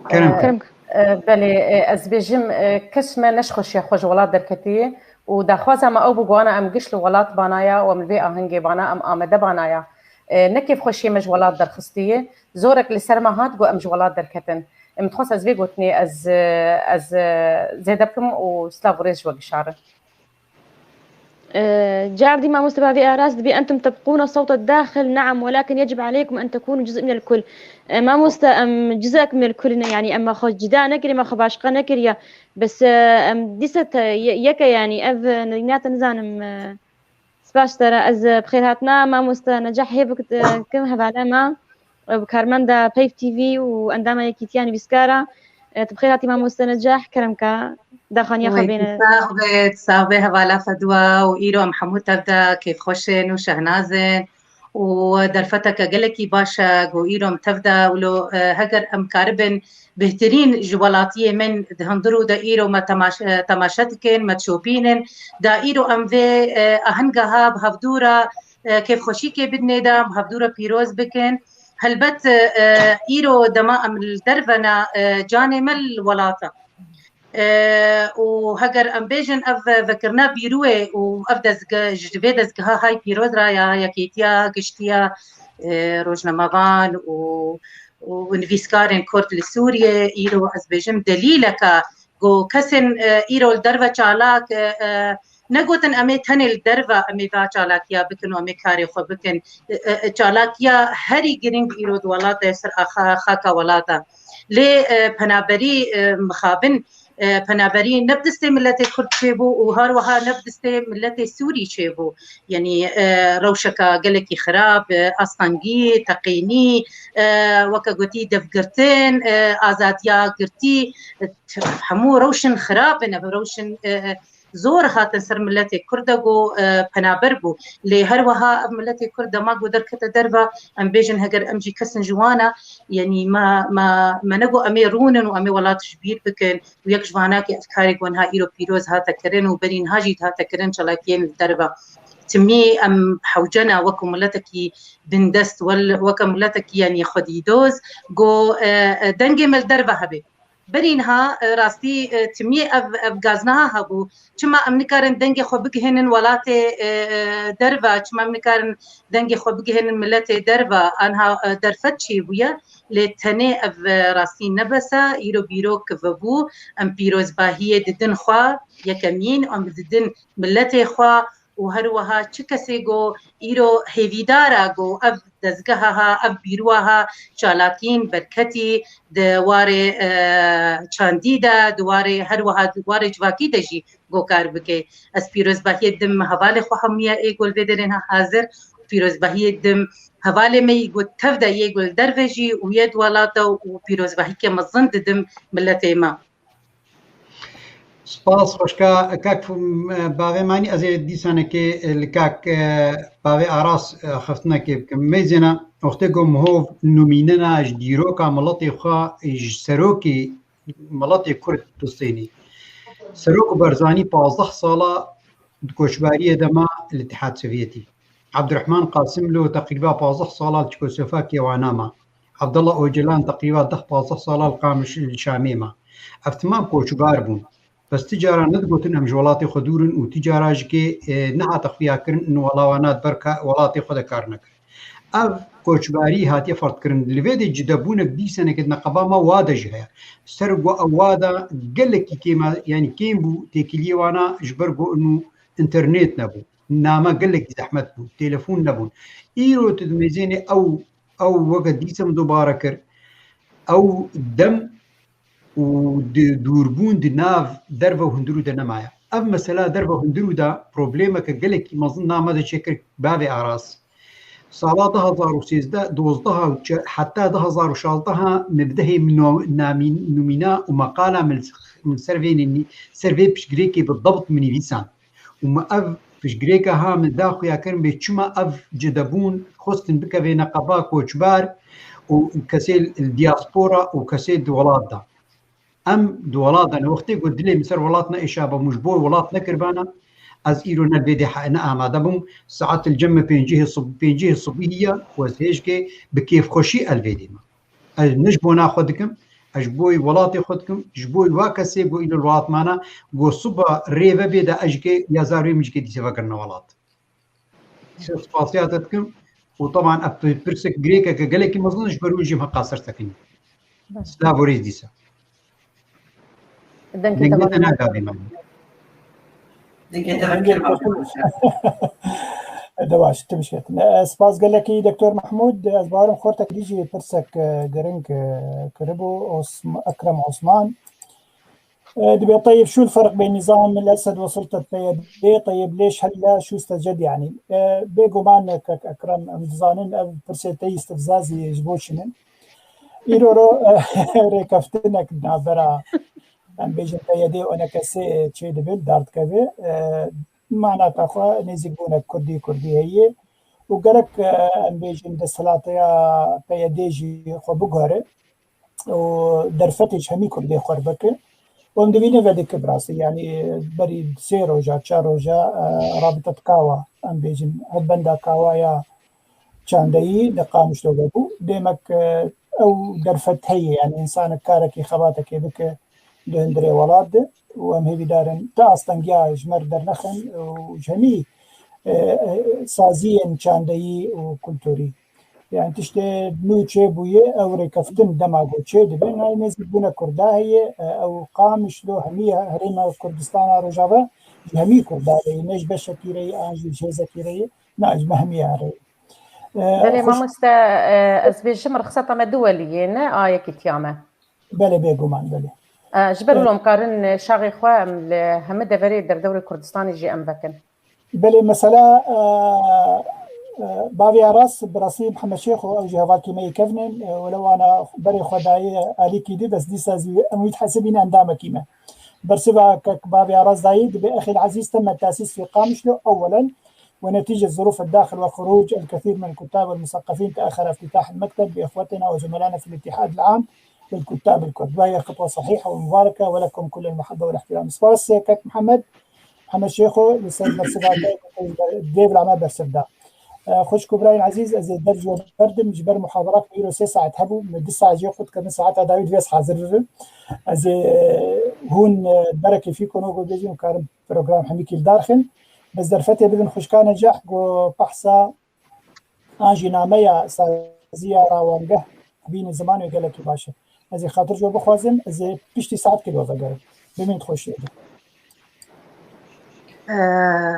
Kerem E, kir. Kerem kir. E, belê, e, ez bêjim, e, kes me ne ji xweşiya xwe ji welat derketiye û daxwaza me ew bû ku ana em giş li welat banaya û em li vê ahengê bana, em amade banaya. E, ne kêfxweşiyê me ji welat derxistiye, zorek li ser me hat ku em ji welat derketin. Em dixwest ez vê gotinê ez, e, ez, e, zêde bikim û silav û rêz ji we gişarin. آه، جاردي ماموستا بابي آراس دبي أنتم تبقون صوت الداخل، نعم، ولكن يجب عليكم أن تكونوا جزء من الكل. آه، ماموستا أم جزءك من الكل، يعني أما خو جدا نكري، ما خو باشقا نكري، بس، آه، أم ديست ي-، يكا يعني أذ نينات نزانم، آه، سباش ترى أز بخير هاتنا، ماموستا نجاح هيبك، آه، كم هبالة ما. Bi karmenda Peyv T V û endama Yekîtiya Nivîskara, e, tu bi xêr hatî mamoste Necah, kerem ka daxaniya xwe Wê bêne. Sax be, sax be hevala Fedwa û îro em hemû tev de kêfxweş in û şehnaz in û derfeteke gelekî baş e ku îro em tev de wilo, e, heger em karibin bêhtirîn ji welatiyê min di hundir û de îro me temaş-, e, temaşe dikin, me dişopînin, da îro em vê, e, ahenga ha bi hevdû re, e, kêfxweşîkê bidinê de, bi hevdû re pîroz bikin. Helbet, e, îro dema em li derve ne, e, canê me li welat e. E, û heger em bêjin ev vekirina bîrûyê û ev dezge-, ji vê dezgeha hay pîroz re ya Yekîtiya Giştiya, e, Rojnamevan û, û nivîskarên Kurd li Sûriyê, îro ez bêjim delîleke ku kesên, e, îro li derve çalak, e, e, negotin em ê tenê li derve em ê va çalakiya bikin û em ê karê xwe bikin. E, e, e, çalakiya herî girîng îro di welat de ser axa-, xaka welat e. Lê, e, penaberî, e, mixabin, e, penaberî ne bi destê miletê Kurd çêbû û her wiha ne bi destê miletê Sûrî çêbû. Yanî, e, rewşeka gelekî xirab, e, astengî, teqînî, e, weke gotî devgirtin, e, azadiya girtî, e, hemû rewşin xirab in, ev rewşin, e, zor hatin ser miletê Kurd de ku, e, penaber bû. Lê her wiha ev miletê Kurd dema ku derkete derve, em bêjin heger em jî kesin ji wan e, yanî me, me, me ne ku em ê rûnin û em ê welat ji bîr bikin û yek ji vanakê ev karê ku niha îro pîroz hate kirin û berî niha jî dihate kirin çalakiyên li derve. Timî em hewce ne wekû miletekî bindest, wel-, weke miletekî yanî xwedîdoz, ku, e, e, dengê me li derve hebe. Berî niha, e, rastî, e, timî ev, ev gaznaha hebû. Çima em nikarin dengê xwe bigihênin welatê, e, e, derve? Çima em nikarin dengê xwe bigihênin miletê derve? Anha, e, derfet çêbûye. Lê tenê ev, e, rastî ne bes e. Îro bîrok vebû. Em pîrozbahiyê didin xwe yekemîn, em didin miletê xwe. û her wiha çi kesê ku îro hêvîdar e ku ev dezgeha ha, ev bîrûa ha çalakîn, berketî di warê, e, çandî de, di warê, her wiha di warê civakî de jî ku kar bike. Ez pîrozbahiyê dim hevalê xwe hemûya ê ku li vê derê ne hazir, pîrozbahiyê dim hevalê me yî ku tev de yê ku li derve jî û yê di welata û pîrozbahîke mezin didim miletê me. Spas xweşka kak, bavê manî, ez ê dîsanekê li kak, e, bavê Aras, e, xeftinekê bikim. Mêzêna wextê ku mihov numînena ji dîroka miletê xwe, ji serokê miletê Kurd distênî. Serok Barzanî pazdeh sala di koçbariyê de ma li Îtihad Sovyetî. Abdurrahman Qasimlo teqrîba pazdeh sala li Çekoslovakiya wana ma. Abdullah Ocalan teqrîba deh pazdeh sala li Qamiş li Şamê ma. Ev timam koçbar bûn. Bes ti cara nedigotin em ji welatê xwe dûr in û ti cara jikê, e, nehate xuyakirin in wela wana di ber ka-, welatê xwe de kar nekirin. Ev koçbarî hatiye ferdkirin. Li vê de cidebûnek dîseneke di neqeba me wa de jî heye. Ser ku ew wa de gelekî kêm e, yanî kêm bû têkiliyê wana ji ber ku inu înternet nebû. Name gelekî zehmet bû, telefon nebûn. Îro tu di mêzênê ew, ew weke dîse min dubare kir. Ew dem û di dûrbûn di nav derve û hundirû de nemaye. Ev mesela derve û hundirû de problemeke gelekî mezin name de çêkir bavê Aras. Sala du hazar û sêzdeh, dozdeh û çe-, heta du hazar û şazdeh min bi dehê min no-, namîn-, numîna û meqala min, min ser vê nî-, ser vê piştgirêkê bi debt min nivîsan. Û me ev piştgirêka ha min da xuya kirin bê çima ev cidebûn xwestin bikeve neqeba koçbar û kesê li diaspora û kesê di welat de. Em di welat de ne wextê ku dilê min ser welat ne êşa be, min ji bo welat nekirbana, ez îro ne li vê dê he-, ne amade bûm. Saet li cem me pêncihê sib-, pêncihê sibihî ye û ez hêjkê bi kêfxweşî el vê dê me. Ez ne ji bona xwe dikim, ez ji bo welatê xwe dikim, ji bo wa kesê ku îro li welat mane, ku siba rê ve bê de ez jikê ya zarê min jikê dîse vekirine welat. Dîsa spasiya te dikim û teban ev pirsek girêkeke gelekî mezin ji ber wî jî em heqa ser sekinî. Silav û rêz dîsa. Dengê te nagavî me. Dengê te vekir Dewa, tu bişketin. E, spas gelekî Doktor Mahmûd. Ez bawerim xortek dî jî pirsek, e, giring, e, kiribû. Osm-, Ekrem Osman. E, dibê, "طيب، شو الفرق بين نظام الأسد وسلطة PYD؟ طيب، ليش هلا؟ شو استجد يعني؟" E, bêguman, e, kek Ekrem, em dizanin ev pirsê te îstifzazî ji bo çi ne. Îro ro, e, rêkeftinek di navbera, em bêjin, PYD û ENKSê çê dibe, dar dikeve. E, manata xwe nêzîkbûnek Kurdî, Kurdî heye û gerek, e, em bêjin, desthilatiya PYD jî xwe biguhere û derfetê ji hemî Kurdê xwe bike. Û em divîne vedike bi rastî, yanî berî sê roja, çar roja, e, rabite bi kawa, em bêjin, hevbenda kawa ya çandeyî li Qamişlo vebû. Demek, e, ew derfet heye, yanî însanek karekî, xebatekê bike di hundirê welat de û em hêvîdar in ti astengiya ji me re dernexin û ji hemî, e, e, saziyên çandeyî û kulturî. Yani tiştê nû çêbûye, ew rêkeftin dema ku çêdibe, nayê nêzîkbûna Kurda heye, e, ew Qamişlo hemî herêma Kurdistana Rojava ji hemî Kurda re ye, ne ji beşekî re ye, an jî ji hêzekî re ye, na ji me hemî re ye. E, Belê, xweş- mamoste, e, ez bêjim rixseta me du welî ye, ne a yekîtiya me. Belê, bêguman, belê. E, ji ber E, wilo em karin şaxê xwe em li hemî deverê derdewrê Kurdistanê jî em vekin. Belê, mesela, e, e, bavê Aras, bi rastî Mihemed Şêxo, ew jî hevalkî me yê kevn in, e, wele wana berê xwe dayê alîkî dî, bes dîsa zî em wî dihesibîne endamekî me. Bersiva kek bavê Aras dayî, dibê: "أخي العزيز، تم التأسيس في قامشلو أولا، ونتيجة ظروف الداخل وخروج الكثير من الكتاب والمثقفين تأخر افتتاح المكتب بإخوتنا وزملائنا في الاتحاد العام للكتاب الكرد، وهي خطوة صحيحة ومباركة، ولكم كل المحبة والاحترام." Spas kek Mihemed. Mihemed Şêxo, li ser bersiva te, dê bila me bersiv da. E, xwişk û birayên ezîz, ez ê dev ji we berdim, ji ber muhadara ku îro sê saet hebû, min du saet jê qut kir, min saeta dawî divê ez hazir bibim. Ez ê, e, hûn, e, berekê fîkon û bêjin û karin program hemîkî li dar xin. Bes derfetê bidin xwişka Neceh, ku behsa an jî nameya saziya rawangeh bînin zimanê gelekî baş e. Ez ê xatir ji we bixwazim, ez ê piştî saetkê li we vegerim. Bimînin xweşiyê de.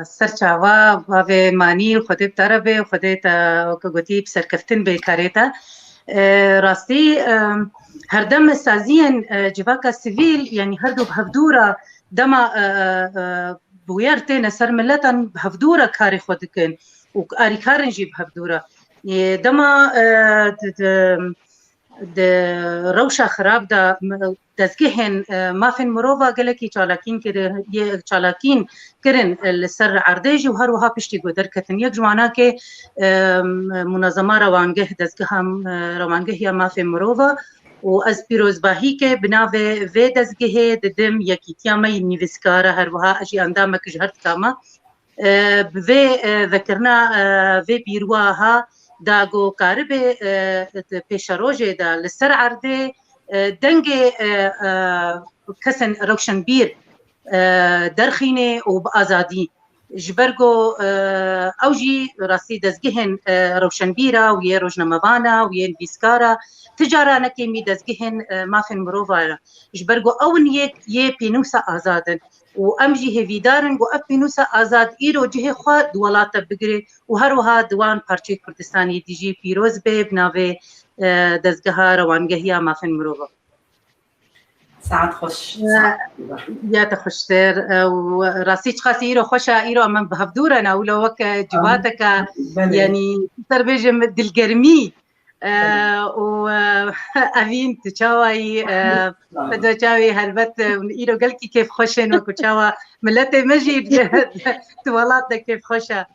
Serçava bavê manî û Xwedê bi te re bê û Xwedê te, weke gotî, bi serkeftin bê karê te. E, rastî, e, herdem saziyên, e, civaka sivîl, yanî her du bi hevdû re dema, e, e, bûyer têne ser miletan, bi hevdû re karê xwe dikin û alîkar in jî bi hevdû re. E, dema, e, di, di, di rewşa xirab de, m-, dezgehên, e, mafên mirova gelekî çalakîn kiri-, yê çalakîn kirin, e, li ser erdê jî û her wiha piştî ku derketin. Yek ji wanakê, e, m-, munazema rewangeh, dezgeha, e, rewangehiya mafên mirova û ez pîrozbahîkê bi navê vê dezgehê didim, yekîtiya me yî nivîskar e, her wiha ez jî endamek ji her tika me. E, bi vê, e, vekirina, e, vê bîrwaha da ku karibe, e, di pêşerojê de li ser erdê, e, dengê, e, e, kesên rewşenbîr, e, derxînê û bi azadî. Ji ber ku, e, ew jî rastî dezgehên, e, rewşenbîra û yê rojnamevana û yê nivîskara, ti cara nekêmî dezgehên, e, mafên mirova ye. Ji ber ku ew in yê, yê pênûsa azad in. Û em jî hêvîdar in ku ev pênûsa azad îro cihê xwe di welat de bigire û her wiha di wan parçeyê Kurdistanê dî jî pîroz be bi navê, e, dezgeha rewangehiya mafên mirova. Saet xweş. Ya, ya te xweştir. E, û rastî çiqasî îro xweş e, îro em bi hevdû re ne, wilo wek, e, civateke, belê, yanî, ser bêjim dilgermî. E, û, e, Evîn, tu çawa yî? E, Fedwa çawî? Helbet, e, îro gelkî kêfxweş in, wekî çawa miletê me jî di welat de kêfxweş e.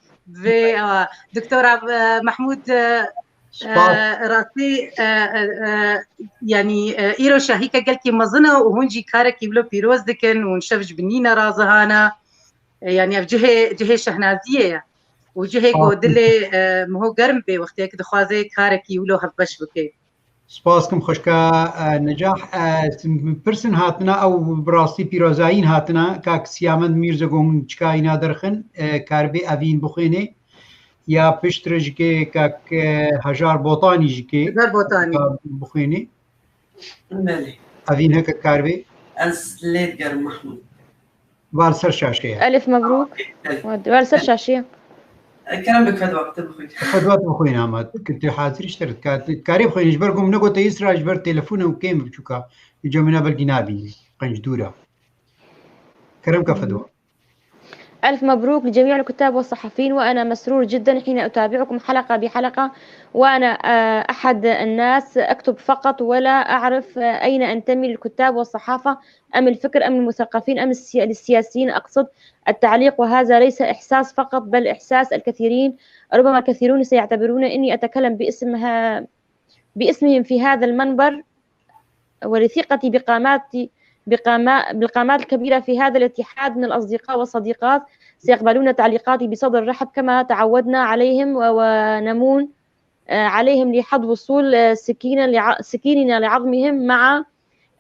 Vê, e, Doktor Ab-, e, Mehmûd, e, Spas. E, rastî, e, e, e, yanî, e, îro şahîke gelkî mezin e û hûn jî karekî wilo pîroz dikin û hûn şev ji binî ne razihana. E, yanî ev cihê, cihê şehnaziyê ye. Û cihê ku dilê, e, miho germ bê wextê ku dixwaze karekî wilo hevbeş bike. Spas kim xweşka, e, Necah. E, pirsin hatina, ew bi rastî pîrozayîn hatina, kak Siyamend Mîrze got min çika îna derxin, e, karibê Evîn bixwêne. Ya piştre jikê kak, e, Hejar Botanî jikê. Hejar Botanî. Bixwêne. Belê. Evîn heke karibê. Ez lê digerim Mehmûd. Var ser şaşê ye. Elif mebrûk. Belê. Var ser şaşê ye. Kerem bik, Fedwa, tu bixwîn. Fedwa, tu bixwîn ama. Tu hazir îşte, ka-, tu karê bixwîn, ji ber ku min negote îsra, ji ber telefon û kêm biçûka. Îca min belkî nabînî. Qenc dûr e. Kerem ke, Fedwa. ألف مبروك لجميع الكتاب والصحفيين، وأنا مسرور جدا حين أتابعكم حلقة بحلقة، وأنا، آه، أحد الناس أكتب فقط ولا أعرف، آه، أين أنتمي، للكتاب والصحافة أم الفكر أم المثقفين أم السيا-، للسياسيين أقصد. التعليق وهذا ليس إحساس فقط، بل إحساس الكثيرين، ربما الكثيرون سيعتبرون إني أتكلم باسم ها-، باسمهم في هذا المنبر، ولثقتي بقامات، بقاما-، بالقامات الكبيرة في هذا الاتحاد من الأصدقاء والصديقات، سيقبلون تعليقاتي بصدر رحب كما تعودنا عليهم و-، ونمون، آه، عليهم لحد وصول، آه، سكينا لع-، سكيننا لعظمهم مع،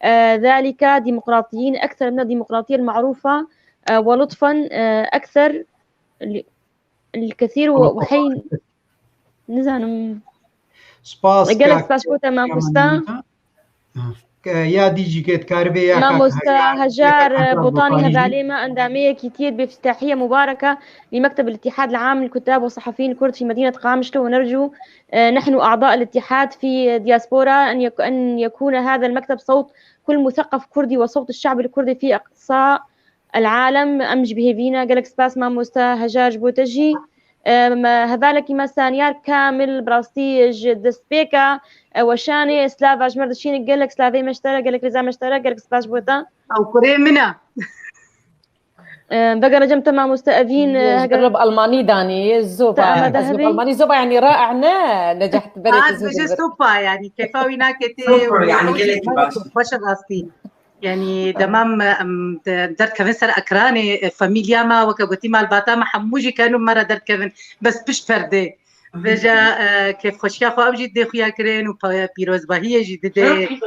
آه، ذلك ديمقراطيين أكثر من الديمقراطية المعروفة، آه، ولطفا، آه، أكثر ل-، الكثير و-، وحين نزانم. Spas. Gelek spas bo te, mamosta. Ya dî jî ke dikaribê ya kak Mamosta Hejar, Hejar Botanî, Botanî jî. Hevalê me, endamê yekîtiyê bi îftitahiyê mubareke li Mekteb Îtîhad Am Kuttab û Sehafiyên Kurd fi Medînet Qamişlo û nercû, e, nehnu a'da el-îtîhad fi diyaspora, en yek-, en yekûne hada el-mekteb sewt kul museqef kurdî we sewt el-şe'b el-kurdî fi eqsa العالم. Em ji bi hêvî ne. Gelek spas mamoste Hejar ji bo te jî. Em, hevalekî me Saniyar Kamil, bi rastî ji destpêka, e, weşanê slava ji me re dişîne. Gelek slavê me ji te re, gelek rêza me ji te re, gelek spas ji bo te. Ew kurê min e. Em, vegere cem te mamoste Evîn, e, heger bi Almanî danî, zova. Te amade hebî. Almanî zova, yanî rae ne, Necah, berê. Ha, dibêje sopa, yanî kêfa wî nake tê. Sopa, yanî gelekî baş. Xweş e rastî. Yanî dema em, em de-, derdkevin ser ekranê, e, famîlya me, weke gotî malbata me, hemû jî ken û me re derdkevin. Bes pişt perdê. Vêca, e, kêfxweşiya xwe ew jî didê xuya kirin û pa-, pîrozbahiyê jî didê.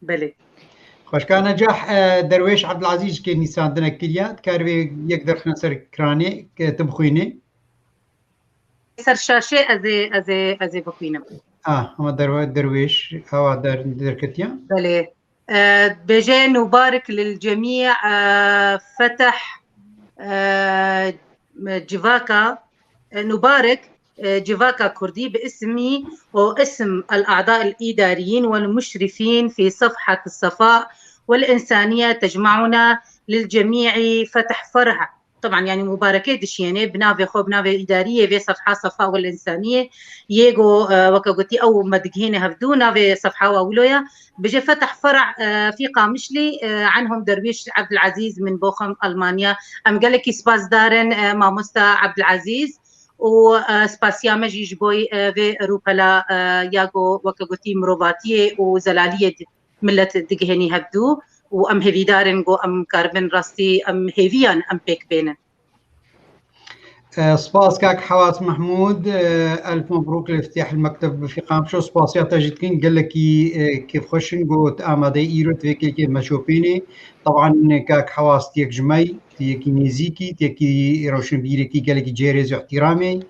Belê. Xweşka Necah, e, Derwêş Ebdilazîz jî nîsandinek kiriya, dikaribê yek derxine ser ekranê, ke tu bixwînî. Ser şaşê ez ê, ez ê, ez ê bixwînim. Ah, ama Derwe-, Derwêş, ewa der-, derketiya? Belê. E, bêje, mubarik lil cemî, e, feteh, e, civaka, e, Nubarek, e, civaka Kurdî bi ismî û ism el-a'da el-îdariyîn wel-muşrifîn fî sefhat Safa wel-însaniye tecmauna lil cemî'î fetih fer'a. Teban, yanî mubarekê dişiyêne bi navê xwe, bi navê îdariyê vê sefha Safa wel-însaniyê yê go, e, weke gotî ew me digihêne hevdû navê sefha wa wilo ye. Bije fetih fer'a, e, fî Qamişlî, e, anhum Derwîş Ebdilezîz min Bochum Almanya. Em gelekî spasdar in, e, mamosta Ebdilezîz û, e, spasiya me jî ji bo, e, vê rûpela, e, ya go weke gotî mirovatiyê û zelaliyê di-, millet digihênî hevdû û em hêvîdar in ku em karibin rastî em hêviyan em pêk bênin. E, spas kak Hewas Mehmûd, e, elf mebrûk li iftîtah el-mekteb bi fî Qamişlo, spasiya te jî dikin, gelekî, e, kêfxweş in ku tu amadeyî îro tu vê kêkê meşopînê. Teban kak Hewas tiyek ji me yî, tiyekî nêzîkî, tiyekî rewşenbîrekî gelekî cihê rêz û ihtiramê.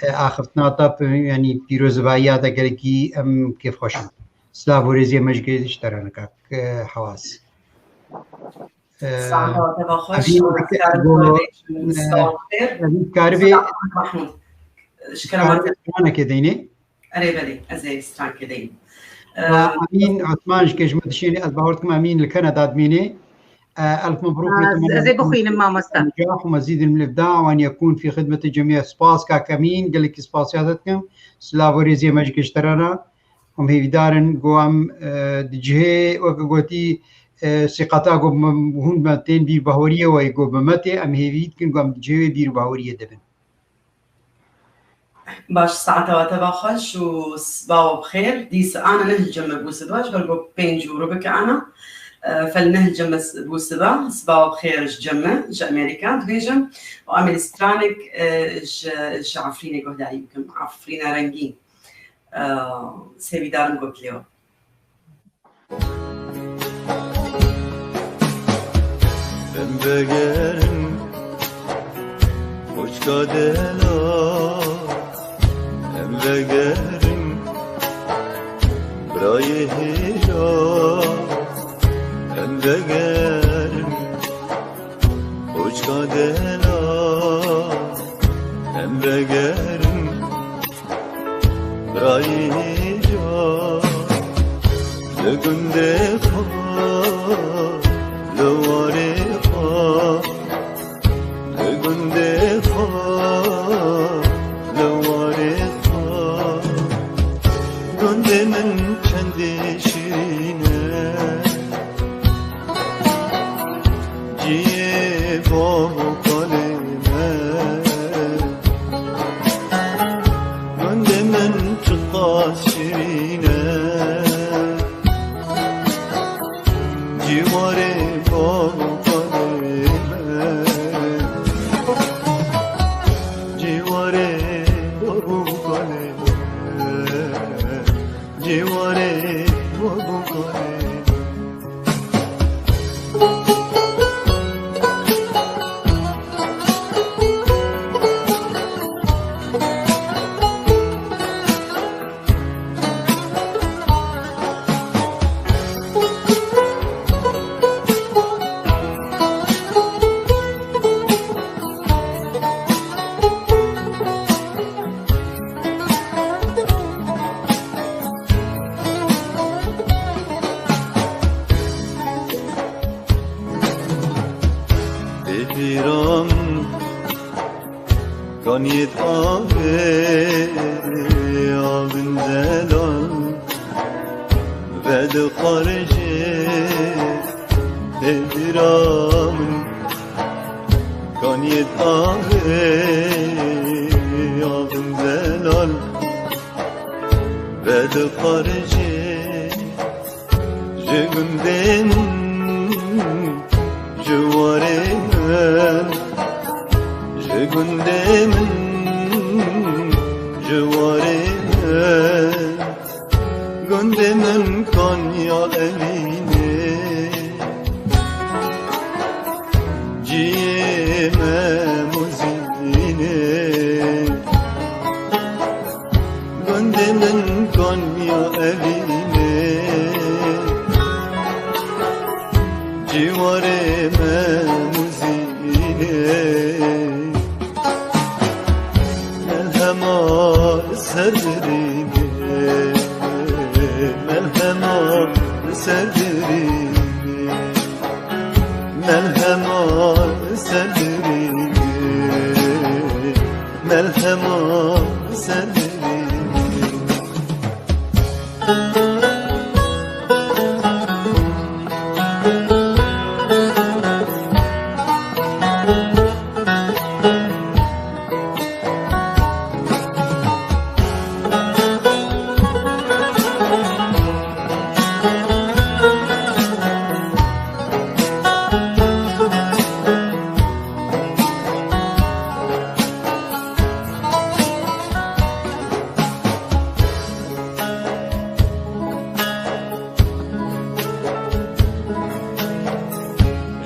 E, axiftina te, yanî pîrozivayiya te gelekî em kêfxweş in. Silav û rêzê me ji te re ne kak, e, Hewas. Saeta te ve xweş. Evîn dike, go, e, evîn dikaribê, Mahmûd. Ji kerema te. Stranekê deynê. Erê belê, ez ê stranekê deynim. E, Emîn Osman ji ke ji me dişêne, ez bawer dikim Emîn li Kanada dimîne. E, elf mebrûk li te. Ez ê bixwînim, mamosta. Necah û mezîdin min li da, wan yekûn fî xidmeti cemî. Spas kak Emîn, gelekî spasiya te dikim. Silav û rêzê me ji ke ji te re ne. Em hêvîdar in ku em, e, di cihê weke gotî, e, sîqata ku me, hûn me tên bîr baweriyê wê ku bi me tê, em hêvî dikin ku em di cihê wê bîr baweriyê de bin. Baş, saeta we teva xweş û siba we bi xêr. Dîsa ana neh li cem me bû siba, ji ber ku pênc û rubik ana. E, fel neh li cem me s-, bû siba, siba we bi xêr ji cem me, ji Amerîka dibêjim. Û em ê stranek, e, ji, ji Efrînê guhdarî bikim. Efrîna rengîn. Sêvîdarin got lêwa. Em vegerin, koçka dela, em vegerin, birayê hêja, em vegerin, koçka dela, em vegerin. Birayî ca li gundê xwe, li warê xwe, li gundê xwe, li warê xwe. Gundê min çendî şîrîn e. Ciyê bav û kalê me, gundê min çiqas şirîn e. Cîwarê bav û kalê me, cîwarê bav û kalê me. Cîwarê bav û kalê. Bêdîram kaniyet avê avin delal vedixarije. Bêdîram Kaniyê tavê avin zelal vedixarije. Ji gundê min, ji warê min, ji gundê min, ji warê min. Gundê min Konya Evînê, ciyê Mem û Zînê. Gundê min Konya Evînê, ciwarê Mem û Zînê. Melhema li ser derî, melhema li ser derî, melhema li ser derî.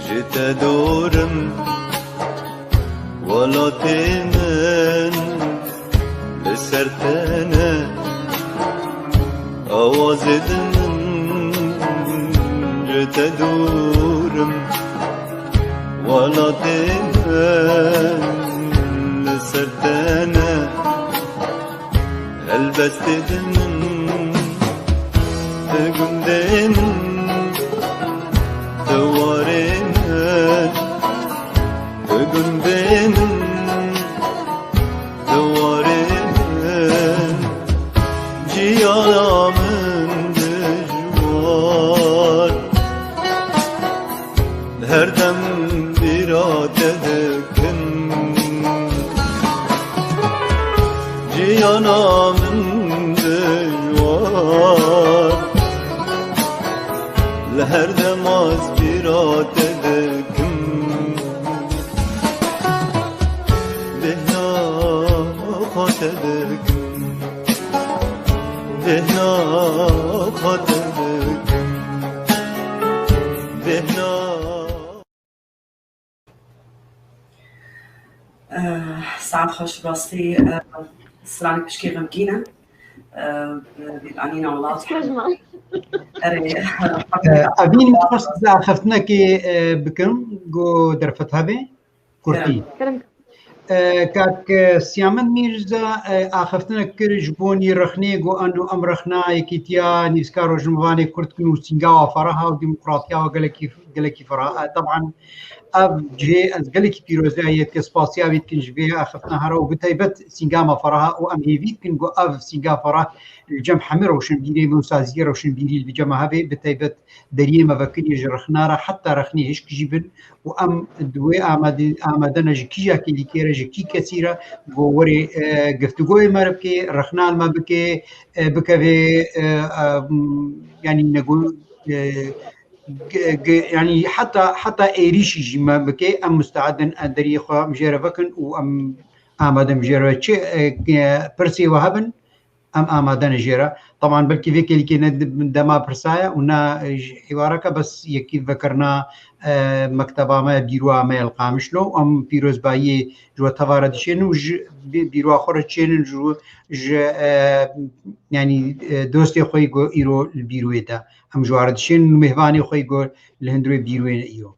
Ji te dûr im, welatê min, li ser te ne, awazê din min, ji te dûr im, welatê min, li ser te ne. Helbestê din, di gundê min, di warê min, di gundê min, di warê min, ciyana min dijwar. Her dem bîra te dikim. Ciyana min dijwar. Li her dem ez bîra te dikim. Bêhna xwe te dikim. Bêhna xwe te dikim. Bêhna. Eh, saet xweş, rastî, eh, stranek pişkê xemgîn e. Eh, bi bîranîna welat. Kejman. Erê, Eh, Evîn, xwest axiftinekê, eh, bikim, go derfet hebe. Kurtî. Kerem. Kerem. E, kak, e, Siyamed Mîrza, e, axiftinek kir ji bo nî rexnê, got, eno em rexna yekîtiya nivîskar rojnamevanê kurd kin û sîngawa feraha û demokratiya we gelekî, gelekî feraha. E, teban ev cihê ez gelekî pîroziya yê dikim, spasiya wî dikin ji vê axiftina here û bi taybet sîngama feraha û em hêvî dikin got ev sînga ferah li cem hemî rewşenbîrê û saziyê rewşenbîrî li cema hevê bi taybet deriyê me vekirî ji rexna re heta rexnê hişk jî bin û em di wê amade, amade ne ji kîja kêlîkê re, ji kî kesî re, go werê, e, giftûgoyê me re bikê, rexna li me bikê, e, bikevê, e, e, yanî nego, e, ge-, ge-, yanî heta, heta êrîşî jî me bikê, em musteed in, e, deriyê xwe em jê re vekin û em amade em jê re çi, e, e, pirsê we hebin, em amade ne jê re. Teban belkî vê kêlîkê ne di-, dema pirsa ye û ne, e, ji hêwareke, bes yekî vekirina, e, mekteba me, bîroya me ye li Qamişlo. Em pîrozbayiyê ji we teva re dişênin û ji bî-, bîroya xwe re çênin ji, ji, e, yanî, e, dostê xwe yî ku îro li bîroyê de. Em ji we re dişênin û mêvanê xwe yî ku li hundirê bîroyê ne îro.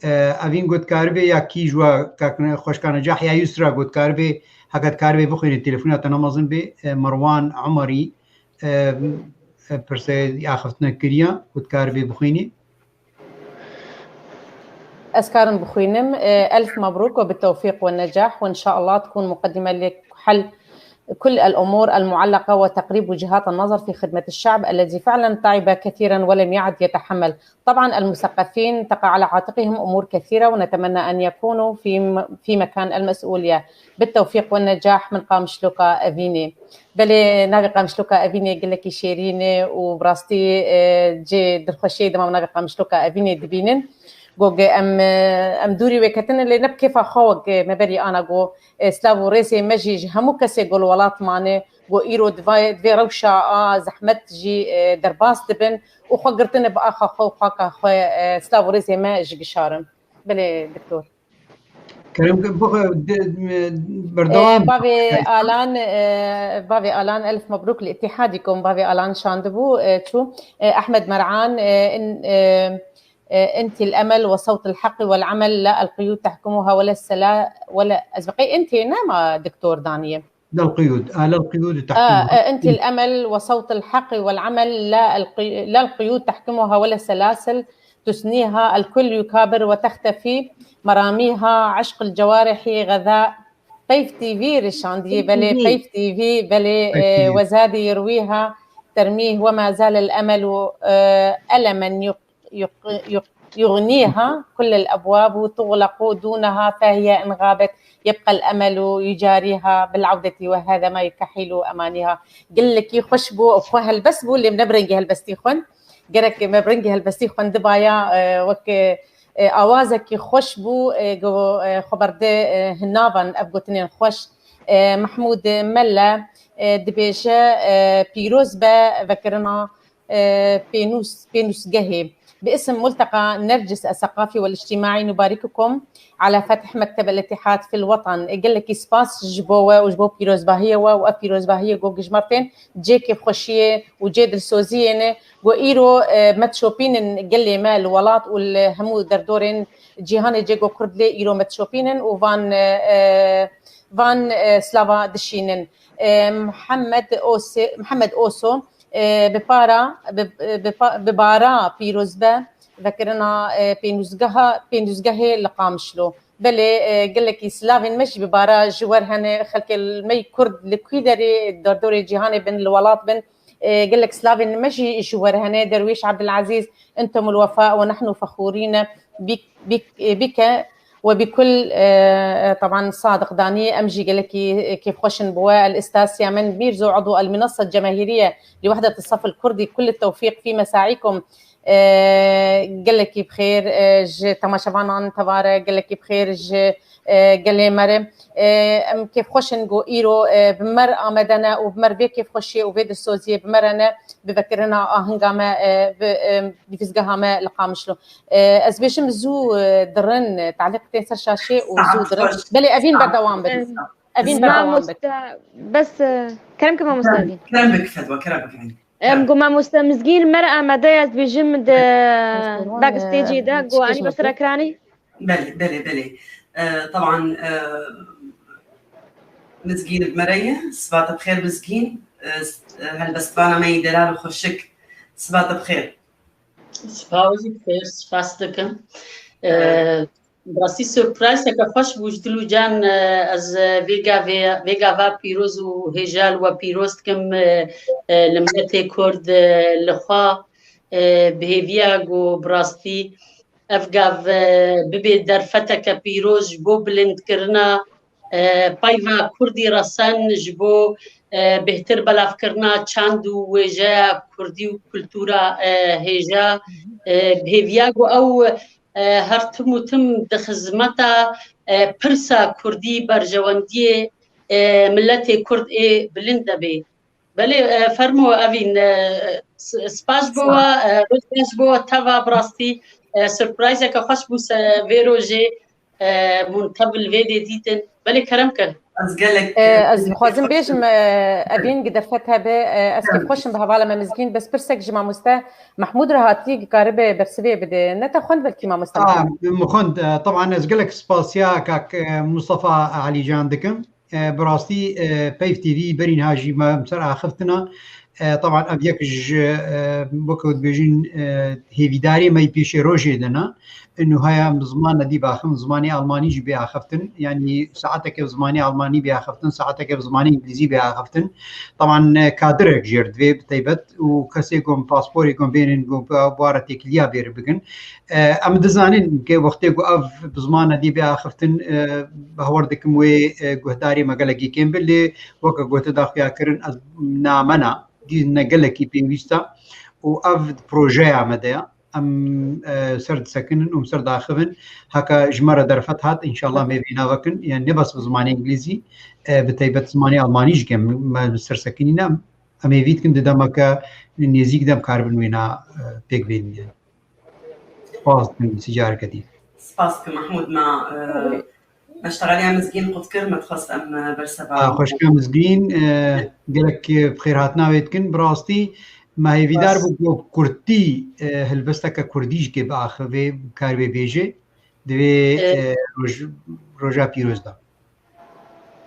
E, evîn got karibê ya kî ji we kak-, xweşka Necah ya Yusra got karibê, heke dikaribê bixwînê, telefona te ne mezin bê, e, Merwan Umerî, e, e, pirse axiftina kiriya, got karibê bixwînê. Ez karim bixwînim. E, elf mebrûk ve bi tewfîq ve necah ve inşallah tkun muqedime li hel كل الأمور المعلقة وتقريب وجهات النظر في خدمة الشعب الذي فعلًا تعب كثيرًا ولم يعد يتحمل. طبعًا المثقفين تقع على عاتقهم أمور كثيرة، ونتمنى أن يكونوا في م-، في مكان المسؤولية. بالتوفيق والنجاح من Qamişloka Evînê. Belê, navê Qamişloka Evînê gelekî şêrîn e û bi rastî, e, cê dilxweşiyê dema navê Qamişloka Evînê dibînin. Got, em, e, em dûrî wê ketine, lê ne bi kêfa xwe wek, e, me berî ana got, e, silav û rêzê me jî ji hemû kesê ku li welat mane, ku îro di vê, di vê rewşa a zehmet jî, e, derbas dibin û xwe girtine bi axa xwe û xaka xwe, e, silav û rêzê me ji gişarin. Belê, doktor. Kerem, bixwe, de, e, berdewam. E, bavê Alan, e, bavê Alan, elf mebrûk li Îtîhadî kom bavê Alan şandibû, e, çû, e, Ehmed Mer'an, e, in, e, e, انت الأمل وصوت الحق والعمل، لا القيود تحكمها ولا السلا-، ولا، ez bi qey انت nema doktor daniye. لا القيود، آه، لا القيود آه، تحكمها. آه، أنت الأمل وصوت الحق والعمل، لا القي-، لا القيود تحكمها ولا السلاسل تثنيها، الكل يكابر وتختفي مراميها، عشق الجوارح غذاء. Peyv T V rişandiye, belê, Peyv T V, belê, Peyv T V. E, wezadî yirwîha termîh, وما زال الأمل، e, ألما يق-، يق-، يغنيها كل الأبواب وتغلق دونها، فهي إن غابت يبقى الأمل يجاريها بالعودة، وهذا ما يكحل أمانيها. Gelekî xweş bû û xwe helbest bû, lê min ne bi rengê helbestî xwend. Gerek me bi rengê helbestî xwendibaya, e, wek, e, awazekî xweş bû, e, go, e, xwe berde, e, hinavan ev gotinên xweş. E, Mehmûd Melle, e, dibêje, e, pîroz be vekirina e, pênûs, pênûsgehê. باسم ملتقى نرجس الثقافي والاجتماعي نبارككم على فتح مكتب الاتحاد في الوطن. Gelekî spas ji bo we û ji bo pîrozbahiyê we û ev pîrozbahiyê ku gijmar tên cê kêfxweşiyê û cê dilsoziyê ne. Ku îro, e, me dişopînin gelê me li welat û li hemû derdorên cîhanê cê ku Kurd lê îro me dişopînin û van, e, e, van, e, slava dişînin. E, Mihemed Ose-, Mihemed Oso, e, bi para, bi, bi pa-, bi bara pîrozbe vekirina, e, pênûzgeha, pênûzgehê li Qamişlo. Belê, e, gelekî silavên me jî bi bara ji wer hene, xelkê me yî Kurd li kwî derê, derdorê cîhanê bin, li welat bin, e, gelek silavên me jî ji wer hene. Derwêş Abdulaziz, انتم الوفاء ونحن فخورين بك، بك، بك وبكل، آه، طبعا صادق داني، em jî gelekî kêfxweş in bi we. الأستاذ سيامن ميرزو عضو المنصة الجماهيرية لوحدة الصف الكردي، كل التوفيق في مساعيكم. آه، gelekî bi xêr, آه، ji temaşevanan tevare, gelekî bi xêr ji, آه، gelê me re. آه، em kêfxweş in ku îro, آه، bi me re amede ne û bi me re vê kêfxweşiyê û vê dilsoziyê bi me re ne, bi vekirina ahinga me, آه، bi, آه، dîvîzgeha me li Qamişlo. E, ez bêjim zû, e, dirin, e, talîq tên ser şaşê û zû dirin. Belê, Evîn berdewam bit. Evîn berdewam bit. Mamoste, bes, e, kerem ke mamoste Evîn. Kerem bik fedwa, kerem bik Evîn. Em got mamoste Mizgîn me re amade, ez dibêjim di backstageê de, got anî bes re kiranî. Belê, belê, belê. E, taban, e, Mizgîn bi me re ye. Siba te bi xêr Mizgîn. E, s-, e, helbestvana me yî delal û xweşik. Siba te bi xêr. Spas, bi xêr, spas dikim. Evet. E, bi rastî surpriseke xweş bû ji dil û can, e, ez, e, vê gavê, vê gava pîroz û hêja li we pîroz dikim, e, e, li miletê Kurd, e, li xwe, e, bi hêviya ku bi rastî ev gav, e, bibe derfeteke pîroz ji bo bilindkirina e, peyva Kurdî resen ji bo, e, bêhtir belavkirina çand û wêjeya Kurdî û kultura, e, hêja, e, bi hêviya ku ew, e, her tim û tim di xizmeta, e, pirsa Kurdî berjewendiyê, e, miletê Kurd ê bilind de bê. Belê, e, fermo Evîn, e, s-, spas bo we, e, roj baş bo we, teva bi rastî, e, surprizeke xweş bû se vê rojê, e, hûn tev li vê dê dîtin. Belê kerem ke. Ez gelek, e, ez dixwazim bêjim, e, Evîn gi derfet hebe, e, ez kêfxweş im bi hevala me Mizgîn, bes pirsek ji mamoste Mehmûd re hatî, dikaribe bersivê bide. Ne te xwend belkî mamoste Mehmûd? Min xwend, e, teban ez gelek spasiya kak, e, Mustafa Alîcan dikim. E, bi rastî, e, Peyv T V berî niha jî me em ser axiftina. E, teban ev yek ji, e, weke dibêjin, e, hêvîdarê me yî pêşê rojê de ne. Û haya em bi ziman nedî biaxifin, zimanê Almanî jî bê axiftin. Yanî saeteke bi zimanê Almanî bê axiftin, saeteke bi zimanê Îngilîzî bê axiftin. Teban, e, kadirek jêr divê bi taybet û kesê ku em pasporê ku em bênin ku bi, bi wara têkiliya bêr bikin. E, em dizanin ke wextê ku ev bi ziman nedî bê axiftin, e, bawer dikim wê, e, guhdarê me gelekî kêm bi, lê weke ku te daxuya kirin, ez namena, dî ne gelekî pêwîst e û ev di projeya me de ye. Em, e, ser disekinin û em ser daxivin. Heke ji me re derfet hat, înşallah me vêna vekin. Yani ne bes bi zimanê Îngilîzî, e, bi taybet zimanê Almanî jî ke me, me ser sekinîne. Em hêvî dikin di demeke nêzîk de em karibin wêna, e, pêk bênin yani. Spas dikim, sî careke dî. Spas dikim Mehmûd, me, e, me ji texeliya Mizgîn qut kir, me dixwest em, e, berseva. A, xweşika Mizgîn, e, gelek, e, bi xêrhatina wê dikin. Bi rastî me hêvîdar bû ku kurtî, e, helbesteke kurdî jî kê biaxivê, kar wê bêjê. Divê, e, e, roj-, roja pîroz de.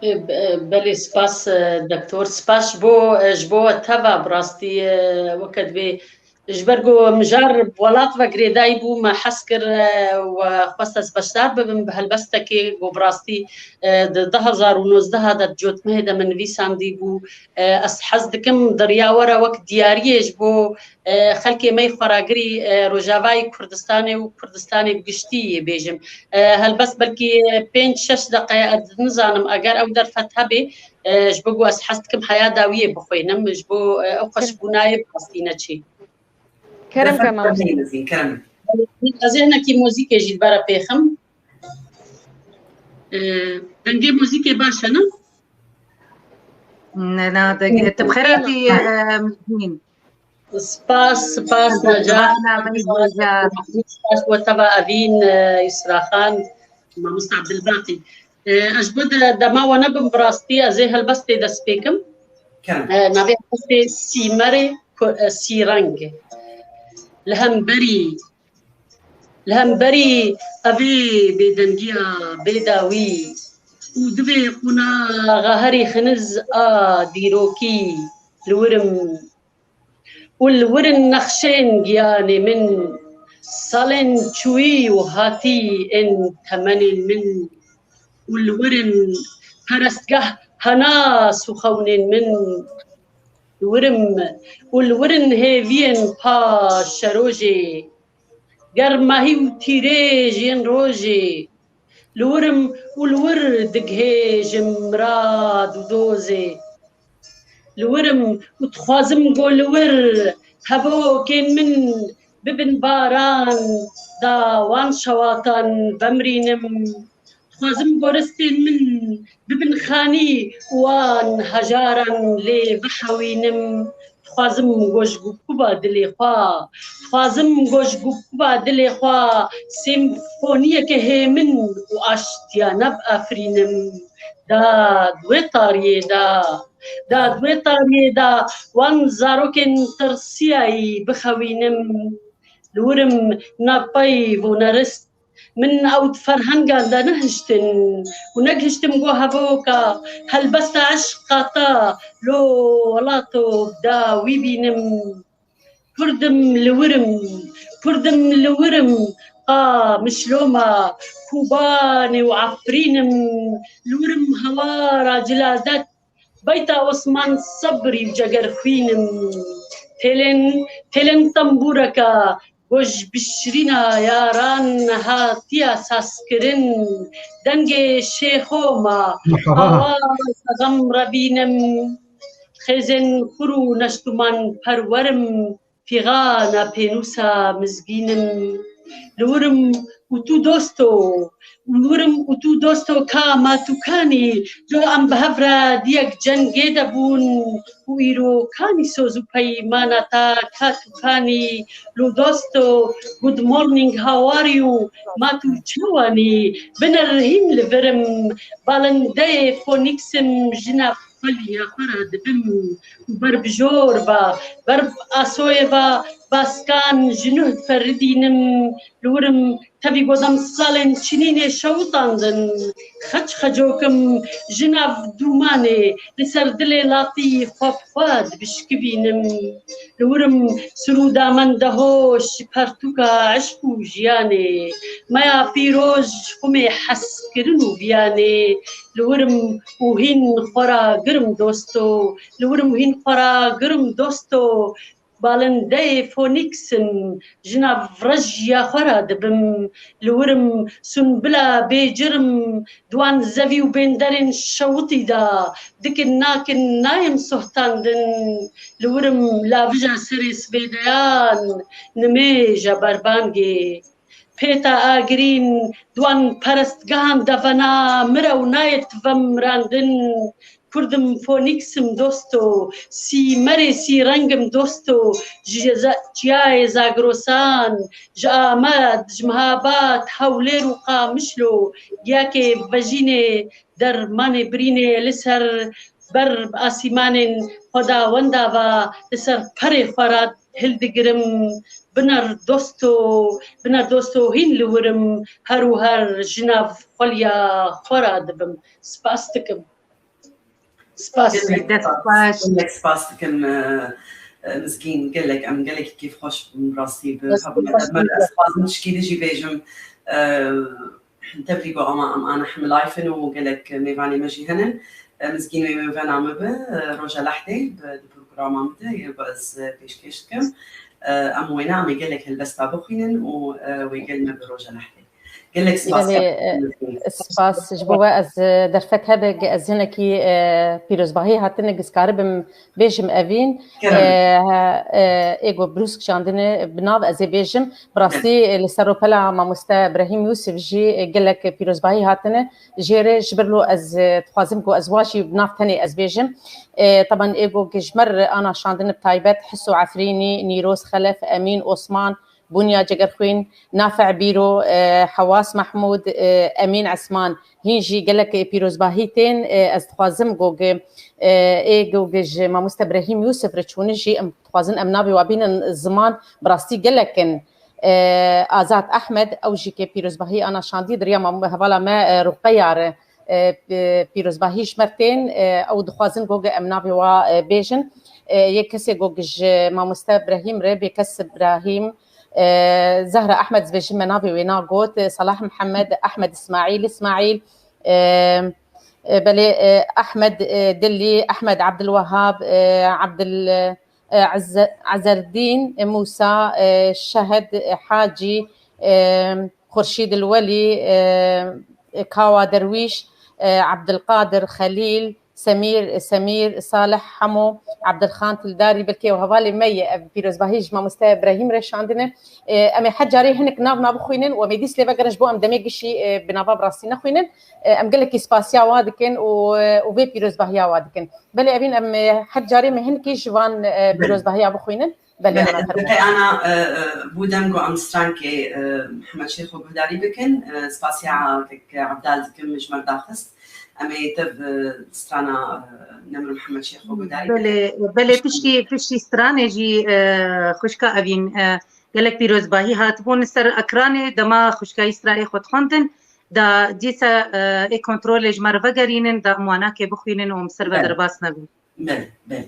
Belê, spas, e, doktor. Spas ji bo, e, ji bo teva, bi rastî, e, weke divê, ji ber ku mijar bi welat ve girêdayî bû, me hez kir, e, we xwest ez beşdar bibim bi helbestekê ku bi rastî, e, di du hezar û nozdeh de di cotmehê de min nivîsandî bû. E, ez hez dikim deriya we re wek diyariyê ji bo e, xelkê me yê xweragirî, e, Rojavayê Kurdistanê û Kurdistanê bi giştî yê bêjim. E, helbest belkî pênc şeş deqe, ez nizanim, eger ew derfet hebe, e, ji bo ku ez hez dikim heya dawiyê bixwînim, ji bo, e, ew xweşbûnayê bi rastî neçê. Kerem ke mamoste. Ez ê hinekî muzîkê jî li ber pêxim. E, dengê muzîkê baş e, ne? Ne, ne, dengê, tu bi xêr hatî, e, Mizgîn. Spas, spas, Neca. Spas, we teva Evîn, e, Yusra Xan, Mamoste Abdulbaqî. E, ez ji bo de, dema we nebim, bi rastî ez ê helbestê dest pê kim. Kerem. E, navê helbestê Sîmerê ku, e, Sîreng. Li hemberî, li hemberî evê bêdengiya bêdawî û divê qunaxa herî xiniz a dîrokî li wir im. Û li wir in nexşên giyanê min, salên çûyî û hatî ên temenên min. Û li wir in perestgeh henas û xewnên min. Li wir im û li wir in hêviyên paşerojê, germahî û tîrêj yên rojê. Li wir im û li wir digihêjim mirad û dozê. Li wir im û dixwazim ku li wir hevokên min bibin baran, da wan şewatan vemirînim. Dixwazim goristên min bibin xanî û wan hejaran lê bihewînim. Dixwazim ku ji gukuba dilê xwe, dixwazim ku ji gukuba dilê xwe simfoniyeke hêmin û aştiyane biafirînim. Da di wê tariyê de, da di wê tariyê de wan zarokên tirsiyayî bixewînim. Li wir im ne peyv û ne rist. Min ew di ferhengan de nehiştin û negihiştim ku hevoka helbesta eşqa te lo welato da wî bînim. Kurd im li wir im, Kurd im li wir im, Qamişloma, Kobanê û Efrîn im, li wir im hewara ciladet, Beyta Osman Sebrî û Cegerxwîn im. Têlên, têlên tembûreke ku ji bişirîna yaran hatiye sazkirin, dengê Şêxoma, awaza xem revîn im. Xêzên xur û neştuman perwer im, fîxana pênûsa Mizgîn im. Li wir im û tu dosto, li wir im û tu dosto ka ma tu kanî, do em bi hev re di yek cengê de bûn û îro kanî soz û peymana te ka tu kanî. Lo dosto, good morning, how are you? Ma tu çawanî? Binêr hîn li vir im, balindeyê Phoenix im, jina xweliya xwe re dibim û ber bi jor ve, ber bi asoyê ve baskan ji nuh diperidînim. Li wir im tevî godem salên çinînê şewitandin. Xeç xecok im ji nav dûmanê, li ser dilê latî xwe bi xwe dibişkivînim. Li wir im sirûda mende hoş ji pertûka eşq û jiyanê. Meya pîroz ji xumê hezkirin û viyanê. Li wir im û hîn xwe ra girim dosto. Li wir im û hîn xwe ra girim dosto. Balindeyê Phoenix im, jina rejiya xwe ra dibim. Li wir im sunbila bêcirm, di wan zevî û bênderên şewitî de, dikin nakin nayêm sohtandin. Li wir im lavija serê sibêdeyan, nimêja berbangê. Pêta agirîn di wan perestgehan de vena mir e û nayê tivemrandin. Kurd im, Phoenix im dosto, Sîmerê Sîreng im dosto, ji ze-, çiyayê Zagrosan, ji Amed, ji Mihabad, Hewlêr û Qamişlo, giyakê vejînê, dermanê birînê li ser ber bi asîmanên xwedawenda ve, li ser perê xwe re hildigirim. Binêr dosto, binêr dosto hîn li wir im, her û her ji nav xweliya xwe re dibim. Spas dikim. Spas. Gelek dest xweş. Gelek spas dikim e, e, Mizgîn, gelek em gelekî kêfxweş bûn rastî bi hebûna te. Ez dixwazim tişkî din jî bêjim, e, tebrî ku ama em ana hemî live in û gelek mêvanê me jî henin. E, Mizgîn wê mêvena min bi, e, roja lehdê bi di programa min de yê ku ez, e, pêşkêş dikim. E, em wêne em ê gelek helbesta bixwînin û, e, wê gel me bi roja lehdê. Gelek spas. Belê, e, spas ji bo we. Ez, e, derfet hebe ge ez hinekî, e, pîrozbahî hatine, ez karibim bêjim evîn. Kerem. E, he, e, ê ku brûsk şandine bi nav ez ê bêjim. Bi rastî, e, li ser rûpela mamoste Brahîm Yûsif jî, e, gelek pîrozbahî hatine jê re. Ji ber lo ez, e, dixwazim ku ez wa jî bi nav tenê ez bêjim. E, teban ê ku ji me re ana şandine bi taybet Hiso Efrînî, Nîroz Xelef, Emîn Osman, Bunya Cegerxwîn, Nafiq Bîro, e, Hewas Mehmûd, e, Emîn Esman, hîn jî gelek pîrozbahî tên. E, ez dixwazim ku ge, e, ê ku ge ji mamoste Brahîm Yûsif re çûne jî em dixwazin em navê wa bînin ziman, bi rastî gelek in. E, Azad Ehmed, ew jî ke pîrozbahî ana şandî di riya mam-, hevala me, e, Ruqeya re, e, p-, pîrozbahî ji me tên, e, ew dixwazin ku ge em navê wa, e, bêjin. E, yê kesê ku ge ji mamoste Brahîm re, bê kes Brahîm, e, Zehra Ehmed, ez bêjim me navê wê nagot, e, Salah Mihemed, Ehmed Îsmaîl, Îsmaîl, e, e, belê, e, Ehmed, e, Dilî, Ehmed Abdulwehab, e, Abdul, e, Ezze-, Ezerdîn, e, Mûsa, e, Şehed, e, Hacî, e, Xurşîd Elwelî, e, e, Kawa Derwîş, e, Abdulkadir Xelîl, Semîr, Semîr, Salih Hemo, Abdulxan Tildarî, belkî ew hevalê me ye, ev pîrozbahî ji mamoste Brahîm re şandine. E, em ê her carê hinek nav nav bixwînin û em ê dîs lê vegerin ji bo em demê gişî, e, bi nava bi rastî nexwînin. E, em gelekî spasiya wa dikin û, e, û vê pîrozbahiya wa dikin. Belê evîn em, e, her carê me hinekî ji van, e, pîrozbahiya bixwînin. Belê, ana fermo. Belê, ana, e, e, bû dem ku em strankê, e, Mihemed Şêxo guhdarî bikin, e, spasiya kek Ebdal dikim ji me daxist. Em ê tev, e, strana, e, Nemir Mihemed Şêxo guhdarî bikin. Belê, belê, piştî, piştî stranê jî, e, xwişka Evîn, e, gelek pîrozbahî hatibûn li ser ekranê, dema xwişkayî strayê xwe dixwendin, da dîsa, e, ê kontrolê ji me re vegerînin, da em wanakê bixwînin û em ser ve Belê. Derbas nebin. Belê, belê.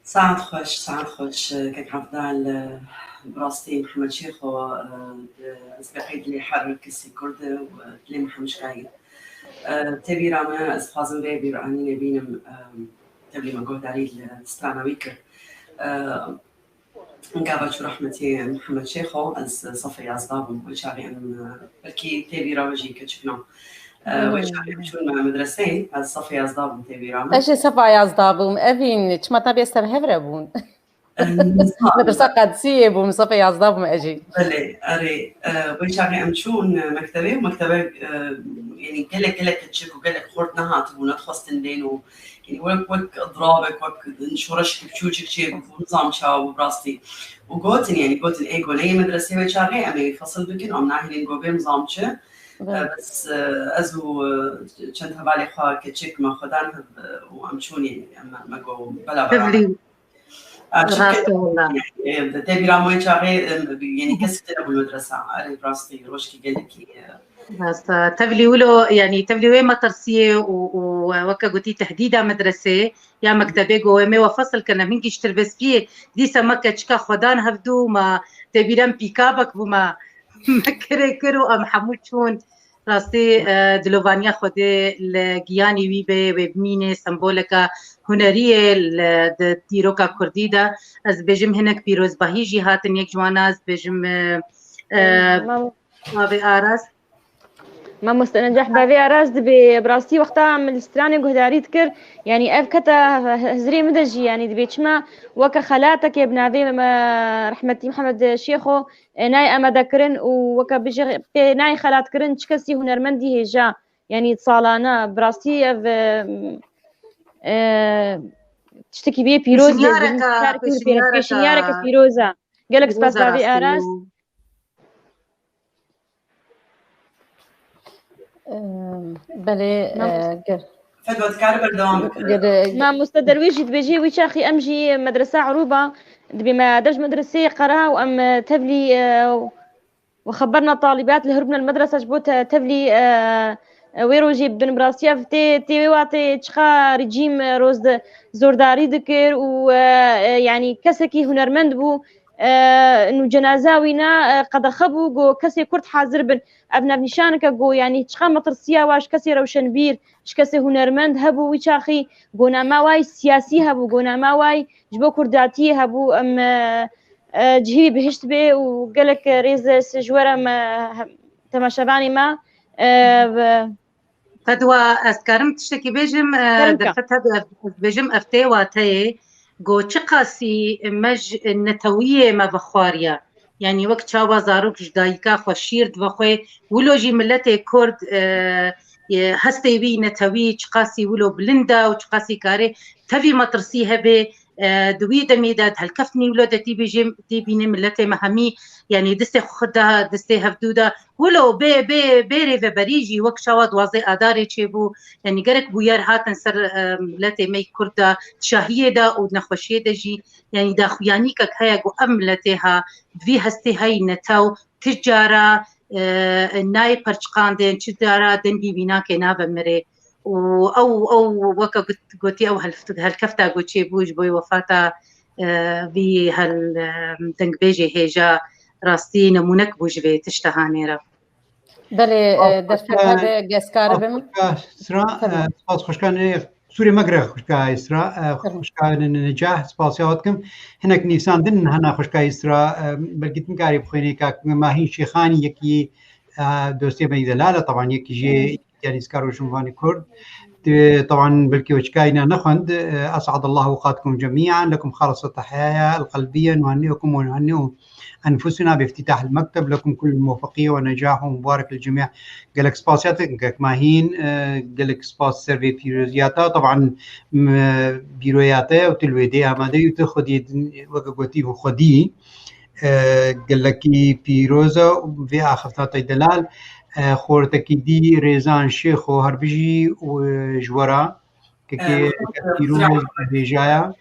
Saet xweş, saet xweş, kek Evdal, bi rastî Mihemed Şêxo, ez bi qeyd lê her kesî Kurd û dilê min hemşka ye. Tê bîra me, ez dixwazim vê bîranînê bînim, tevlî me guhdarî li strana wî kir. Gava çû rehmetî Mihemed Şêxo, ez sefê yazda bûm. Wê çaxê em, e, belkî tê bîra we jî keçikno. E, wê çaxê em çûn me medreseyê, ez sefê yazda bûm tê bîra me. Ez jî sefa yazda bûm. Evîn, çima te bê ser hev re bûn? E, nizam. Medresa Qedsiyê bûm, sefê yazda bûm ez jî. Belê, erê. E, wê çaxê em çûn mektebê û mektebe, e, yanî gelek, gelek keçik û gelek xort nehatibû, nedixwestin bên û Yanî wek, wek dirabek, wek şoreşek biçûçik çêbû, nizam çawa bû bi rastî. Û gotin, yanî gotin, ê go neyê medresê wê çaxê, em ê fesil bikin, em nahêlin go bê nizam çi. Evet. E, bes, e, ez û, e, çend hevalê xwe keçik me xwedan hev, e, û em çûn, yanî em, me go bela beraber. Tevlî. E, çi Rast e wela. Yanî, e, tê bîra me wê çaxê, e, yanî kesî tê nebû medresa. Erê, bi rastî, rojekî gelekî, e, Rast e. Tevlî wilo, yanî tevlî wê metirsiyê û, û weke gotî tehdîda medresê ya mektebê, go em ê we fesil kin, em hingî ji tirbespiyê dîsa me keçika xwedan hevdû, me tê bîra min pîkabek bû, me, me kirê kir û em hemû çûn. Rastî, e, dilovaniya Xwedê li giyanî wî be, wê bimîne semboleka huneriyê li, di dîroka kurdî de. Ez dibêjim hinek pîrozbahî jî hatin yek ji wana, ez dibêjim, e, e, Mam- Bavê Aras. Mamoste Necah, bavê Aras dibê, bi rastî wexta min li stranê guhdarî dikir, yanî ev kete hizrê min de jî, yanî dibê çima weke xelatekê bi navê me, rehmetî Mihemed Şêxo, e, nayê amade kirin û weke bijî pê nayê xelatkirin, çi kesî hunermendî hêja, yanî salane, bi rastî ev, e, e, tiştekî bê pîroz e, pêşniyareke, pêşniyareke pîroz e. Gelek spas bavê Aras. Belê, Mamoste. Fedwa dikare berdewam bikire. Mamoste Derwêş jî dibêje, wî çaxî em jî medresa Erûba, dibê me dev ji medreseyê qera û em, e, tevlî, e, we xeberna talîbat li hirûbne li medresa ji bo te-, tevlî, e, e, wê rojê bibin. Bi rastî ev tê, tê wê watê çiqa rejîm, e, roz de zordarî dikir û, e, e, yanî kesekî hunermend bû, e, nû cenaza wî na, e, qedexe bû, got, kesê Kurd hazir bin. Ev navnîşaneke got, yanî çiqa metirsiya wa ji kesê rewşenbîr, ji kesê hunermend hebû wî çaxî, got, nama wa yî siyasî hebû, got, nama wa yî ji bo kurdatiyê hebû. Em, e, e, cihî wî bihişt bê û gelek rêz ji we re me, he-, temaşevanê me, e, bi- Fedwa, ez karim tiştekî bêjim, e, Kerem ka. Derfet hebe ez, ez bêjim, ev tê wateyê, go çiqasî me ji netewiyê me vexwariye. Yanî wek çawa zarok ji dayika xwe şîr divexwe, wilo jî miletê Kurd, e, e, hestê wî netewî çiqasî wilo bilind e û çiqasî karê tevî metirsî hebe, e, di wî demê de, di helkeftinî wilo de tî bêjim, tî bînê miletê me hemî, yanî distê xwe da, distê hevdû da, wilo bê, bê, bê rêveberî jî wek çawa duwazdeh Adarê çêbû, yanî gerek bûyer hatin ser, e, miletê me yî Kurd de, şahiyê de û nexweşiyê de jî, yanî daxuyanîkek heye ku ev miletê ha, di vî hestê heyî netew, ti cara, e, nayê perçiqandin, çi cara dengî wî nake nave mirê. Û ew, ew weke got-, gotî ew helf-, helkefta ku çêbû ji bo wefata, e, vî hel, e, dengbêjê hêja rastî nemûnek bû ji vê tişta hanê re. Belê, e, derfet hebe, ez kar bim. Sira, e, spas xweşkan, e, Sûrê me gire xweşka Îsra, e, xweşka Necah, spasiya we dikim. Hinek nivîsandin hene xweşka Îsra, e, belkî tu nikarî bixwînî, kak Mahîn Şêxanî, yekî, e, dostê me yî delal e, teban yekî jê, yanî, nivîskar û rojnamevanê Kurd. Di, teban belkî we çikayî ne nexwend, e, أسعد الله أوقاتكم جميعا، لكم خالص التحايا القلبية، نهنئكم ونهنئ أنفسنا بافتتاح المكتب، لكم كل الموفقية والنجاح ومبارك للجميع. Gelek spasiya te dikim kek Mahîn, e, gelek spas ser vê pîroziya te. Teban, m-, bîroya te û tu li wê dê amade yî û tu xwedî weke gotî û xwedî, e, gelekî pîroz e vê axifta te delal. E, xortekî dî Rêzan Şêxo her bijî û, e, ji we re kekê pîroz hêjaya.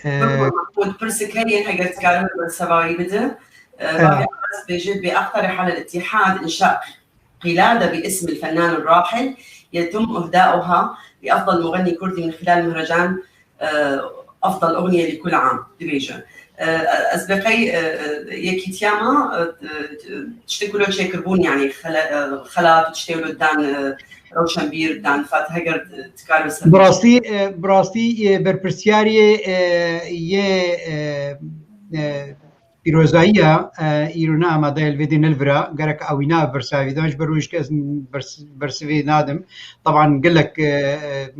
Mahmud, pirsik heye, eger dikarim bersevayî bide. Bavê Abbas dibêje: بأقترح على الاتحاد إنشاء قلادة باسم الفنان الراحل يتم إهداؤها لأفضل مغني كردي من خلال مهرجان أفضل أغنية لكل عام. Dibêje. Ez bi qey yekîtiya me tiştê ku lo çêkirbûn, yanî xelat û tiştê wilo dan, rewşenbîr dan, Fatih, eger dikarim ser. Bi rastî, e, bi rastî, e, berpirsiyarê, e, yê, e, e, pîrozayiya, e, îro ne amade ye li vê dê ne li vira, gerek ewîna ev bersa vê dan, ji ber wê jî ez bers-, bersivê nadim. Teban gelek, e, e,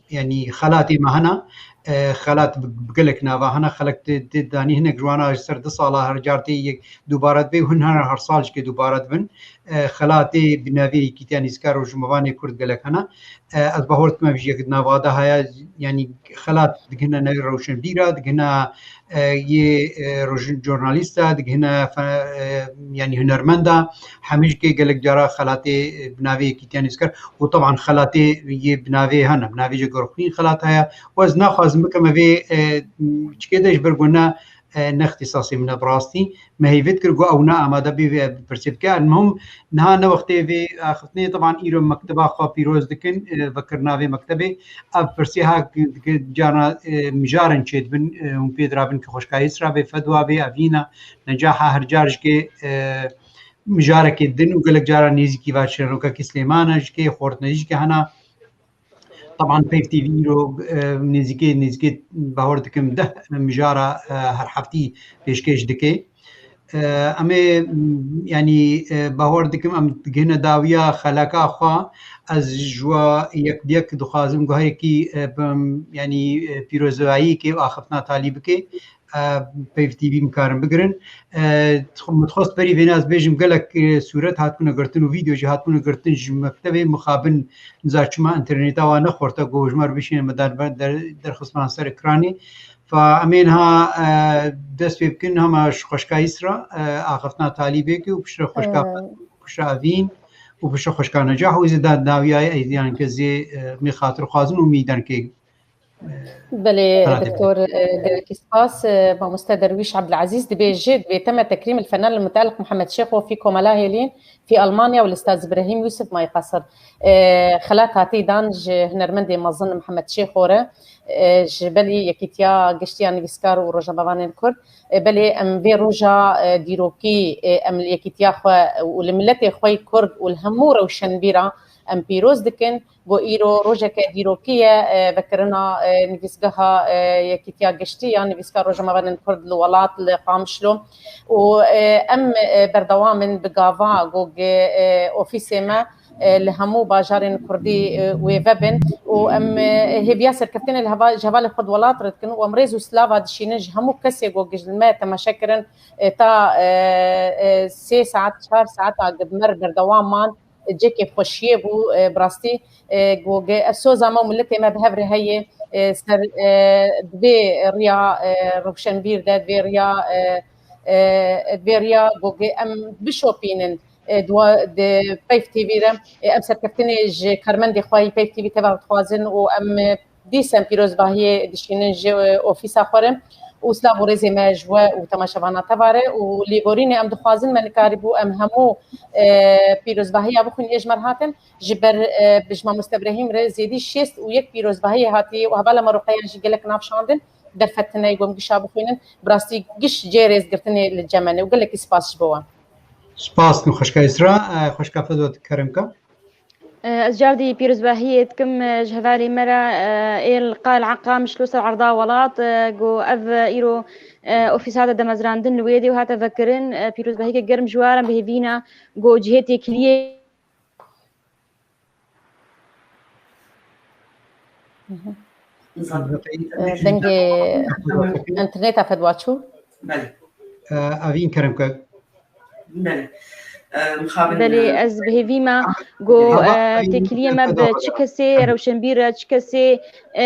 yanî xelatê me hene, e, xelat bi, bi gelek nava hene, xelek di, di danî hinek ji wana ji ser du sala her car tê yek dubare dibe û hin her, her sal jikê dubare dibin. E, xelatê bi navê Yekîtiya Nivîskar û Rojnamevanê Kurd gelek hene. E, ez bawer dikim ev jî yek di nava de heye, yanî xelat digihine ne rewşenbîra, digihine, e, yê, e, rojin-, jornalîsta, digihine fe-, e, yanî hunermenda, hemî jikê gelek cara xelatê, e, bi navê Yekîtiya Nivîskar û teban xelatê yê bi navê hene, bi navê Cegerxwîn xelat heye. Û ez naxwazim bikim vê, e, çikê de ji ber ku ne, e, ne îxtîsasê min e bi rastî. Me hêvî dikir ku ew ne amade bê vê pirsê bike. Elmuhim, niha ne wextê vê axiftinê, teban îro mekteba xwe pîroz dikin, e, vekirina vê mektebê. Ev pirsê ha ki-, ki-, carna, e, mijarin çêdibin, e, hûn pê dirabin ki xweşka Îsra bê, Fedwa bê, Evîna, Necaha, her car jikê, e, mijarekê din û gelek cara nêzîkî va çêrokekî Silêmana jikê, xortnejî jikê hena. Teban Peyv T V îro, e, nêzîkê, nêzîkê bawer dikim deh mijara, e, her heftî pêşkêş dike. E, em ê, m, yanî, e, bawer dikim em digihine dawiya xeleka xwe. Ez ji we yek bi yek dixwazim guhekî, e, bim, yanî, e, pîrozayîkê û axiftina talî bike. E, Peyv T V em karin bigirin. E, min dixwest berî vêne ez bêjim, gelek, e, sûret hatibûne girtin û vîdeo jî hatibûne girtin ji mektebê mixabin, niza çima înterneta wan nexorte, ku ji me re bişîne me der, der, derxistina ser ekranê. Fa em ê niha, e, dest pê bikin, hema ji xweşka Îsra, e, axiftina talîbêkê û piştre xweşka, e, xweşka Evîn û piştre xweşka Necah û zê da dawiya ey, yanî ke zê, e, mê xatir xwazin û mî derkê. Belê, Doktor, e, gelekî spas. E, mamoste Derwîş Ebdilezîz dibêje, dibê تم تكريم الفنان المتألق محمد شيخو في كومالا هيلين في ألمانيا والأستاذ إبراهيم يوسف ماي قصر. E, xelat hatî dan ji hunermendê mezin Mihemed Şêxo re, e, ji belî Yekîtiya Giştî ya Nivîskar û Rojnamevanên Kurd. E, belê em vê roja, e, dîrokî, e, em li yekîtiya xwe û li miletê xwe yê Kurd û li hemû rewşenbîra em pîroz dikin. Ku îro rojeke dîrokî ye, e, vekirina, e, nivîsgeha, e, Yekîtiya Giştî ya Nivîskar Rojnamevanên Kurd li welat, li Qamişlo. Û, e, em, e, berdewam in bi gava ku, e, ofîsê me, e, li hemû bajarên Kurdî, e, wê vebin. Û em, e, hêviya serkeftinê li heva-, ji hevalê xwe di welat re dikin û em rêz û silava dişînin ji hemû kesê ku ji me temaşe kirin, e, ta, e, e, sê saet, çar saeta ku bi me re berdewam man, cihekî xweşiyê bû, e, bi rastî, e, ku ge-, ev soza me û miletê me bi hev re heye, e, ser, e, di vê riya, e, rewşenbîr de, di vê riya, e, e, di vê riya ku ge-, em bişopînin, e, di wa-, di Peyv T V re, e, em serkeftinê ji karmendê xwe yî Peyv T V teva dixwazin û em, e, dîsa em pîrozbahiyê dişînin ji, e, ofîsa xwe re û silav û rêzê me ji we û temaşevana teva re û lêborînê em dixwazin me nikarîbû em hemû, e, pîrozbahiya bixwîn ê ji me re hatin. Ji ber, e, bi ji mamoste Brehîm re zêdî şêst û yek pîrozbahiyê hatî û hevala me Ruqeya jî gelek nav şandin. derfetine, ku em gişa bixwînin, bi rastî giş cihê rêzgirtinê li cem me ne û gelekî spas ji bo wan. Spas dikim xweşka Îsra, e, xweşka Fedwa, tu kerem ke. Ez car dî pîrozbahiyê dikim, e, ji hevalê me re, e, ê li Qal Eqa Mişlo ser erda welat, e, ku ev, e, îro, e, ofîs hate demezrandin li wê dê û hate vekirin, e, pîrozbahiyeke germ ji we re em bi hêvî ne ku cihê têkiliyê. Dengê interneta Fedwa çû? Belê. Evîn kerem ke. Belê. Belê, ez bi hêvî me ku, e, têkiliyê me bi çi kesê, rewşenbîr e, çi kesê, e,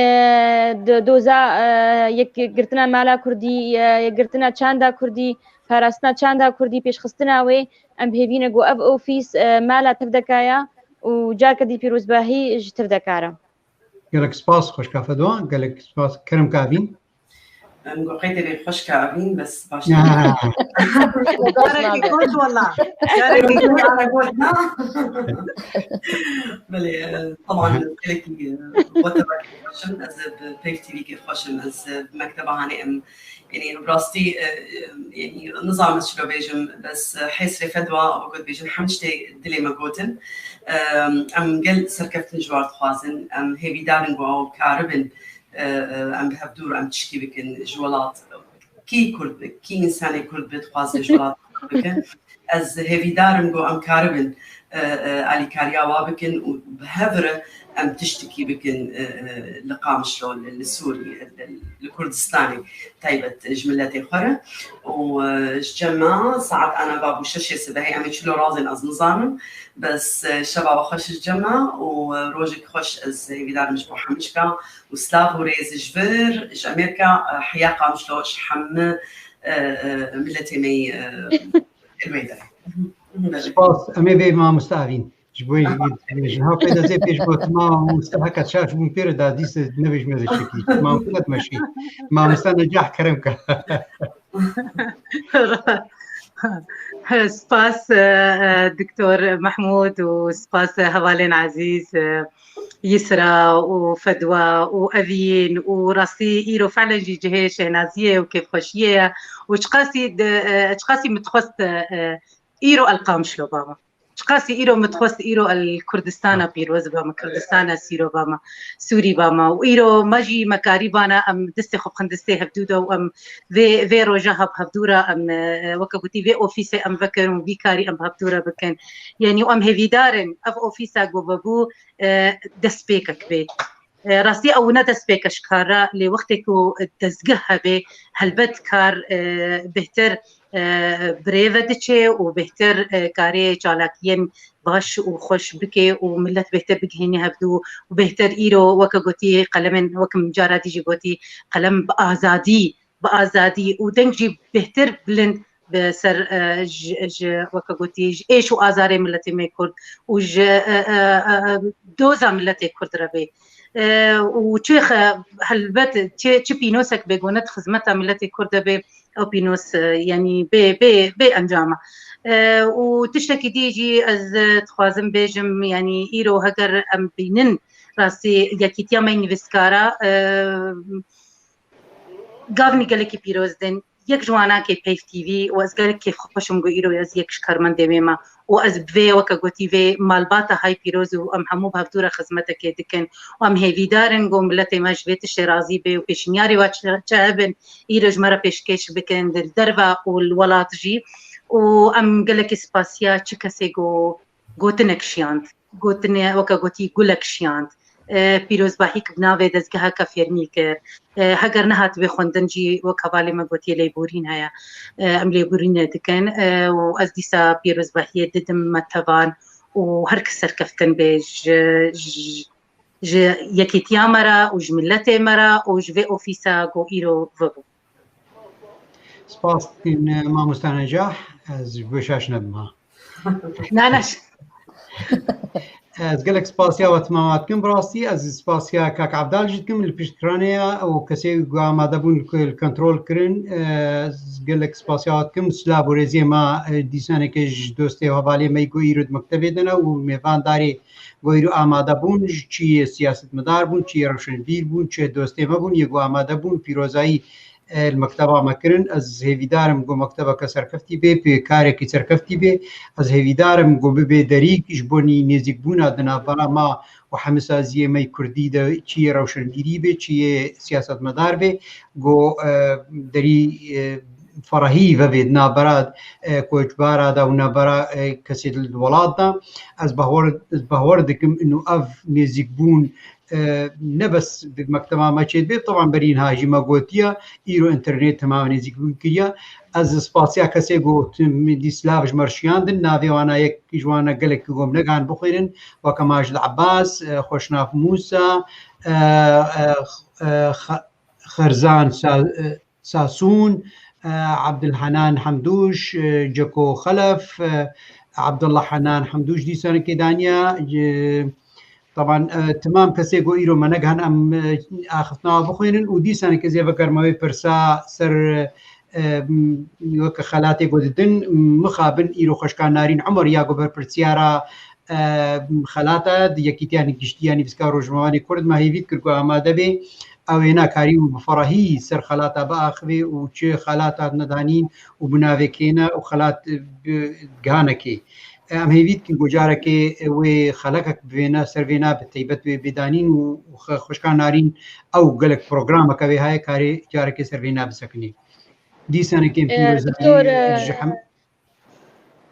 di doza, e, yekgirtina mala Kurdî, e, yekgirtina çanda Kurdî, parastina çanda Kurdî, pêşxistina wê, em bi hêvî ne ku ev ofîs, e, mala tev dekaya û carke dî pîrozbahî ji tev dekare. Gelek spas, xweşka Fedwa, gelek spas. Kerem ke Evîn. Em got qey tevî xweşka Evîn, bes baş. Carekî got wela. Carekî got. Belê, e, teban gelekî, e, wetebakî xweş im, ez bi Peyv T V'kê xweş im, ez, e, bi mekteba hanê em, yanî bi rastî, e, e, yanî nizanim ez çilo bêjim, bes, e, hêsrê Fedwa, wek got bêjin, hemî tiştê dilê me gotin. E, em gel serkeftin ji war dixwazin, em hêvîdar in ku ew karibin, e, e, em bi hevdû re em tişkî bikin ji welat. Kî Kurd be, kî însanê Kurd be dixwaze ji welat bikin. Ez hêvîdar im ku em karibin, e, e, alîkariya wa bikin û bi hev re em tiştikî bikin, e, e, li Qamişlo, li, li Sûrî, li, li Kurdistanê taybet ji miletê xwe re. Û, e, ji cem me saet ana va bû şeşê sibehê, em ê çilo razên ez nizanim. Bes, e, şeva we xweş ji cem me û, e, rojek xweş ez hêvîdar im ji bo hemî çika. Û silav û rêz ji vir, ji Amerîka, e, heya Qamişlo, ji hemî, e, e, miletê me yî, e, li wê derê. Spas. Em ê vê mamoste Evîn. Ji bo ji ha pê de zê pêş got, mamoste heke çaş bûn pê re da dîse nebêj me de çekî. Mamoste meşî. Mamoste Necah kerem ke. Spas, e, e, Doktor Mehmûd û spas, e, hevalên ezîz, e, Yisra û Fedwa û Evîn û rastî îro felen jî cihê şêhnaziyê û kêfxweşiyê ye û çiqasî di, e, çiqasî min dixwest, e, îro el Qamişlo bama. Çiqasî îro min dixwest îro el Kurdistana pîroz bama, Kurdistana sîro bama, Sûrî bama û îro me jî me karî vana em destê xwe bixin destê hevdû de û em vê, vê roja hev-, hevdû re em, e, weke gotî vê ofîsê em vekirin û vî karî em bi hevdû re bikin. Yanî û em hêvîdar in ev ofîsa ku vebû, e, destpêkek bê. E, rastî ew ne destpêke ji kar re, lê wextê ku dezgeh hebe, helbet kar, e, bêhtir, e, bi rê ve diçe û bêhtir, e, karê çalakiyên baş û xweş bike û milet bêhtir bigihîne hevdû û bêhtir îro weke gotî qelemin, weke min cara dî jî gotî, qelem bi azadî, bi azadî û deng jî bêhtir bilind bi ser, e, ji, ji, weke gotî, ji êş û azarê miletê me Kurd û ji, e, e, e, e, doza miletê Kurd re bê. E, û çi xe-, helbet çi, çi pînosek bêgone di xizmeta miletê Kurd de bê, ew pînos, e, yanî bê, bê, bê encam e. E, û tiştekî dî jî ez, e, dixwazim bêjim, yanî îro heger em bînin rastî yekîtiya me nivîskara, e, gavnî gelekî pîroz din. Yek ji wana ke Peyv T V û ez gelek kêfxweş im ku îro ez yek ji karmendê wê me û ez bi vê weke gotî vê malbata hay pîroz û em hemû bi hevdû re xizmetekê dikin û em hêvîdar in ku miletê me ji vê tiştê razî bê û pêşniyarê we çi, çi hebin îro ji me re pêşkêş bikin li derve û li welat jî û em gelekî spasiya çi kesê ku gotinek şiyand. Gotine, weke gotî gulek şiyand. E, pîrozbahîk bi navê dezgeheke fêrmî kir. E, heger nehatibê xwendin jî wek hevalê me gotiye lêborîn heye. E, em lêborînê dikin. E, û ez dîsa pîrozbahiyê didim me tevan û her kes serkeftin bê ji, ji, ji yekîtiya me re û ji miletê me re û ji vê ofîsa ku îro vebû. Spas dikin, e, mamoste Necah. Ez ji bo şaş nedim ha. Na, na. Ez gelek spasiya we timama dikim. Bi rastî ez spasiya kak Evdal jî dikim li pişt ekranê ya û kesê ku amade bûn li ku-, li kontrol kirin. Ez gelek spasiya we dikim. Silav û rêziyê me, e, dîsaneke ji dostê û hevalê me yî ku îro di mektebê de ne û mêvandarê ku îro amade bûn, ji çi yê siyasetmedar bûn, çi yê rewşenbîr bûn, çi dostê me bûn, yê ku amade bûn, pîrozayî e, li mekteba me kirin. Ez hêvîdar im ku mektebeke serkeftî bê, pê karekî serkeftî bê. Ez hêvîdar im ku bibe derîk ji bo nî-, nêzîkbûna di navbera me û hemsaziyê me yê kurdî de, çi yê rewşenbîrî bê, çi yê siyasetmedar bê, ku, e, derî, e, ferahî vebê di navbera, e, koçbara de û navbera, e, kesê li welat de. Ez bahwer, ez bahwer dikim ino ev nêzîkbûn e, ne bes di mekteba me çêdibe, teban berî niha jî me gotiye, îro înternet hema nêzîkbûn kiriye. Ez spasiya kesê ku min dî silav ji me re şiyandin, navê wana yek ji wana gelek ku min negihan bixwînin, weke Macid Abbas, e, Xweşnav Mûsa, e, e, e, Xe-, Xerzan Sa-, e, Sasûn, e, Abdulhenan Hemdûş, e, Ceko Xelef, e, Abdullah Henan Hemdûş dîsanekê daniye. E, teban, e, timam kesê ku îro me negihan em, e, axiftina wan bixwînin û dîsanekê zê vegerme wê pirsa ser, e, m, weke xelatê ku didin, mixabin îro Xweşka Narîn Umer ya ku berpirsiyara e, xelata di Yekîtiya Giştî ya Nivîskar û Rojnamevanê Kurd me hêvî dikir ku amade be, ew ê nekarî û bi ferahî ser xelata biaxivê û çi xelata nedanîn û bi navê kê ne û xelat, e, bi gihanekê. E, em hêvî dikin ku carekê, e, wê xelekek bi vêne, ser vêne bi teybet wê bê danîn û, û xe-, xwişka Narîn ew gelek programeke wê heye karê carekê ser vêne bisekinê. Dîsanekê em E, pîrozayî, doktor, e, e, ji hem-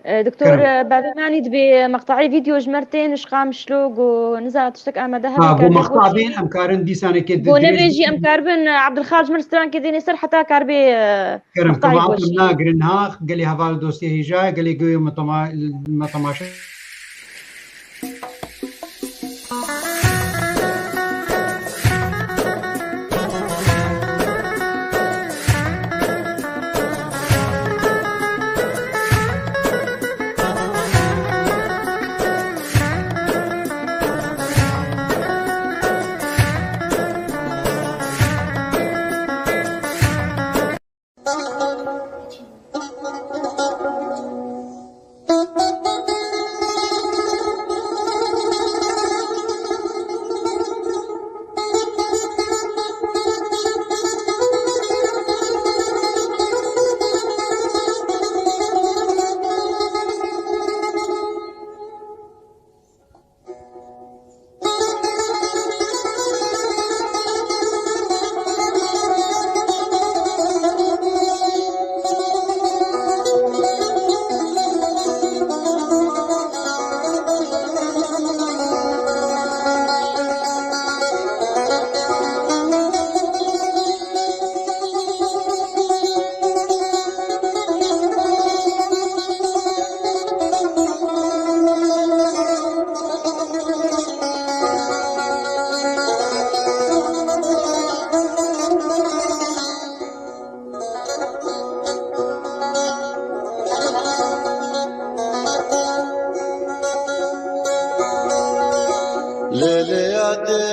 E, doktor, Kerem. E, bavê manî dibê meqta'ê vîdeo ji me re tên ji Qamişlo, go niza tiştek amade Ha, hebe go karibe meqta bên, em karin dîsanekê di-, go dirêj nebêjî, em karibin, e, Abdulxal ji me re strankê dênê ser heta karibe, e, Kerem, meqta'ê kematem goşî. Nagirin ha, gelê heval dostê hêja, gelê goyê me tema-, me temaşe. Lêlêya dê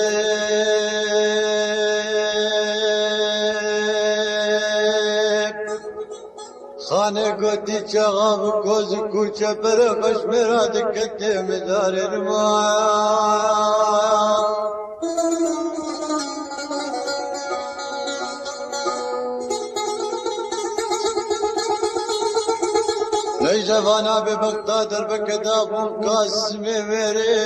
Xanê gotî çaxa bi koz û kûçe pere xweş mêra dike tê midarê rima. Nejde vana bê bexta derbeke da bûn Kasimê wêrê.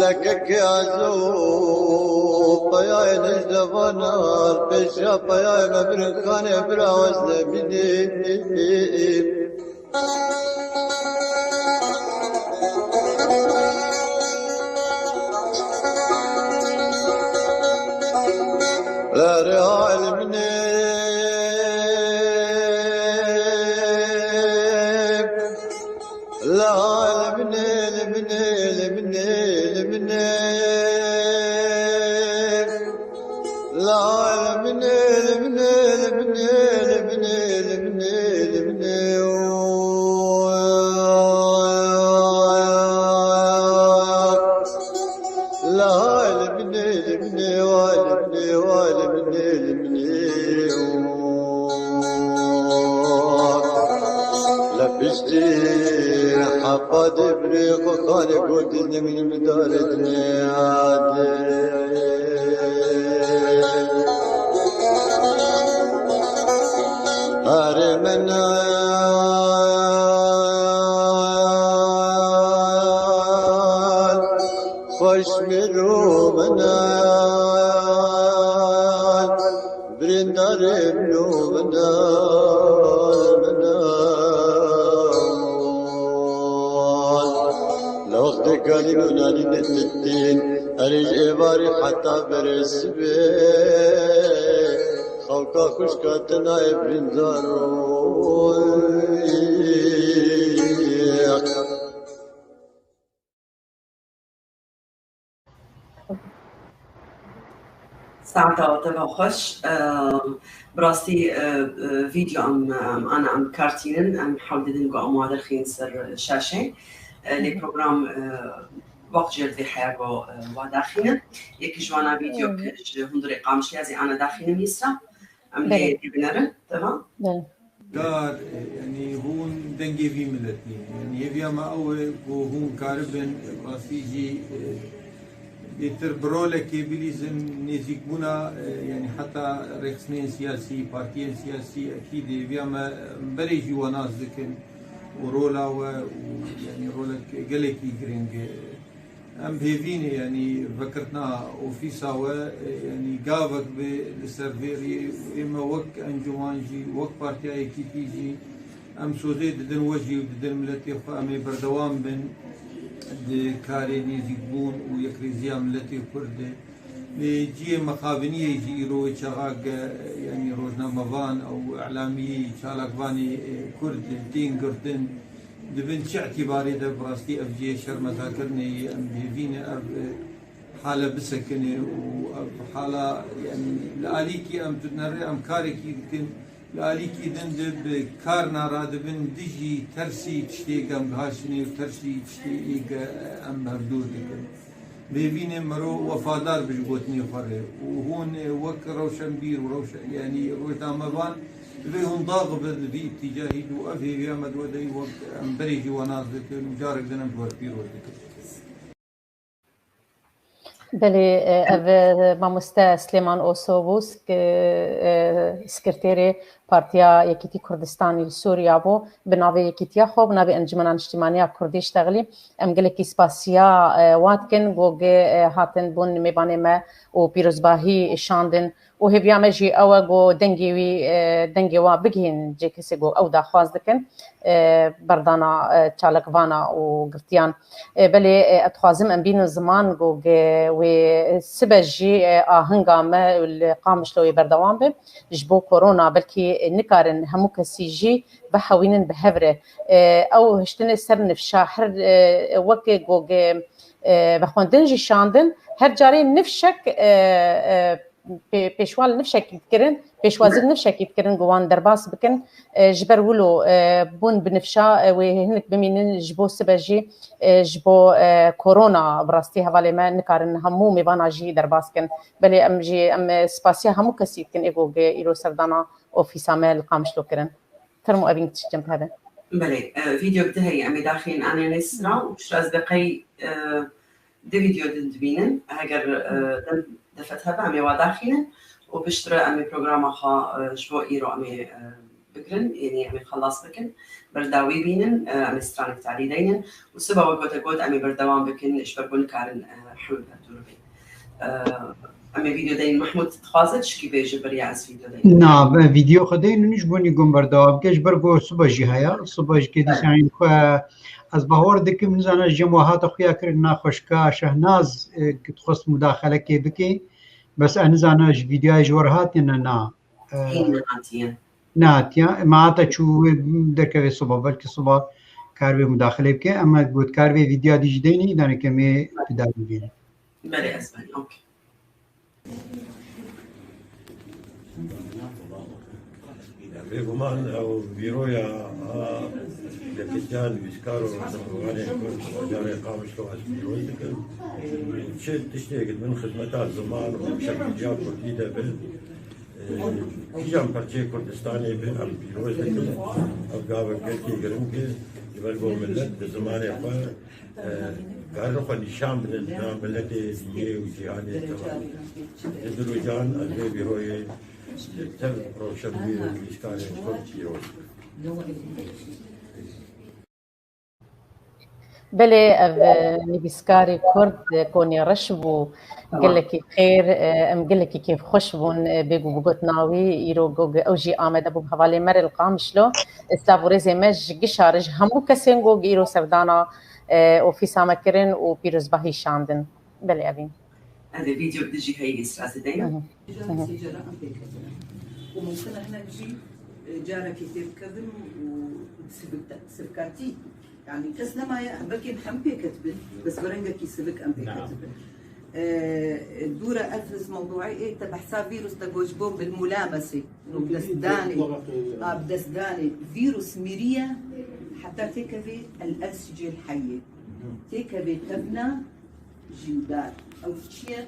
Lekekê azo peyayê nejde vana pêşa peyayê me birin xanê bira wezne bidê. Erê hal min ê, la hal min ê, li min ê, li min ê, li min ê. La hal min ê, li min ê, li Limnê wa, limnê wa, limnê, limnê wa. Lê piştî hefa devrê xwe xalê got, diznim limdarê dinyadê. Herê min xweş mêro min e, birîndarê min û min e, min e. Li wextê kalîn û nalînê titîn, herî ji êvarî heta berê sibê, xewka xwişka te nayê birîndar. Saeta te ve xweş. Em, bi rastî, e, e, vîdeo em, em ana em kartînin, em hewl didin ku em wa derxîn ser şaşê. E, lê program, e, wext jê li vê heya ku, e, wa daxînin. Yekî ji wana vîdeo ku ji hundirê Qamişliya zî ana daxînin mîsra. Em lê binerin, tamam? Dar, e, yanî hûn dengê vî miletî ne. Yanî hêviya me ew e ku hûn karibin, e, rastî jî, e, bêtir bi rolekê bilîzin nêzîkbûna, e, yanî heta rêxistinên siyasî, partiyên siyasî, ekîd hêviya me, em berê jî we nas dikin û rola we û yanî rolek gelekî girîng e. Em bi hêvî ne, yanî vekirtina ofîsa we, e, yanî gavek be li ser vê rê û ê me wek encûman jî, wek Partiya Yekîtî jî em sozê didin we jî û didin miletê xwe, em ê berdewam bin di karê nêzîkbûn û yekrêziya miletê Kurd de. Lê cihê mixabiniyê jî îro wê çaxa ge-, yanî rojnamevan û îlamiyê, çalakvanê, e, Kurd tên girtin. Di bin çi îtîbarê de bi rastî ev cihê şermezarkirinê ye, em bi hêvî ne ev, e, hale bisekine û ev hala, yanî li alîkî em tu nerê em karekî dikin, li alîkî din de bi karna radibin dijî tersî tiştê gemgihaştinê û tersî tiştê ê ge em hevdûr dikin. Bi hêvî ne mero wefadar bi ji gotinê xwe re û hûn, e, wek rewşenbîr û rewşe-, yanî rojnamevan divê hûn dax bin li vî îtîcahî de û ev hêviya me di we de ye, wek em berê jî we nas dikin û carek din em ji we re pîroz dikin. Belê, e, ev, e, mamoste Silêman Oso bû, sek-, e, sekreterê Partiya Yekîtî Kurdistanî li Sûriya bû, bi navê Yekîtiya xwe, bi navê Encûmena Niştîmaniya Kurdî diştexilî. Em gelekî spasiya, e, wa dikin, ku ge, e, hatin bûn mêvanê me û pîrozbahî şandin. Û hêviya me jî ew e ku dengê wî, e, dengê wa bigihîn cê kesê ku ew daxwaz dikin, e, berdana, e, çalakvana û girtiyan. E, belê, e, ez dixwazim em bînin ziman ku ge wê sibe jî, e, ahinga me li Qamişlo wê berdewam be. Ji bo korona belkî nikarin hemû kesî jî vehewînin bi hev re. E, ew hiştinê ser nifşa her, e, weke ku ge, e, vexwendin jî şandin, her carê nifşek, e, e, pê-, pêşwa li nifşekî dikirin, pêşwazî li nifşekî dikirin ku wan derbas bikin. E, ji ber wilo, e, bûn bi nifşa, e, wê hinek bimînin ji bo sibe jî, e, ji bo, e, korona bi rastî hevalê me nikarin hemû mêvana jî derbas kin. Belê em jî, em, e, spasiya hemû kesî dikin ê ku ge îro serdana ofîsa me li Qamişlo kirin. Fermo evîn kiçik cem hebe. Belê, e, vîdeo bi te heye, em ê daxîn anê nê sira û piştre ez deqey, e, di vîdeo din dibînin. Heger, e, dem defet hebe, em ê wa daxînin û piştre em ê programa xwe, e, ji bo îro em ê, e, bigirin, yanî em ê xelas bikin. Berdawî bînin, e, em ê stranek talî deynin û siba wek gote got, em ê berdewam bikin, ji ber ku nikarin, e, hemû berdûr bin. E, em ê vîdeo deyin. Mehmûd dixwaze tişkî bêje beriya ez vîdeo deyin. Na, vîdeo xwe deyin û ji bo nî gom berdewam bike, ji ber ku siba jî heye. Siba jî ke dîsa xwe ez bawer dikim, nizana ji cem we hate xuya kirin, naxweşka Şehnaz, e, dixwest mudaxelekê bike. Bes ez nizana ji vîdeoya ji we re hatiye ne na. E, Hîn nehatiye. Nehatiye. Me hata çû wê derkeve siba, belkî siba kar wê mudaxele bike. Em gotkar vê vîdeoya dî jî deynî, îdaneke me bi dawî bînin. Belê, ez ben, okey. Bêguman ew bîroya a yekitiya nivîskar û zimanê Kurd û bajarê Qamişlo ez bîroyî dikim. Çi tiştê min xizmeta ziman û şekiliya Kurdî de bin, e, kîjan perçeyê Kurdistanê bin em bîroz dikin. Ev gavek gelkî giring e. Ji ber ku millet bi zimanê xwe, e, karin xwe nîşan bidin, na miletê dinyê û cîhanê tev. Ji dil û can ez vê bîroyê li tev rewşenbîr û nivîskarên Kurd pîroz dikim. Belê, ev, e, nivîskarê Kurd, e, Konê Reş bû. Gelekî xêr, e, em gelekî kêfxweş bûn, e, bêgû bigotina wî, îro gog ew jî amade bû bi hevalê me re li Qamişlo. Silav û rêzê me ji gişa re ji hemû kesên gog îro serdana, e, ofîsa me kirin û pîrozbahî şandin. Belê, evîn. Ev ê vîdeo bi dijî heyî Îsra Zêdeyê. Hı hı. Hı hı. Sê cara em pêk ketine. Û mumkin e hinek jî, e, carekê têbikevin û sivik-, sivikatî. Yani kes nemaye, em belkî em hem pêk ketibin, bes bi rengekî sivik em pêk ketibin. E, dûre ev mewdûê ê te behsa vîrus te got ji bo bil mulamesê, bi destdanê, a, bi destdanê. Vîrus miriye heta têkevê el elsicê el heyê. Têkevê tevna jîndar. Ew çi ye?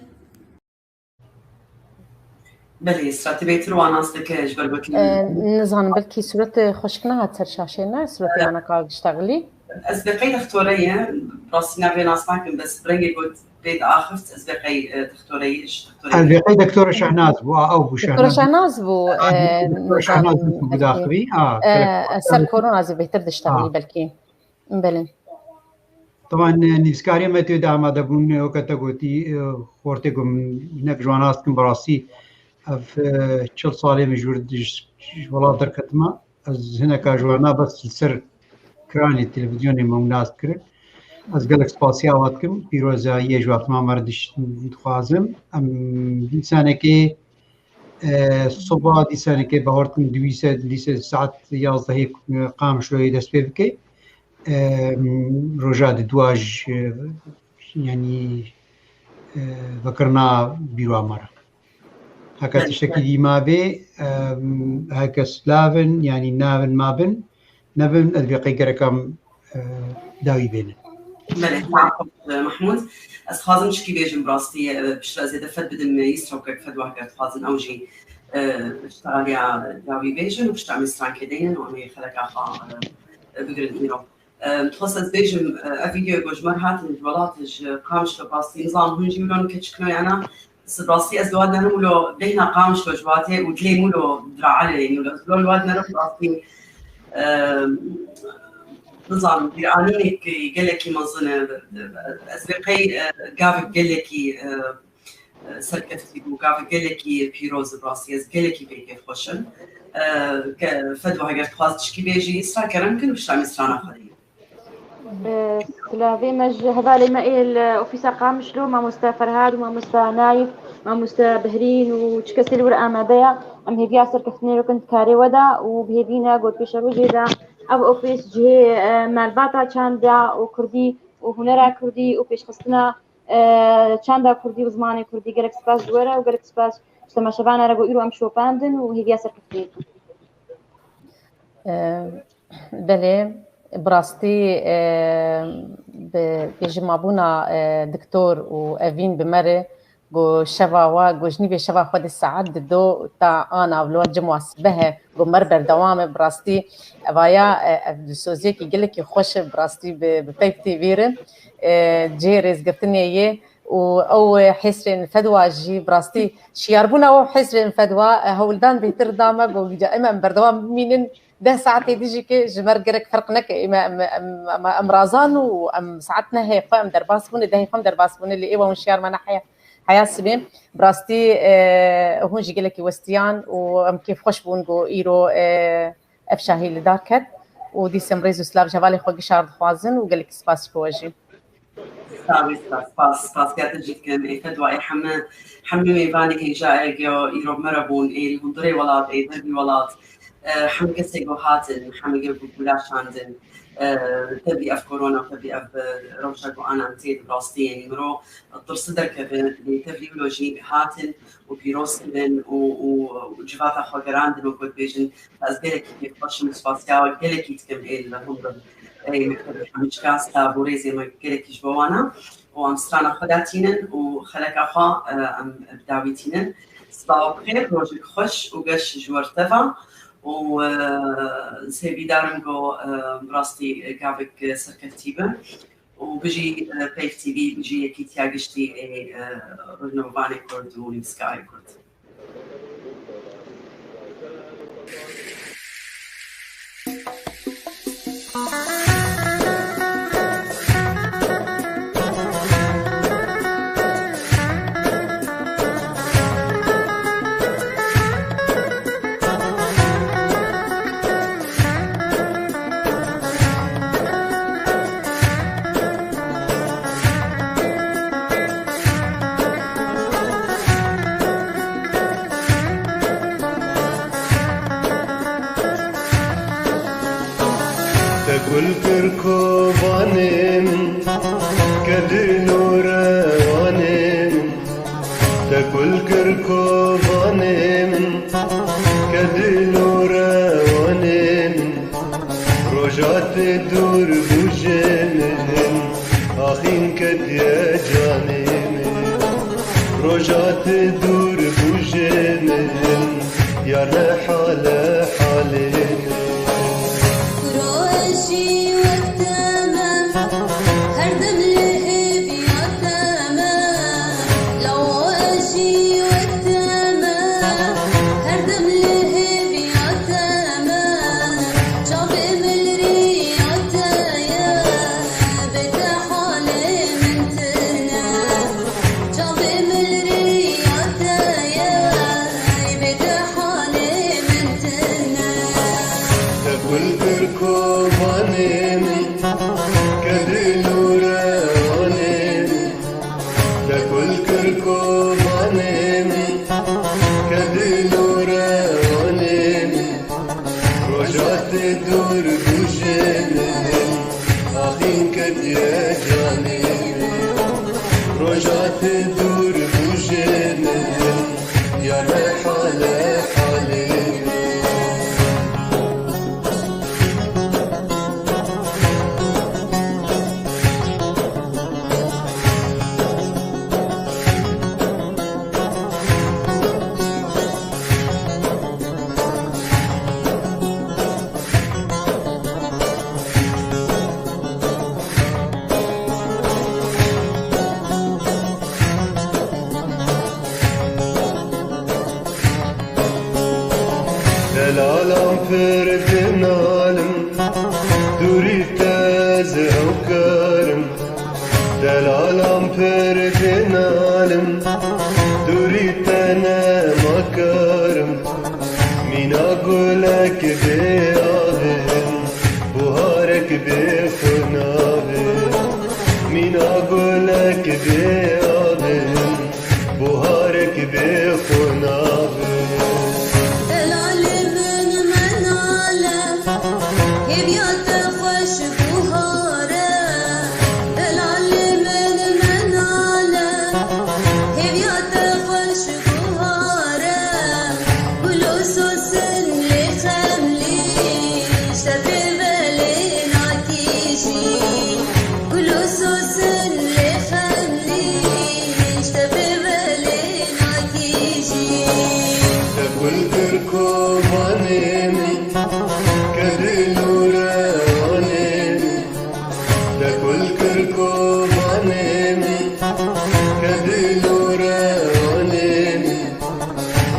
Belê, Îsra, tu bêtir wan nas dike ji ber wekî. E, nizanim, belkî sûret xweşik nehat ser şaşê, ne sûretê, e, wana ka giştexilî. Ez bê qey dextore ye, rastî navê nas nakim, bes bi rengê got pê diaxift, ez bê qey, e, dextore ye, ji dextore ye. Ez bê qey Doktora Şehnaz bû, a, ew bû Doktora Şehnaz. Şehnaz bû, a, e, Doktora Şehnaz nizanim, bû belkî. Daxivî, a, e, e, ser korona zî bêhtir diştexilî belkî. Belê. Teban, e, nivîskarê me tê de amade bûn, e, weke te gotî, e, xortê ku min hinek ji wan nas dikim, bi rastî ev, e, çil salê min ji wir ji, ji welat derketime. Ez hineka ji wana bes li ser ekranê televîzyonê me nas dikirin. Ez gelek spasiya we dikim. Pîrozayiyê ji we hema me re diş-, dixwazim. Em dîsanekê, e, siba dîsanekê bawer dikim, dîse, dîse saet yazdehê, e, Qamişloyê dest pê bike. E, roja di dua ji, e, yanî, e, vekirina bîroya me re. Heke tiştekî dî mabê, e, heke silav in, yanî nav in mabin, nebin, ez vê qey gerek em, e, dawî bênin. Belê, sağ ol, Mahmud. Ez dixwazim çikî bêjim, bi rastî, e, piştre ez ê defet bidim, e, Îsra û kek Fedwa heger dixwazin ew jî, e, ji te alî ya dawî bêjin û piştre em ê strankê deynin û em ê xeleka xwe, e, bigirin îro. Em, dixwest ez bêjim, e, ev vîdeoyê ku ji me re hatin ji welatê, ji Qamişlo, bi rastî nizanim hûn jî wilo nike çikno yana, bi rastî ez li we dinerim wilo bêhna Qamişlo ji we hatê û dilê min wilo diraelê, yanî wilo ez wilo li we dinerim, bi rastî, em, nizanim, bîranînek gelekî mezin e. Ez vê qey, e, gavek gelekî, e, serkeftî bû, gavek gelekî pîroz, bi rastî ez gelekî pê kêfxweş im. E, ke Fedwa heger dixwaz tişkî bêjî, Îsra kerem kin, pişta em ê strana xwe deyî. E, silavê me ji hevalê me ê li ofîsa Qamişlo, mamoste Ferhad û mamoste Nayif, mamoste Behrîn û çi kesê li wir amade ye. Em hêviya serkeftinê li kin di karê we de û bi hêvî ne ku di pêşerojê de ev ofîs cihê, e, malbata çanda û kurdî û hunera kurdî û pêşxistina e, çanda kurdî û zimanê kurdî. Gelek spas ji we re û gelek spas ji temaşevana re ku îro em şopandin û hêviya serkeftinê dikin. E, belê, bi rastî, e, bi, bi jimabûna, e, Doktor û Evîn bi me re ku şeva wa, ku ji nîvê şeva xwe di saet dido ta ana vlo cem wa sibehe ku me re berdewam e, bi rastî evaya, e, ev dilsoziyekî gelekî xweş e, bi rastî bi, bi peyv tê vêrin. E, cihê rêzgirtinê yê û ew, e, hêsrên Fedwa jî bi rastî şiyarbûna ew hêsrên Fedwa, e, hewldan bêhtir da me ku gîca em, em berdewam bimînin. Deh saetê dijî ki ji me re gerek ferq neke. Ême em, em, em, em razan û em saet nehê xwe em derbas bûne, dehê xwe em derbas bûne, lê êwa hûn şiyar me neheya. Heya sibê, bi rastî, e, hûn jî gelekî westiyan û em kêfxweş bûn ku îro, e, ev şahî li dar ket û dîsim rêz û silav ji hevalê xwe gişar dixwazin û gelekî spas ji bo we jî. Spas, spas, spas, spas ya te jî dikim. Ê Fedwa, ê heme, heme mêvanê hêja ê ge îro bi me re bûn, ê li hundirê welat, ê dervî welat, e, heme kesê ku hatin, heme ge ku gulaşandin. e, tevlî ev korona, tevlî ev, e, rewşa ku ana em tê di rastî, yanî miro tirsi derkeve lê tevlî wilo jî hatin û pîroz kirin û, û, û civata xwe gerandin û ku dibêjin ez gelekî pêxweş im û spasiya gelekî dikim ê li hundir ê mektebê Hemîçka, silav û rêzê me gelekî ji bo wan e û em strana xwe datînin û xeleka xwe, e, em bi dawî tînin. Sibawa bi xêr, rojek xweş û geş ji we re teva û, e, sêvîdar im ku, e, bi rastî gavek serkeftî be û bijî, e, Peyv T V, bijî yekîtiya giştî ê, e, rojnamevanê Kurd û nivîskarê Kurd. Te kul kir kovanê min, kedil û rewanê min. Te kul kir kovanê min, kedil û rewanê min. Roja te dûr bû jê min, axîn ketiye canê min. Roja te dûr bû jê min, yar ne hale halê min. Rojî wek te me, her dem li hêviya te me. Lawa jî wek te me, her dem li hêviya te me. Çavê min li riya te ye, bê te halê min tune. Çavê min li riya te ye, bê te halê min tune. Te kul kir kovanê min, kedil û rewanê min. Te kul kir kovanê min, kedil û rewanê min. Roja te dûr bû jê min, axîn ketiye canê min. Roja te dûr bû jê min, yar ne hale halê min. Delalan pir dinalim, dûrî te ez ew karim. Delalan pir dinalim, dûrî te nema karim. Mîna gulek bê avin, buharek bê xwe navin. Mîna gulek bê avin, buharek bê xwe navin. Delalê min menale, hêviya te xweş buhar e. Delalê min menale, hêviya te xweş buhar e. Gul û sosin lê xemlî, ji te pê ve lê nakîjî. Gul û sosin lê xemlî, ji te pê ve lê nakîjî. Te gul kir kovanê min, kedil û rewanê min. Te gul kir kovanê min, kedil û rewanê min.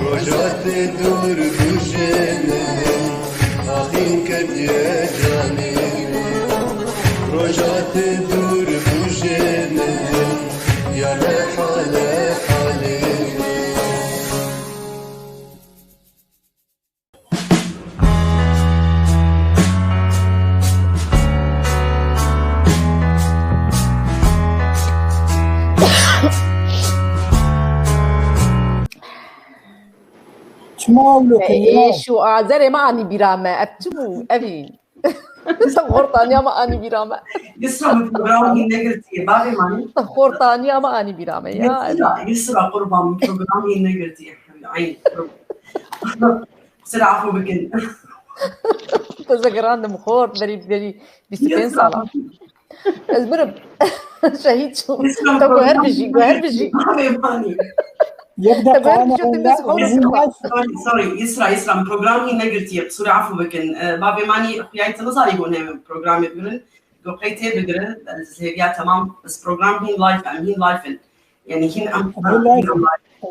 Roja te dûr bû jê min, axîn ketiye canê min. Roja te dûr bû jê min, yar ne hale halê min. Çima wilo E, kiriye? Êş û azerê me anî bîra me. Ev çi bû? Evî. Te xortaniya me anî bîra me. Yusra, min programî negirtiye. Bavê manî. Te xortaniya me anî bîra me ya. Yusra, Yusra, qurban, min programî negirtiye. Ay, qurban. Qusir afû bikin. Te zegirandim xort, berî, berî bîst û pênc sala. Ez mirim. Şehîd çûm. Te guher bijî, guher bijî. Bavê manî. Yek Te guher deqane bijî, te dest xwe Sorry, sorry, Yusra, Yusra, min programî negirtiye. Qusir afû bikin. Ee, bavê manî, xuyayî te nizanî bû ne min programê bigirin. Goqey tê bigirin. Ez hêviya temam. Ez program hîn live, em hîn live in. Yani hîn em Hîn live.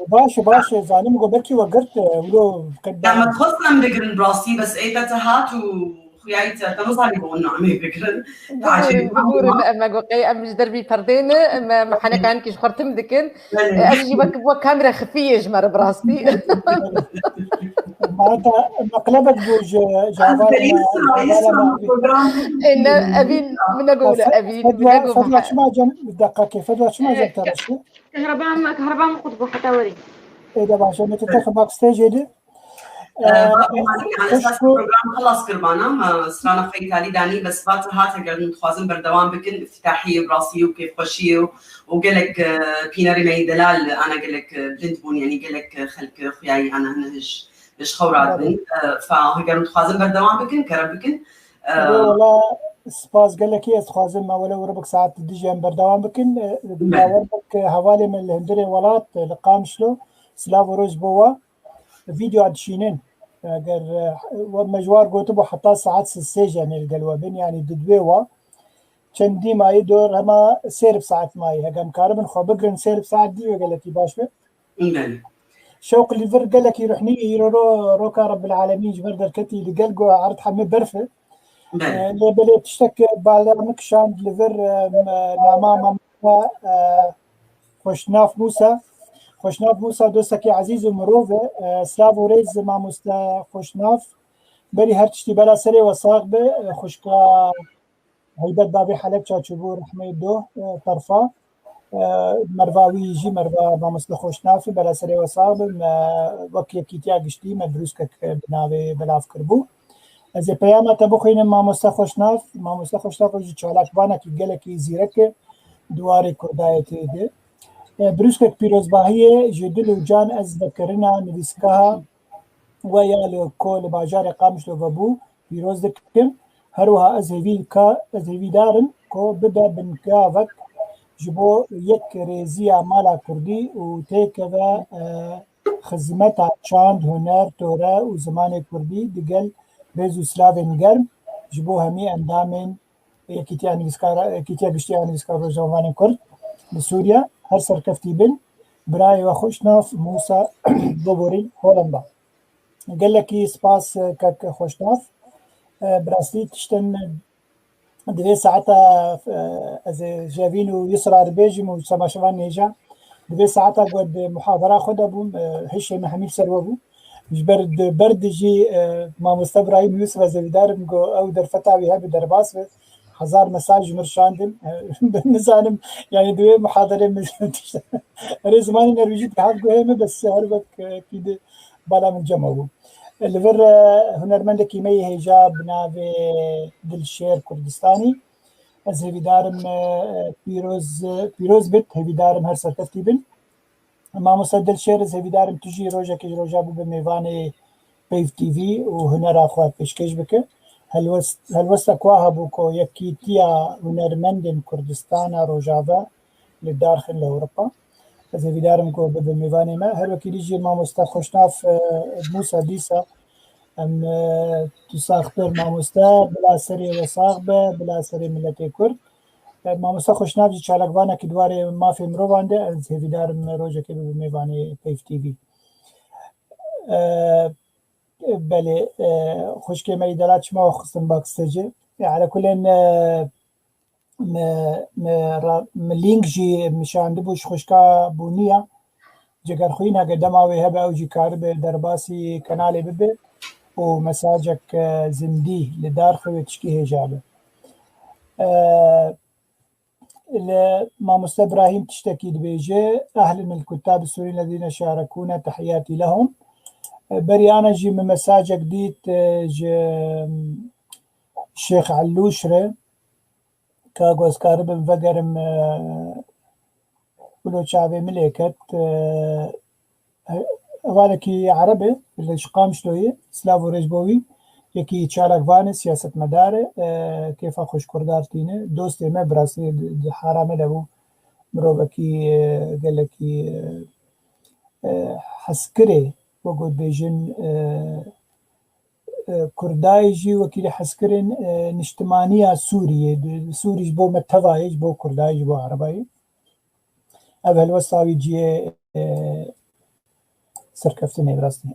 Baş e, baş e, zanim ku belkî we girt, e, wilo qet Ya me dixwest em bigirin rastî, bes ê te te hat û xuyayî te, te nizanî bû namê bigirin. Tacî. Bibûrin, em me goqey, em ji dervî perdê ne, em, em henekan kî ji xwe tim dikin. Em jî wek, wek kamera xifî yê ji me re bi rastî. Bata meqlebek bû ji, ji hevalê me, ji hevalê me. Ê, ne, Evîn, min negole, Evîn, min Fedwa, negole. Fedwa çima cem, deqakê, Fedwa çima cem te reştî? Kehraba me, kehraba min xwe dixwe heta werî. Ê de baş e, me tu te xwe backstage-ê de. Ee, Esas program xelas kir bana, me strana xwe îtalî danî, bes va te hat, eger hûn dixwazin berdewam bikin, îftitahî û rastî û kêfxweşî û, û gelek, e, pînerê me yî delal ana gelek, e, bilind bûn, yanî gelek, e, xelk, e, xuyayî ana hene ji, ji xew radibin. E, fa, eger hûn dixwazin berdewam bikin, kerem bikin. E, Wala spas gelekî ez dixwazim me wele were bik saet dijî em berdewam bikin. E, bawer bik hevalê me li hundirê welat, e, li Qamişlo, silav û roj bo we. Vîdeo dişînin. Eger, e, we me ji war gotibû heta saet sê jî em ê li gel we bin, yanî di divê we. Çendî mayî dor hema sêrb saet mayî. Heke em karibin xwe bigirin sêrb saet dî wê gelekî baş be. Belê. Şewq li vir gelekî ruhnî îro ro-, roka Rebbil Alemîn ji ber derketî li gel go erd hemê berf e. Belê. E, lê belê tiştek bala min kişand li vir, e, me-, nama mamosta, e, Xweşnav Mûsa. Xweşnav Mûsa dostekî ezîz û mirov e. E, silav û rêz mamoste Xweşnav. Berî her tiştî bela serê we sax be. E, xwişka Heybet Babê Helebça çûbû rehmê doh, e, terfa. E, merva wî jî merva mamoste Xweşnav e, bela serê we sax be. Me wek yekîtiya giştî me birûskek, e, bi navê belav kiribû. Ez ê peyama te bixwînim mamoste Xweşnav. Mamoste Xweşnav jî çalakvanekî gelekî zîrek e di warê kurdayetê de. E, birûskek pîrozbahiyê ji dil û can ez vekirina nivîskaha we ya li ku li bajarê Qamişlo vebû pîroz dikim. Her wiha ez hêvî dika, ez hêvîdar im ku bibe bingavek ji bo yekrêziya mala kurdî û têkeve, e, xizmeta çand, huner, tore û zimanê kurdî digel rêz û silavên germ ji bo hemî endamên Yekîtiya Nivîskara, Yekîtiya Giştî ya Nivîskar Rojnamevanên Kurd li Sûriye. Her serkeftî bin. Birayê we Xweşnav Mûsa, biborîn Holanda. Gelekî spas, e, kek Xweşnav. E, bi rastî tiştin di vê saeta, e, ez ê ji Evîn û Yusra re bêjim û temaşevan nêja. Di vê saeta ku di muhadera xwe de bûm, e, hişê me hemî ser we bû. Ji ber di, ber dijî, e, mamoste Birahîm Yusuf ez hêvîdar im ku ew derfeta wî hebe derbas be. Hezar mesaj ji min şandin. E, nizanim, yani di wê muhaderê min tişt. Erê zimanê nerwîjî dihat guhê min, bes her wek, e, kî di bala min cem bû. Li vir, e, hunermendekî me yê hêja bi navê Dilşêr Kurdistanî. Ez hêvîdar im, e, pîroz, pîroz bit, hêvîdar im her serkeftî bin. Mamoste Dilşêr, ez hêvîdar im tu jî rojekê ji roja bibe mêvanê Peyv T V û hunera xwe pêşkêş bike. Helwest, helwesta ku hebû ku Yekîtiya Hunermendên Kurdistana Rojava li dar xin li Ewropa. Ez hêvîdar im ku bibe mêvanê me. Her wekî dî jî mamoste Xweşnav, e, Mûsa dîsa. Em, e, tu saxtir mamoste, bila serê we sax be, bila serê miletê Kurd. E, mamoste Xweşnav jî çalakvanekî di warê mafê mirovan de, ez hêvîdar im rojekê bibe mêvanê Peyv T V. E, belê, e, xwişkê me yî delal çima we xistin backstage-ê? E, elekulên, e, me, me, ra, me link jî mişandibû ji xwişka Bûniya. Cegerxwîn heke dema wê hebe ew jî karibe derbasî kenalê bibe û mesajek, e, zindî li dar xwe wê tişkî hêja be. E, li mamoste Ibrahîm tiştekî dibêje, Ehlen el kuttab Sûrî lezîne şarekûne tehiyatî lehum. E, berî ana jî min mesajek dît, e, ji, Şêx Ellûş re, ka ku ez karibim vegerim, e, wilo çavê min lê ket, e, hevalekî Ereb e, li ji Qamişloyê, silav û rêz bo wî, yekî çalakvan e, siyasetmedar e, e, kêfa xwe ji Kurdan tîne, dostê me, bi rastî di, di hara me de bû, mirovekî, e, gelekî, e, e, hezkirê, wek got bêjin, e, e, Kurdayê jî wekî li hezkirin, e, niştimaniya Sûriyê, di, Sûrî ji bo me teva ye, ji bo Kurdayê, ji bo Erebayê. Ev helwesta wî cihê, e, serkeftinê bi rastî.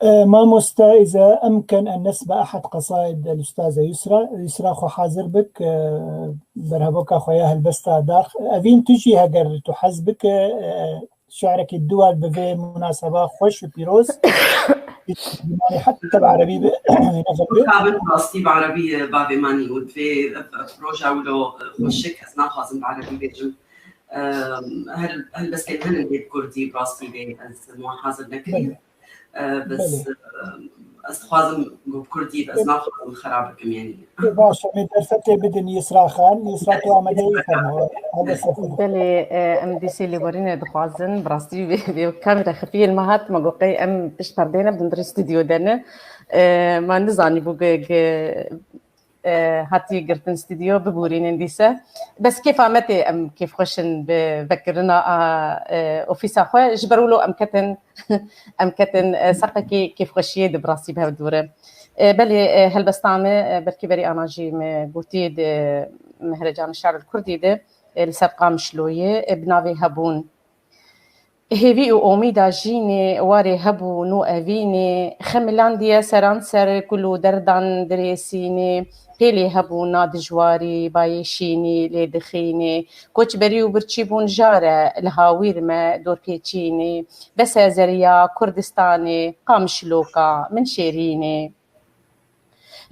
E, mamoste, إذا أمكن أن نسمع أحد قصائد الأستاذة يسرى. Yusra xwe hazir bik, e, berhevoka xwe ya helbesta dax. Evîn, tu jî heger tu hez bike, e, şi'rekî dua bi vê munaseba xweş û pîroz. Zimanê heta bi erebî be. Ka bin rastî bi erebî, e, bavê manî û divê, e, proja wilo, e, xweşik, ez naxwazim bi erebî bêjim. E, hel-, helbestên hene lê bi kurdî bi rastî lê ez wan hazir nekiriye. Belê. E, bes, Belê. e, ez dixwazim ku bi kurdî, ez naxwazim xera bikim, yanî. Ê, baş e, em ê derfetê bidin Yisra Xan. Yisra, tu amadeyî, fermo. Hadi sefere. Belê, e, em dîsê lêborînê dixwazin. Bi rastî vê, vê kamera xefiyê li me hat, me got qey em pişt perdeyê ne, bi hundirê stûdyo de ne. E, me nizanîbû ge, ge, e, hatî girtin stûdyo, bibûrînin dîse. Bes kêfa me tê, em kêfxweş in bi vekirina a, e, ofîsa xwe. Ji ber wilo em ketin, em ketin, e, seqekî kêfxweşiyê de bi rastî bi hev dû re. E, belê, e, helbesta me, e, belkî berî ana jî me gotî di Mehrecan Şi'ril Kurdî de, e, li ser Qamişloyê, e, bi navê Hebûn. Hêvî û omîda jînê, warê hebûn û evînê, xemilandiye seranser kul û derdan dirêsînê, pêlê hebûna dijwarî, bayê şînî lê dixînê, koçberî û birçîbûn jare, li hawîr me dorpêçînê, bes e zeriya Kurdistanê, Qamişloka min şêrînê.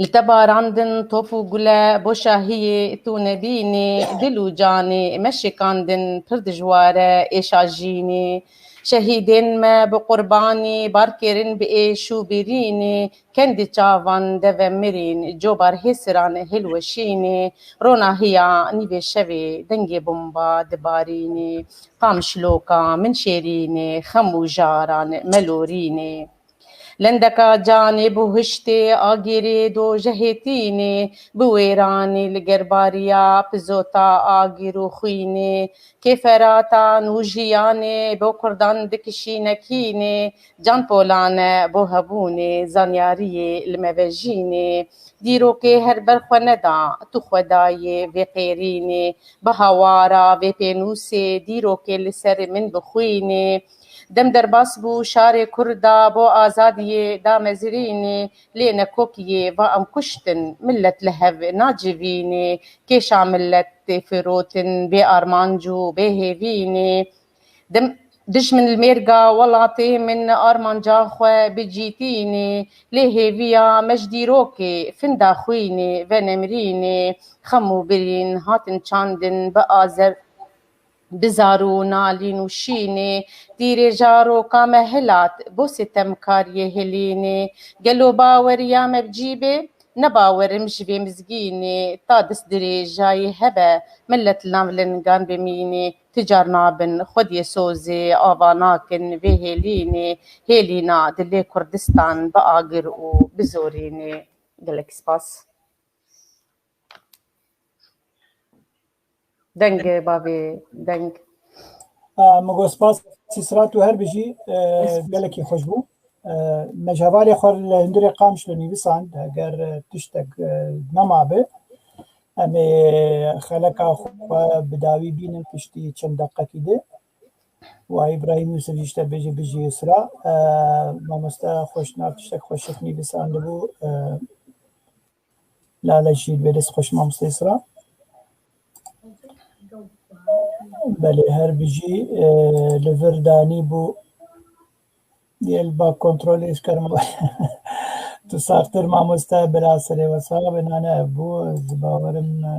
Li te barandin top û gule, bo şahiyê tu nebînî, dil û canê me şikandin, pir dijwar e êşa jînê. Şehîdên me bi qurbanî, bar kirin bi êş û birînê, kendi çavan de ve mirîn, cobar hêsiran hilweşînê, ronahiya nîvê şevê dengê bomba dibarînê, Qamişloka min şêrînê, xem û jaran me lorînê. Lendeka canê buhiştê, agirê dojehê tînê, bi wêranî li gerbariya pizota agir û xwînê, kêferatan û jiyanê bo kurdan dikişîne kînê, can polane bo hebûnê, zanyariyê li me vejînê. Dîrokê her ber xwe neda, tu xwe dayê vê qêrînê, bi hawara vê pênûsê, dîrokê li ser min bixwînê. Dem derbas bû şarê Kurda bo azadiyê da mezirînê, lê nekokiyê va em kuştin, millet li hev nacivînê, kêşa millet tê firotin, bê armanc û bê hêvînê. Dim-, dijmin li mêrga welatê min armanca xwe bicîtînê, lê hêviya me ji dîrokê finda xwînê venemrînê, xem û birîn hatin çandin bi azer, bi zar û nalîn û şînê, dîrê jaroka me hilat, bo sitemkariyê hilînê. Gelo baweriya me bi cî bê? Ne bawerim ji vê mizgînê, ta dest dirêjayê hebe, millet li nav lingan bimînê, ti car nabin xwediyê sozê, ava nakin vê hêlînê, hêlîna dilê Kurdistan bi agir û bi zorînê. Gelek spas. Deng, bavê, deng. Aa, min got spas, Sîsra, tu her bijî, e, gelekî xweş bû. E, me ji hevalê xwe li hundirê Qamişlo nivîsand, eger, e, tiştek, e, nemabe, em ê xeleka xwe bi dawî bînin piştî çend deqekî de. Wa Îbrahîm Yûsif jî ji te bêje bijî Yusra. E, mamoste Xweşnav tiştek xweşik nivîsandibû. E, Lale jî li vê dest xweş mamoste Yusra. Belê, her bijî, e, li vir danî bû. Diye li ba kontrolê ji kerem. Tu sartir mamoste bila serê wesa bi nane ev bû. Ez bawerim, e,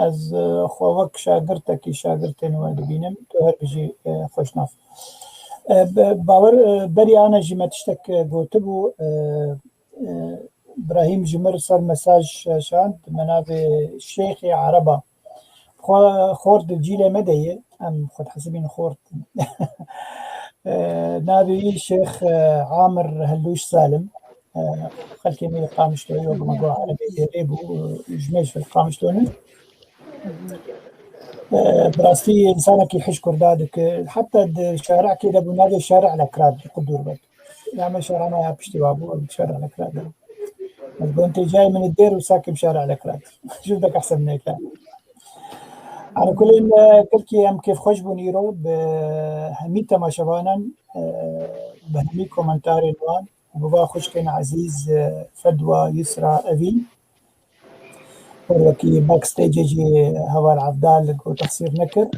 ez, e, xwe wek şagirtekî, şagirtên we dibînim. Tu her bijî, e, Xweşnav. E, be-, bawer, e, berî ana jî me tiştek, e, gotibû, e, e, Brahîm ji mir ser mesaj şand, me navê Şêxê Ereba. Xwe, xort di cîlê me de ye, em xwe dihesibîn xort. E, navê wî Şêx, e, Amir Hellûş Salim. E, xelkê me yê Qamişloyê, wek me got, erebê êrê bû, e, ji me ji Qamişlo ne. E, bi rastî însanekî hişk û rida dike. Heta di şarekê de bû, navê şare Elekra dibû, qut dûr be. Ya me şara me ya piştî wa bû, ew şare Elekra de. Ez gon tê cayê min dêr û sakim şare Elekra. Jûr de hesab neke. Ala kulên, e, gelkî em kêfxweş bûn îro bi hemî temaşevanan, e, bi hemî komentarên wan û bi va xwişkên ezîz, e, Fedwa, Yusra, Evîn. Her wekî backstage jî heval Evdal ku texsîr nekir.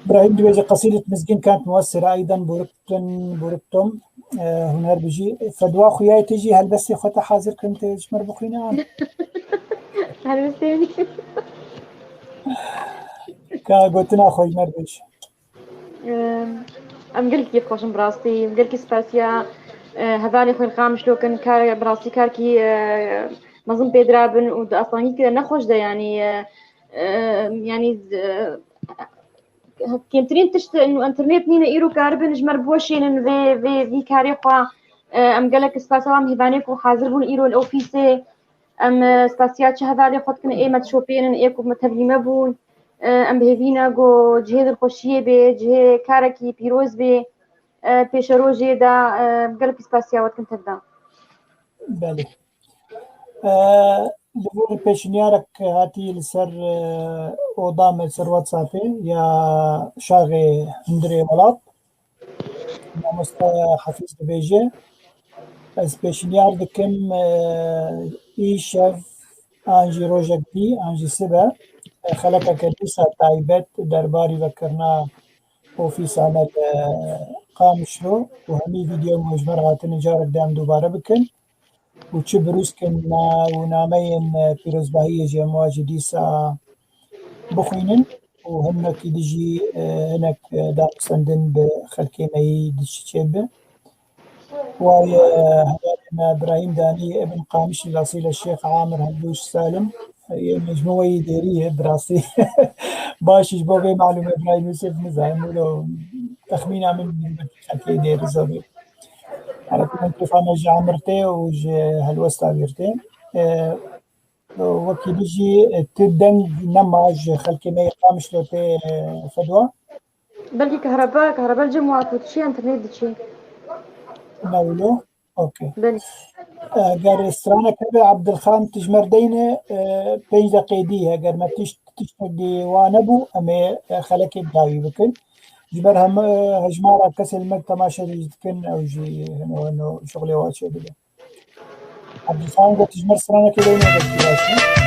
Brahîm dibêje, Qesîdet mizgîn kent muessira eyden buriktin buriktum. E, hûn her bijî. Fedwa, xuya yê te jî helbestê xwe te hazir kirin, tê ji me re bixwîne an? Helbestê min. Ka gotina xwe ji me re bêje. Em, em gelkî kêfxweş in bi rastî. Em gelkî spasiya, e, hevalên xwe li Qamişlo kin. Kar, bi rastî karkî, e, mezin pê dirabin û di astengîkî de nexweş de, yanî, e, e, yanî, e, kêmtirîn tişt û înternet nîne, îro karibin ji me re biweşênin vê, vê, vî karê xwe. E, em gelek spasiya wan mêvanê ku hazir bûn îro li ofîsê. Em, e, spasiya çi hevalê xwe dikin, ê me dişopênin, ê ku me tevlî me bûn. E, em bi hêvî ne ku cihê dilxweşiyê bê, cihê karekî pîroz bê, e, pêşerojê de, e, gelekî spasiya we dikin tev de. Belê. E, li vir pêşniyarek hatî li ser, e, oda me, li ser WhatsAppê ya Şaxê Hundirê Welat. Mamoste Hafîz dibêje, ez pêşniyar dikim, e, îşev an jî rojek dî an jî sibe, e, xelekeke dîsa taybet derbarî vekirina ofîsa me li Qamişlo û hemî vîdeo ku ji me re hatine carek di em dubare bikin û çi birûskên me û nameyên, e, pîrozbahiyê jî em wa jî dîsa bixwînin û hinekî dijî, e, hinek, e, danûstendin bi xelkê me yî dijî çêbibe. Wa ye, e, hevalê me Birahîm Danî, Ibn Qamişî, Lasîle Şêx Amir Hemdûş Salim. Yê min ji min weyî dêrî ye, bi rastî. Baş ji bo vê malûme Birahîm Yusuf nizanim, wilo texmîna min xelkê dêrî zor e. Herekî min têfa me ji Amir tê û ji helwesta wîr tê. E, Wekî bijî, e, tu deng nema ji xelkê me yê Qamişlo tê, e, Fedwa? Belkî kahreba, kahreba li cem wa ku diçî, înternet diçî. Ne wilo? Okey. Belê. E, ger stranek hebe Abdulxan tu ji me re deyne, e, pênc deqê dî, eger me tişt, tiştek dî wa nebû, em ê, e, xelekê bi dawî bikin. Ji ber hem, e, hejmara kesên me temaşe jî dikin, ew jî hino hino şixulê wa çêdibe. Abdulxan got, ji me re stranekê deyne, gelkî baş e.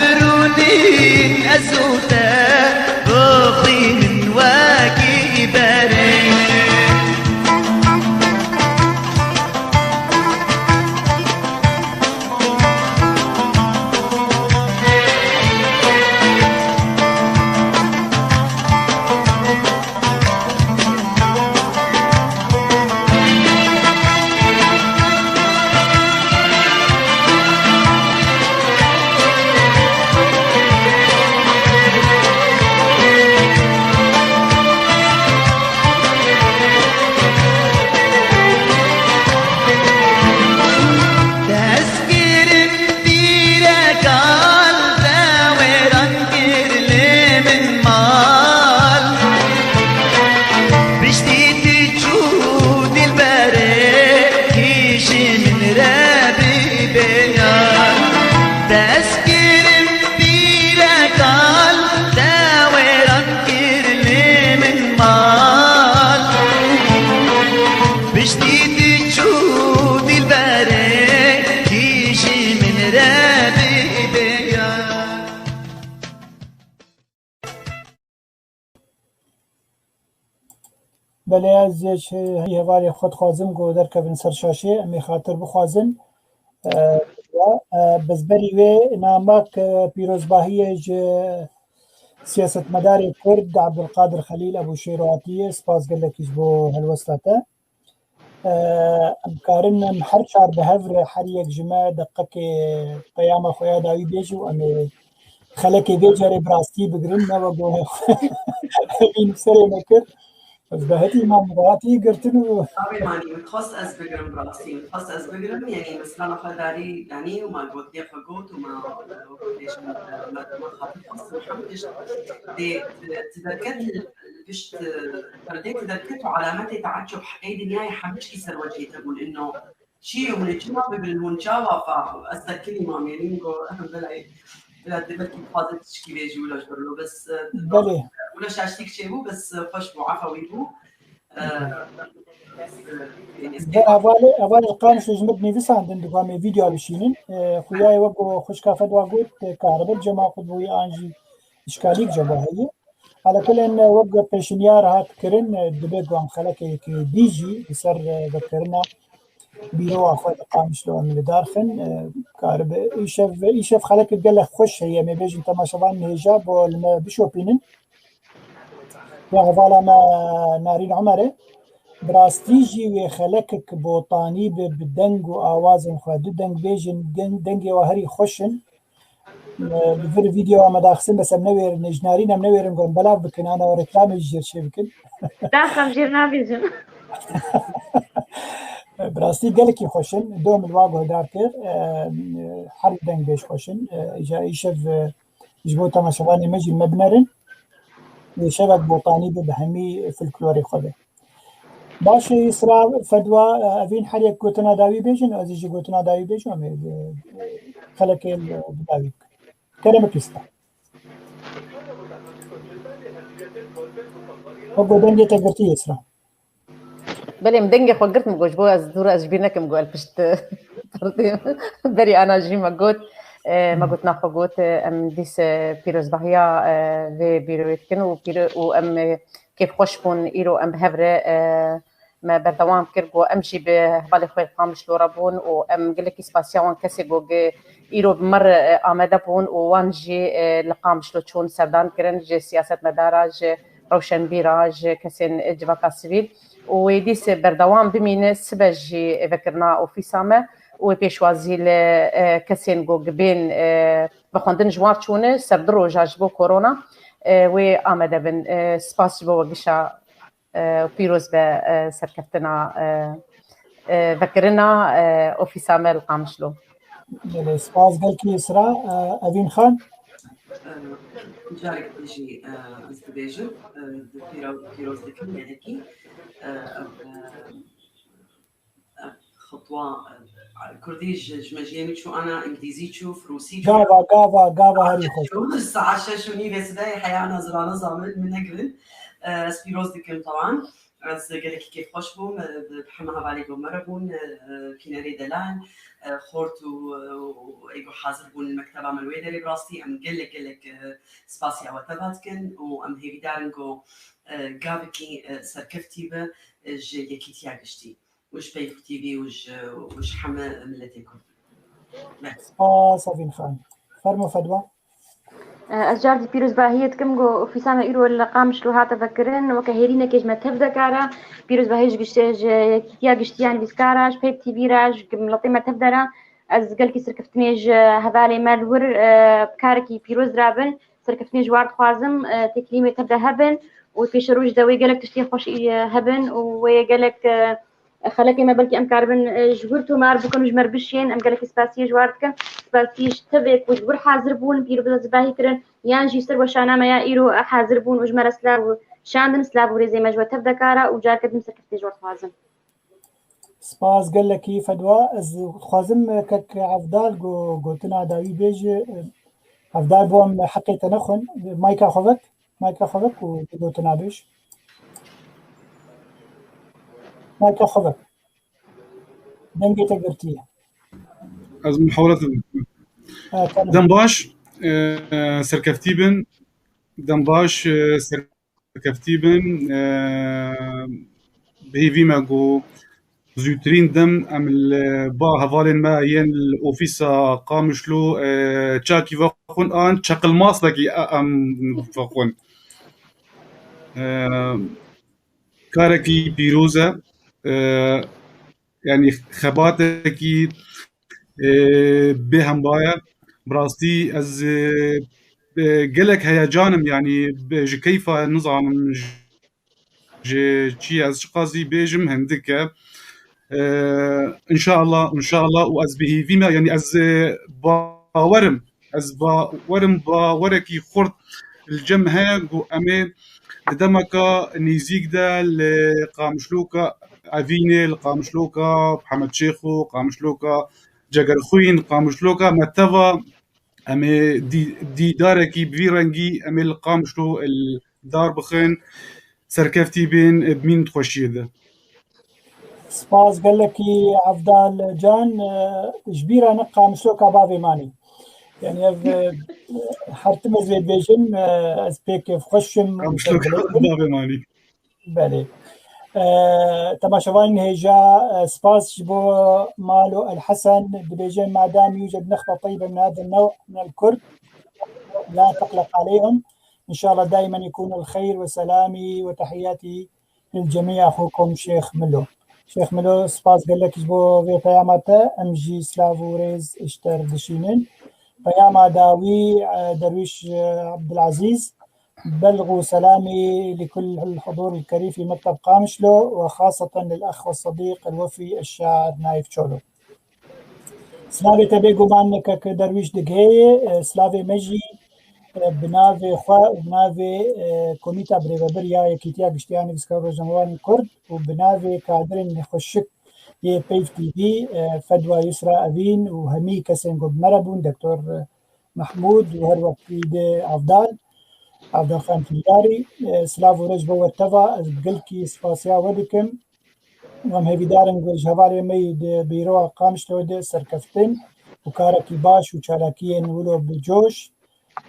Birûnîn ez û te bixwînin wekî berê. Destkirin pîrekal te wêran kir lê min mal. Piştî tu çû dilberê kî ji min re bibê yar. Destkirin pîrekal te wêran kir lê min mal. Piştî tu çû dilberê kî ji min re bibê yar. Belê, ez ji hevalê xwe dixwazim ku derkevin ser şaşê, em ê xatir bixwazin. E, e, bi berî wê namak, e, pîrozbahiyê ji siyasetmedarê Kurd Abdulkadir Xelîl Ebûşêro hatiye. Spas gelekî ji bo helwesta te. E, em karin em her çar bi hev re her yek ji me deqekê peyama xwe ya dawî bêje û em ê xelekê vê carê bi rastî bigirin, ne wek serê me kir. Ez behitî me, me hatî girtin û Çavê manî, min xwest ez bigirim bi rastî. Min xwest ez bigirim, yanî min strana xwe darî danî û me gotiye xwe got û me, bêjim, me, me xatir xwest û hemd tişt dê, ti derket li pişt, e, perdê ti derket û alametê teeccub heqê dinyayê hemû tiştî ser wecihê te bûn. Ino çi ye hûn ê çima bigirin, hûn çawa fa? Ez te kilî mam, yanî min got, belê, bila tu belkî dixwaze tişkî vê jî wilo ji ber wilo, bes, e, Belê. Wilo şaştîk çêbû, bes, e, xweş bû, efa wî bû. E, e, Hevalê, hevalê Qamişlo ji min nivîsandin, dixwam ê vîdyoya bişînin. E, xuya ye wek ku xwişka Fedwa got, e, karibe cema xwe bûye an jî îşkalîk cema heye. Helekulên wek pêşinyar hat kirin, dibe ku em xelekê yekê dî jî li ser, e, vekirina bîroya xwe li Qamişlo em li dar xin, e, karibe. Îşev, îşev xelekê gelek xweş heye, em ê bêjin temaşevanên hêja bo li me bişopînin. Ya hevala me Narîn Omer e. Bi rastî jî wê xelekek botanî bi, bi deng û awazên xwe. Du deng bêjin, deng, dengê we herî xweş in. Li vir vîdyoya me daxistin, bes em newêrin, ji Narîn em newêrin ku em belav bikin, ana reklamê ji jêr çê bikin. Daxam jêr nabêjim. Bi rastî gelekî xweş in. Dom li wa guhdar kir. Her deng bêj xweş in. Îja îşev, e, ji bo temaşevanê me jî me binerin. Wê şevek botanî be, bi hemî folklorê xwe be. Baş e, Îsra, Fedwa, e, evîn her yek gotina dawî bêjin, ez ê jî gotina dawî bêjim, em ê, e, xelekê, e, bi dawî bikin. Kerem Îsra. Wek dengê te girtî, Îsra. Belê, min dengê xwe girt, min got, ji bo ez dûr ez ji bîr nekim, got, ez pişt perdê berî ana jî me got, e, me gotina xwe got, e, em dîs, e, pîrozbahiya, e, vê bîroyê dikin û pîro-, û em, e, kêfxweş bûn, îro em bi hev re, e, me berdewam kir, got, em jî bi hevalê xwe li Qamişlo re bûn û em gelekî spasiya wan kesê got, gi-, îro bi me re, e, amade bûn û wan jî, e, li Qamişlo çûn serdan kirin, ji siyasetmedara, ji rewşenbîra, ji kesên civaka sivîl û wê dîs berdewam bimîne, sibe jî vekirina ofîsa me û wê pêşwazî li, e, kesên ku gibên, e, vexwendin ji wan çûne ser du roja ji bo korona, e, wê amade bin. E, spas ji bo we gişa, e, pîroz be, e, serkeftina, e, e, vekirina, e, ofîsa me li Qamişlo. Belê, spas gelkî Îsra, e, Evîn Xan. Carek din jî, e, ez dibêjim, e, pîro-, pîroz dikim gelekî. E, ev, e, ev xetwa, e, kurdî ji, ji mejiyê min çû ana, îngilîzî çû, firûsî çû. Gava, gava, gava herî xweş. Saet şeş û nîvê sibehê heya nazirana zamin min negirin. E, ez pîroz dikim tewan. Ez gelekî kêfxweş bûm, bi hema hevalê ku me re bûn, pînerê delal, xort û, û ê ku hazir bûn li mekteba me li wê derê, bi rastî em gelek, gelek spasiya we teva dikin û em hêvîdar in ku gavekî serkeftî be ji yekîtiya giştî û ji Peyv T V û ji, û ji heme miletê Kurd. Spas Evîn Xan. Fermo Fedwa. Ez car dî pîrozbahiyê dikim ku ofîsa me îro li Qamişlo hate vekirin, weke hêrînekê ji me tev dekara. Pîrozbahî ji giştê, ji yekîtiya giştiya nivîskara, ji Peyv T V re, ji miletê me tev dera. Ez gelkî serkeftinê ji hevalê me li wir, e, karekî pîroz rabin. Serkeftinê ji war dixwazim, e, têkilî me tev de hebin û pêşeroj de wê gelek tiştê xweş, e, hebin û wê gelek, e, xelekê me belkî em karibin, e, ji wir tomar bikin û ji me re bişên. Em gelekî spasiyê ji war dikin. Spasiyê ji tevê ku ji wir hazir bûn, pîrozbahî kirin, yan jî ser weşana me ya îro hazir bûn û ji me re silav û şandin. Silav û rêzê me ji we tev dekara û careke din serkeftinê ji we dixwazim. Spas gelekî Fedwa. Ez dixwazim kek Evdal go-, gotina dawî bêje. Evdal, bo em heqê te nexwin. Mayka xwe vek. Mayka xwe vek û gotina bêj. Mayka xwe vek. Dengê te girtiye. Ez muhawelata dikim. Ha, tamam. Dem baş, e, serkeftî bin. Dem baş, e, serkeftî bin. E, bi hêvî me ku zûtirîn dem em li ba hevalên me yên li ofîsa Qamişlo, e, çakî vexwin an çeqilmaslekî e-, em vexwin. E, karekî pîroz e. E, yanî xebatekî, e, bêhemba ye. Bi rastî ez, e, e, gelek heyecan im, yanî bi-, ji keyfa nizanim, ji, ji çi ez çiqasî bêjim hindik e. E, înşallah, înşallah û ez bi hêvî me, yanî ez, e, bawer im. Ez bawer im, bawerekî xurt li cem heye ku em ê di demeka nêzîk de li Qamişloka Evînê, li Qamişloka Mihemed Şêxo, Qamişloka Cegerxwîn, Qamişloka me teva em ê dî-, dîdarekî bi vî rengî em ê li Qamişlo li dar bixin, serkeftî bên, bimînin di xweşiyê de. Spas gelekî Evdal Can, e, ji bîra ne Qamişloka bavê manî. Yani ev, e, her tim ez vê dibêjim, e, ez pê kêfxweş im. Qamişloka bavê manî. Belê. E, temaşevanên hêja, e, spas ji bo Malo El Hesen, dibêje: "ما دام يوجد نخبة طيبة من هذا النوع من الكرد لا تقلق عليهم. إن شاء الله دائما يكون الخير وسلامي وتحياتي للجميع، أخوكم شيخ ملو." Şêx Milo, spas gelek ji bo vê peyama te. Em jî silav û rêz ji te re dişînin. Peyama dawî, e, Derwîş, e, Abdulazîz. بلغوا سلامي لكل الحضور الكريم في مكتب قامشلو، وخاصة للأخ والصديق الوفي الشاعر نايف تشولو. Silavê te bêguman kek Derwîş digihê, e, silavê me jî, e, bi navê xwe û bi navê, e, Komîta Birêvebir ya Yekîtiya Giştî ya Nivîskar û Rojnamevanên Kurd û bi navê kadirên xweşik yê Peyv T V, e, Fedwa Yusra Evîn û hemî kesên ku bi me re bûn, Doktor Mehmûd û her wekî de Evdal, Evdal Xan Tîyarî, e, silav û rêz bo we teva, ez bi gelkî spasiya we dikim. Em hêvîdar in ku ji hevalê me yî di bîroya Qamişlo de serkeftin û karekî baş û çalakiyên wilo bi coş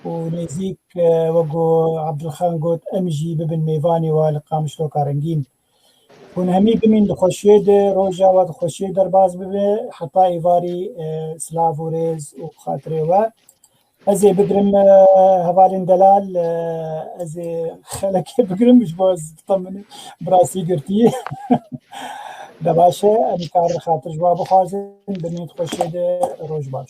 û nêzîk, e, wek ku Abdulxan got, em jî bibin mêvanê we li Qamişloka rengîn. Hûn hemî bimîn di xweşiyê de, roja we di xweşiyê derbas bibe, heta êvarî, e, silav û rêz û xatirê we. Ez ê bigirim, e, hevalên delal, e, ez ê xelekê bigirim, ji bo ez bitemin bi rastî girtî. De baş e, em karin xatir ji we bixwazin, bimîn di xweşiyê de, roj baş.